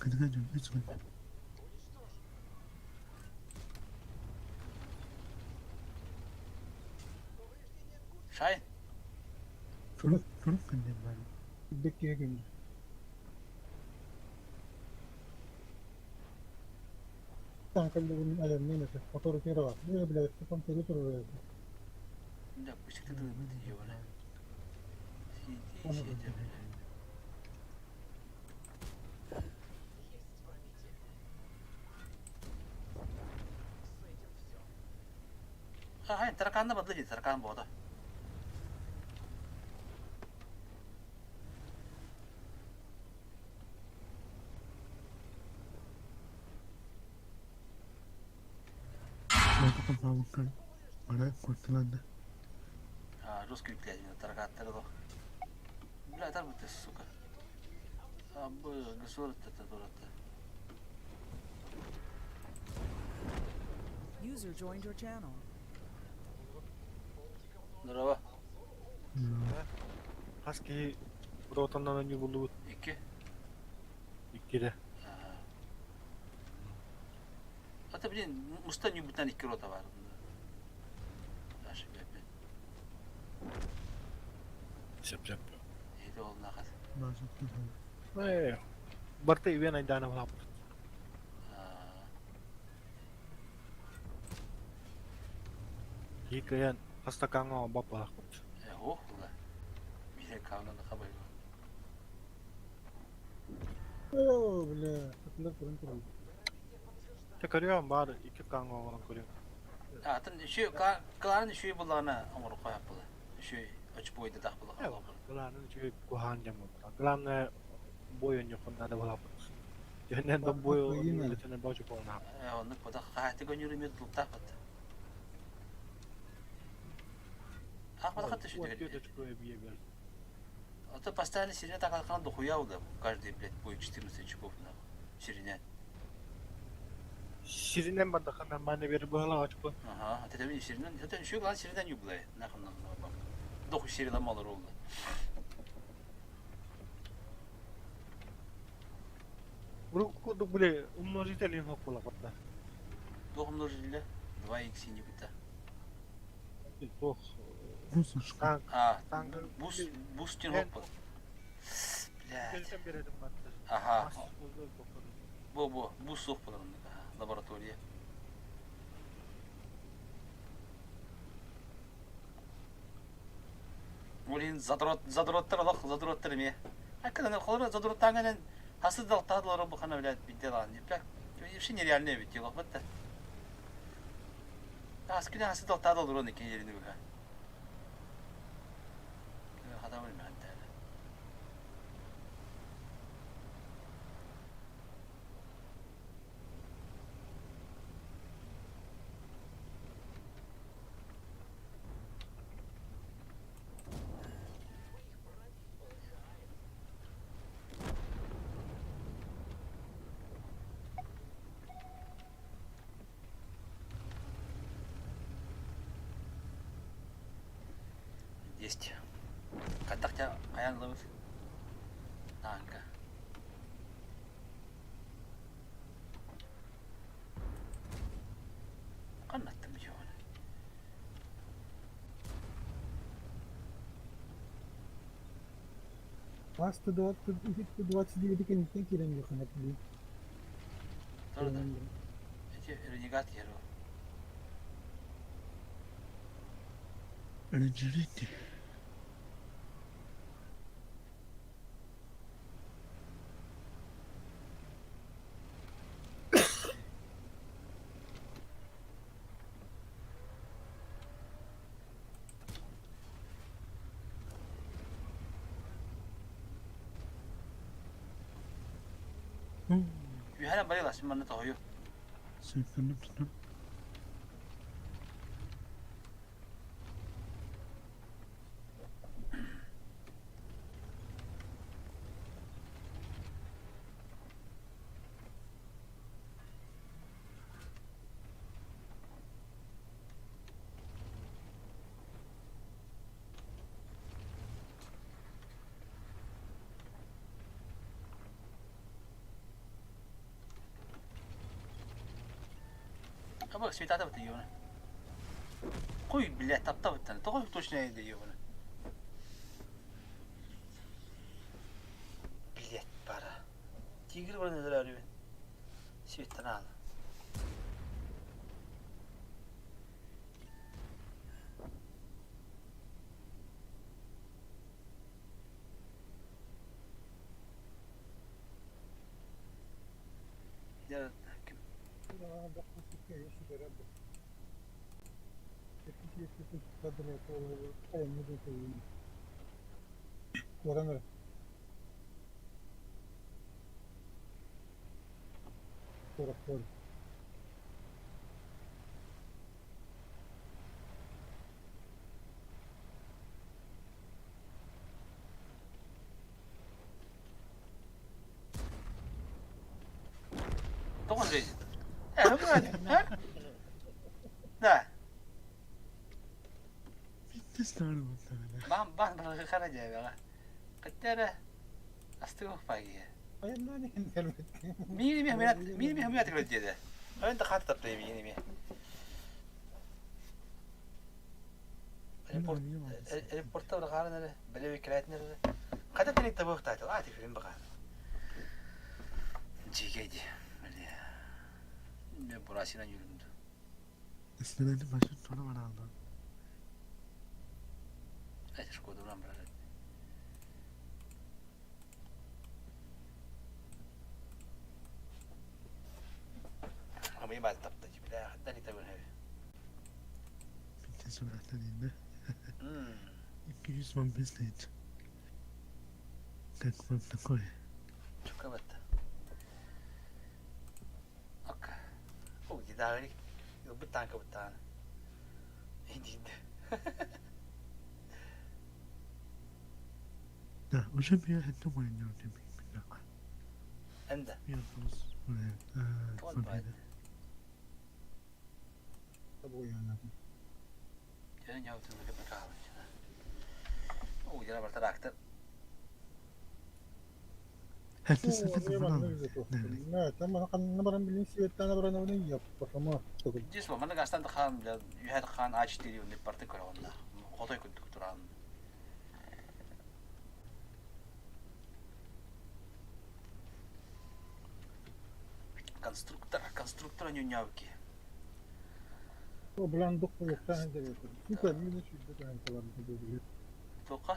Кытыган дьон үс гын. Шай. Турук турук күнден бар. Бекке күн. Танкалларын айаннын этэ, мотору киэра бар. Блядь, там территория. Да, пусть ты думаешь, ёбана. Сиди, сиди, блядь. А, таракан бадлы дии, таракан бода. Мантан паабыккын бара кутталанна. А, жесткий блядь, таракаттар олох. Бля, там ты, сука. А, б, государство это дурата. User joined your channel. Здорово. Хас киһи ротаннан онньуу буллубут? Икки. Иккиде. А ты, блин, муста не бутан икки рота бар. Наши, блядь. Сөп сөп. Это ол нахас. Э, барта ивен айдаана булаппыт. Киһи кыайан хас стакаҥҥа оҥорбот буолахпыт. Э, ох, ла. Биир каунан хабай. О, бля, атылар туран туран. Те көрүөм баар икки кааҥҥа оҥорон көрүөм. Атын еще кланын еще буллаҕына оҥоро қояп була. Еще очбойда дах була. Главное үчүгэй куһаҕан диэн буолбатах. Главное бой оонньуоххун наада буолааппыт. Дьоннор да бой оонньууллар бочу буолнаах. Э, оннук бодах хаһааты көнүрү мир тултаах бат. Ах бадах хатты шүтүгэр. А то постоянно сирена так дохуя уда каждый, блядь, будет 14 очков нахуй. Сирена. Сиринэн бардаха нормально бер быһалаах очко. Ага, а ты сиренен, это еще главное сирена не убла. Нахуй нам Дохуй сирена мало ровно. Урукку курдук били умножитель суох буолла Туох умножителя? 2х не бута. Туох А, бус, бус тин хоппа. Блядь. Ага. Бу, бу, бус суох буолар лаборатория. Блин, задрот, задроттар олох, задроттар эмиэ. Аккадан холоро задроттаанганан хасы далтаадылар бу хана блядь бидде лаан. Бля, вообще нереально ведь дело вот Ас күнэ хасы далтаадылар оны кинилерини быха. Хата билмээн Есть. Хаттахтя аян ловит. Танка. Kannattam joon. Вас 129 кэнниттэн киирэн диэххэ дии. Тоже Эти ренегат еру. Ренегат. Үһәрен барыла син манна тоһойу. Абы светата бит ёбана. Куй, блядь, тапта бит. Тоҕо точно эйде ёбана. Блядь, пара. Тигр бар нелер арıyor. Светten al. Я ким? Кураныр. Курактар. Тоҕо жизнь? Э, Да. Бан бан хара дьээбэҕэ. Хотя эрэ астык пагия. Миини миини миини миини диэде. Эн да хата таптай миини ми. Репорта бырҕаарын эрэ, бэлэби кэлээтин эрэ. Хата тирик табыахтаатыл, аати фильм баҕар. Дьигэ ди. Бля. Бурасина юрунду. Это шкода уран брат. Хамый баал тапта бля, хаттан итабын хэви. Чукабат. Ок. О, дидагри. Ылбыт танка буттаан. Индинде. Энда. Дьэ, ньаутын капа О, дьэ, бар трактор. Дисво, маны гастан да хаан, бля, үһәт хаан А4 уни парты көрөҕүнна. Хотой күндүк тураан. Конструктор, конструктор ньуньаабыки. Тоқа?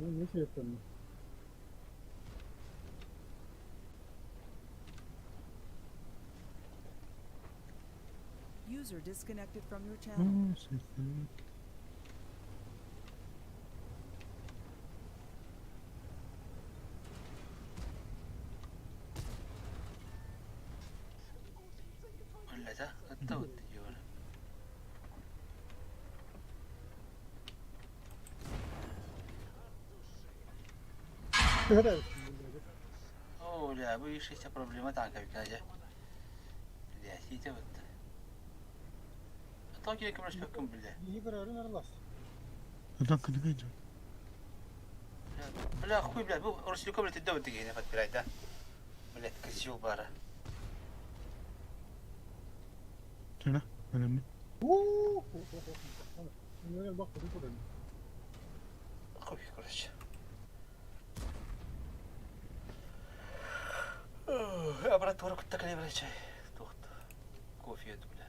Үллэтэ. User disconnected from your channel. Үллэтэ. Ытта бут юр. О, бля, бу ишися проблема танка бикажа. Бля, сите бут. А то кире көмөш бөккүм бля. Бля, хуй, бля, бу Ростелеком бля тидде бут дигене фат да. Бля, козел бара. Хуй, короче. Аппаратура кутта кэлэ бля чай. Тохт. Кофе это, бля.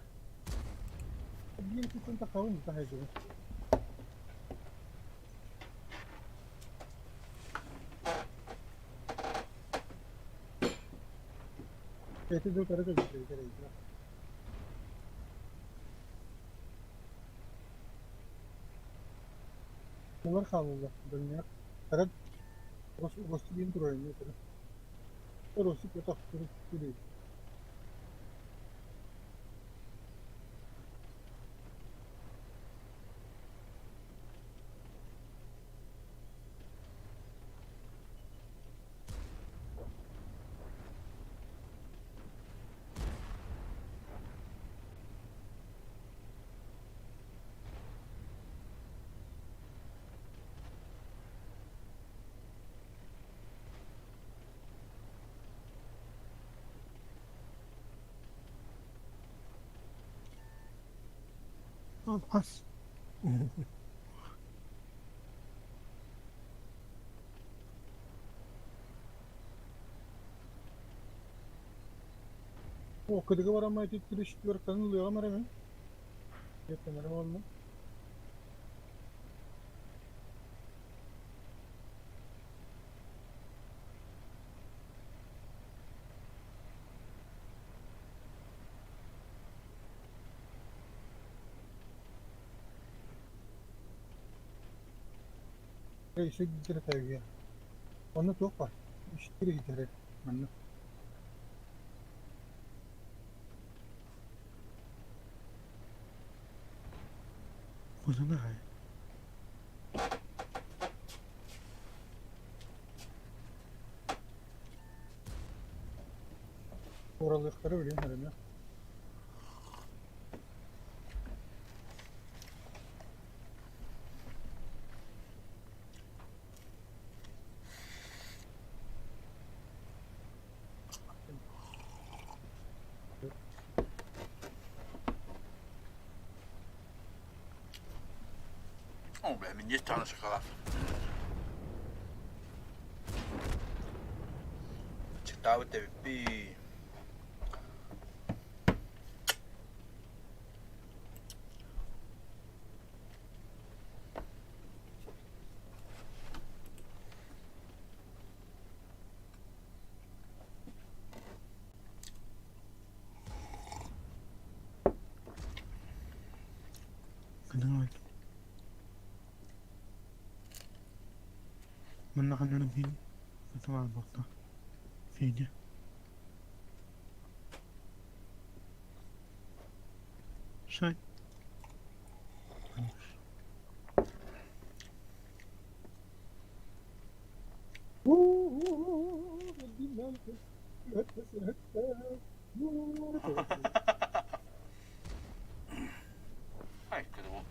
Олар хаалаллар, дальняк. Кара Ростигин турар эмиэ кыра. Ростик өтөх түрүй. Хас. О, кыдыгы барамай титтириш түөрканын ылыаҕым эрэ мин. Диэттэнэрим уонна. Еще гидротерия. Онно туох баар? Үстэр гидро манна. Кузана Оралыахтара билин эрэнэ. О, бля, мне есть шоколад. Читал ТВП. Кыдыгы Манна ханнарым фин Сатыбал бокта. Федя. Шай. Ай, кыдыбы.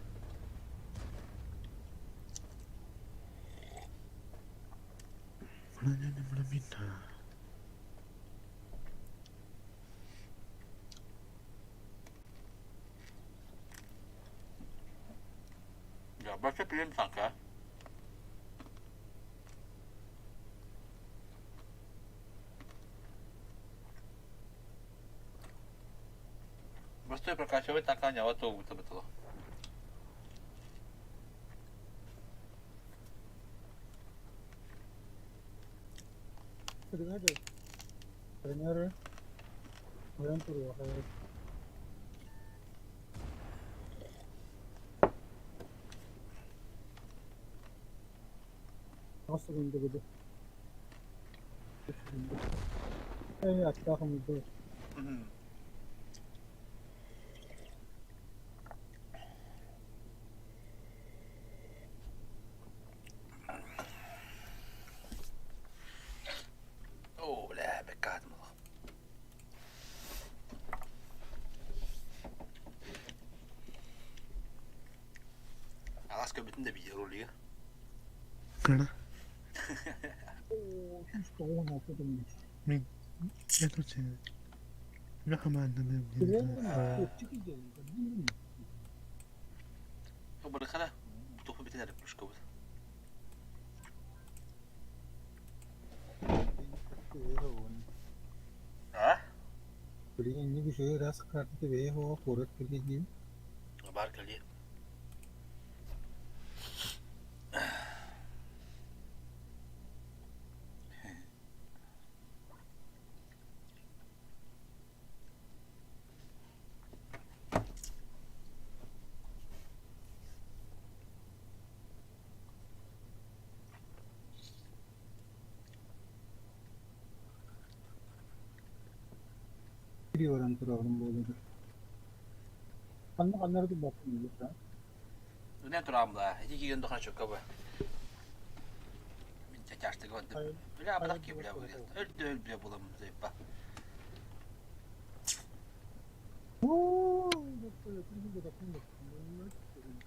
Я больше пьем танка. Просто прокачивать танка не вот то было. Кыдыга дьэ. Тренеры. Ойон туруоха. Тоҕус секунда буду. Секунда. Эй, аттаахым буду. О, бля, беккат Алас көбүтүн да видео ролига. Кыра. Оо, 196 тымныы. Мин это Я команда Барыхара туху битин эрэ пушкабыт. А? Билигин инник үчүгэй ыраас картата бэйэ оҕо куорат кэлиэ диибин. Бар кэлиэ. Кири баран турабын буолугар. Ханна ханна эрэ турбаппын диир Үнэн турам да. Ити киген дохна чөккө бу. Мин чачаштыга бардым. Бля абадах ки бля бу. Өлдө өл бля булам зайпа.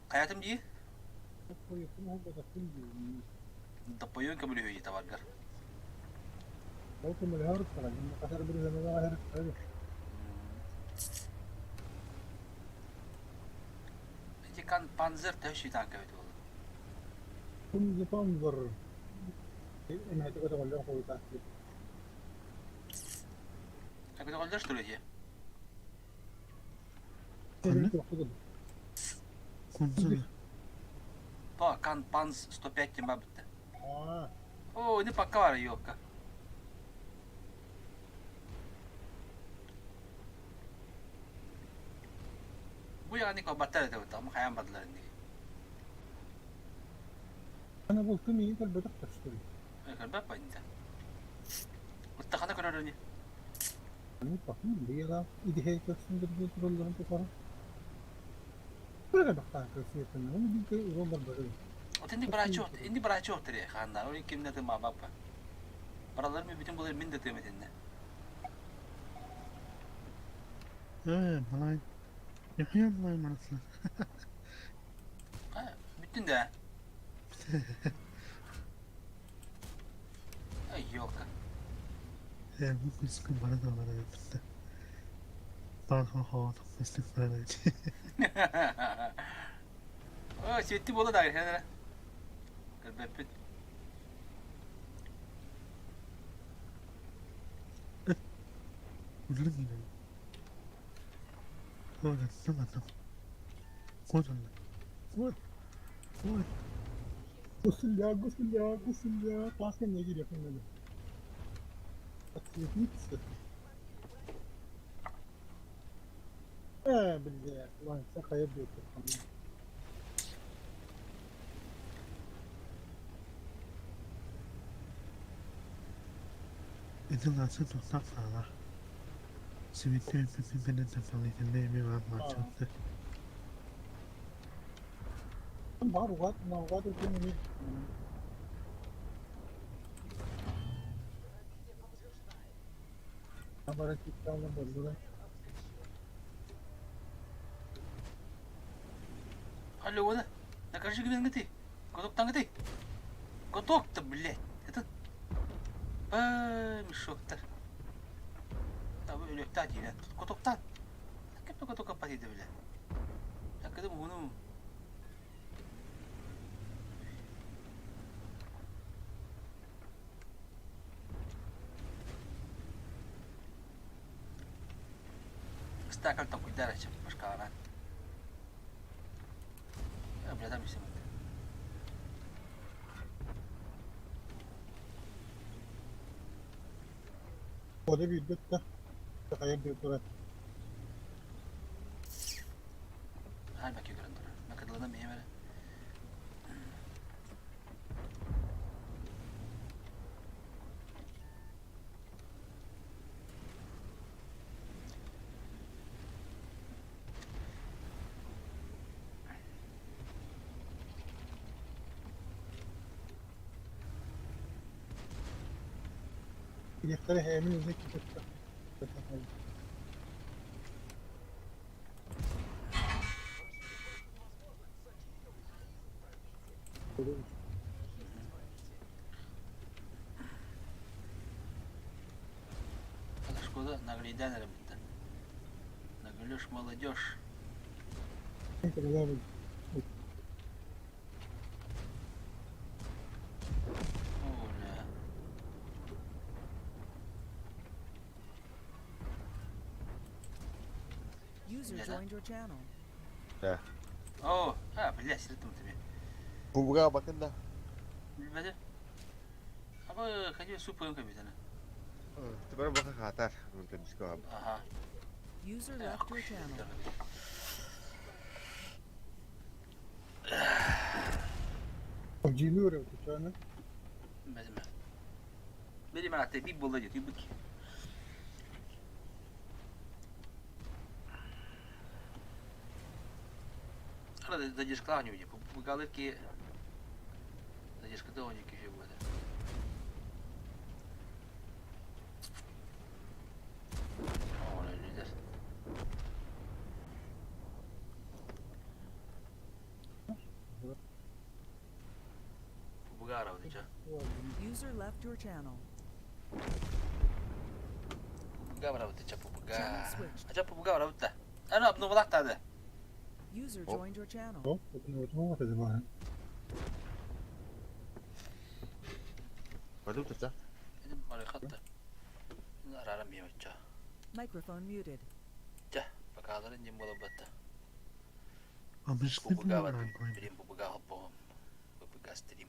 Хаятым дии? Топпойуон көмөлөһүү табаргар. Ол көмөлөһөр хасар бір Ити кан панзер төһү танка бит буолла. Кун бар. Эмэти көтөҕөллөр хоруйтаахтыы. Көтөҕөллөр что ли? Па кан панз 105 тем бабытта. О, не пока бар ёлка. Бу яғни баттар это вот, ama хаyan бадылар инди. Ана бұл кім ең көлбөтөх көстөр. Көрбөп байында. Уттахана көрөрүнү. Аны бакын быйыла идея көстүн дөргө туралларын топара. Бырга бактан көстүн, оны бил уроллар бары. От инди брачы от, инди брачы от тире хандар. Ори кимне ты мабапа. Баралар ми бүтүн булар мин де тыметинне. Э, малай. Яхия малай манаслар. Ha, бүтүн да. Ай, ёлка. Э, бу күскү бара да бара битте. Бан хо хо күскү бара да. О, светти боло да, хәдер. Көрбөппүт. Үлүр гинен. О, да, да, да. Кот онда. Кот. Кот. Гусля, гусля, гусля. Классно не гире фамилия. Отцветница. Э, блядь, ладно, всякая будет. Ити ласы тоқтап сала. Светти пипи тапалитинде эми бар марчатты. Бар угат, на угат өтөн Бара китталар бар. Алло, оны. Накажи гүнен гити. Котоктан гити. Коток-то, блядь. Это... Бай, мешоктар. Табы өлөктә диле. Котоктан. Кем котокка патиды, блядь. Так это муну. Стакал там куйдара чем башкаларан. Бля, там все. Ода бирбет да. Такая бир турат. Хай баки көрөн турар. Макадылана мемере. Билеттері хәмин өзі кетті. Это шкода наглейдан бітті. Наглешь молодежь. Оля. User Да-да. joined your channel. Да. О, а, бля, сиртым тебе. Кубга бакын да. Билбеди. Аба, хади супер компьютер. Теперь бака хатар. Ага. User left your channel. Жинур өтөчөнү. Бедиме. Бери мана те би болду ти бутки. Задержкалаах ньуди. Пупугалыр ки задержката он киши будет. User left your channel. User joined your channel. Microphone muted. Стрим.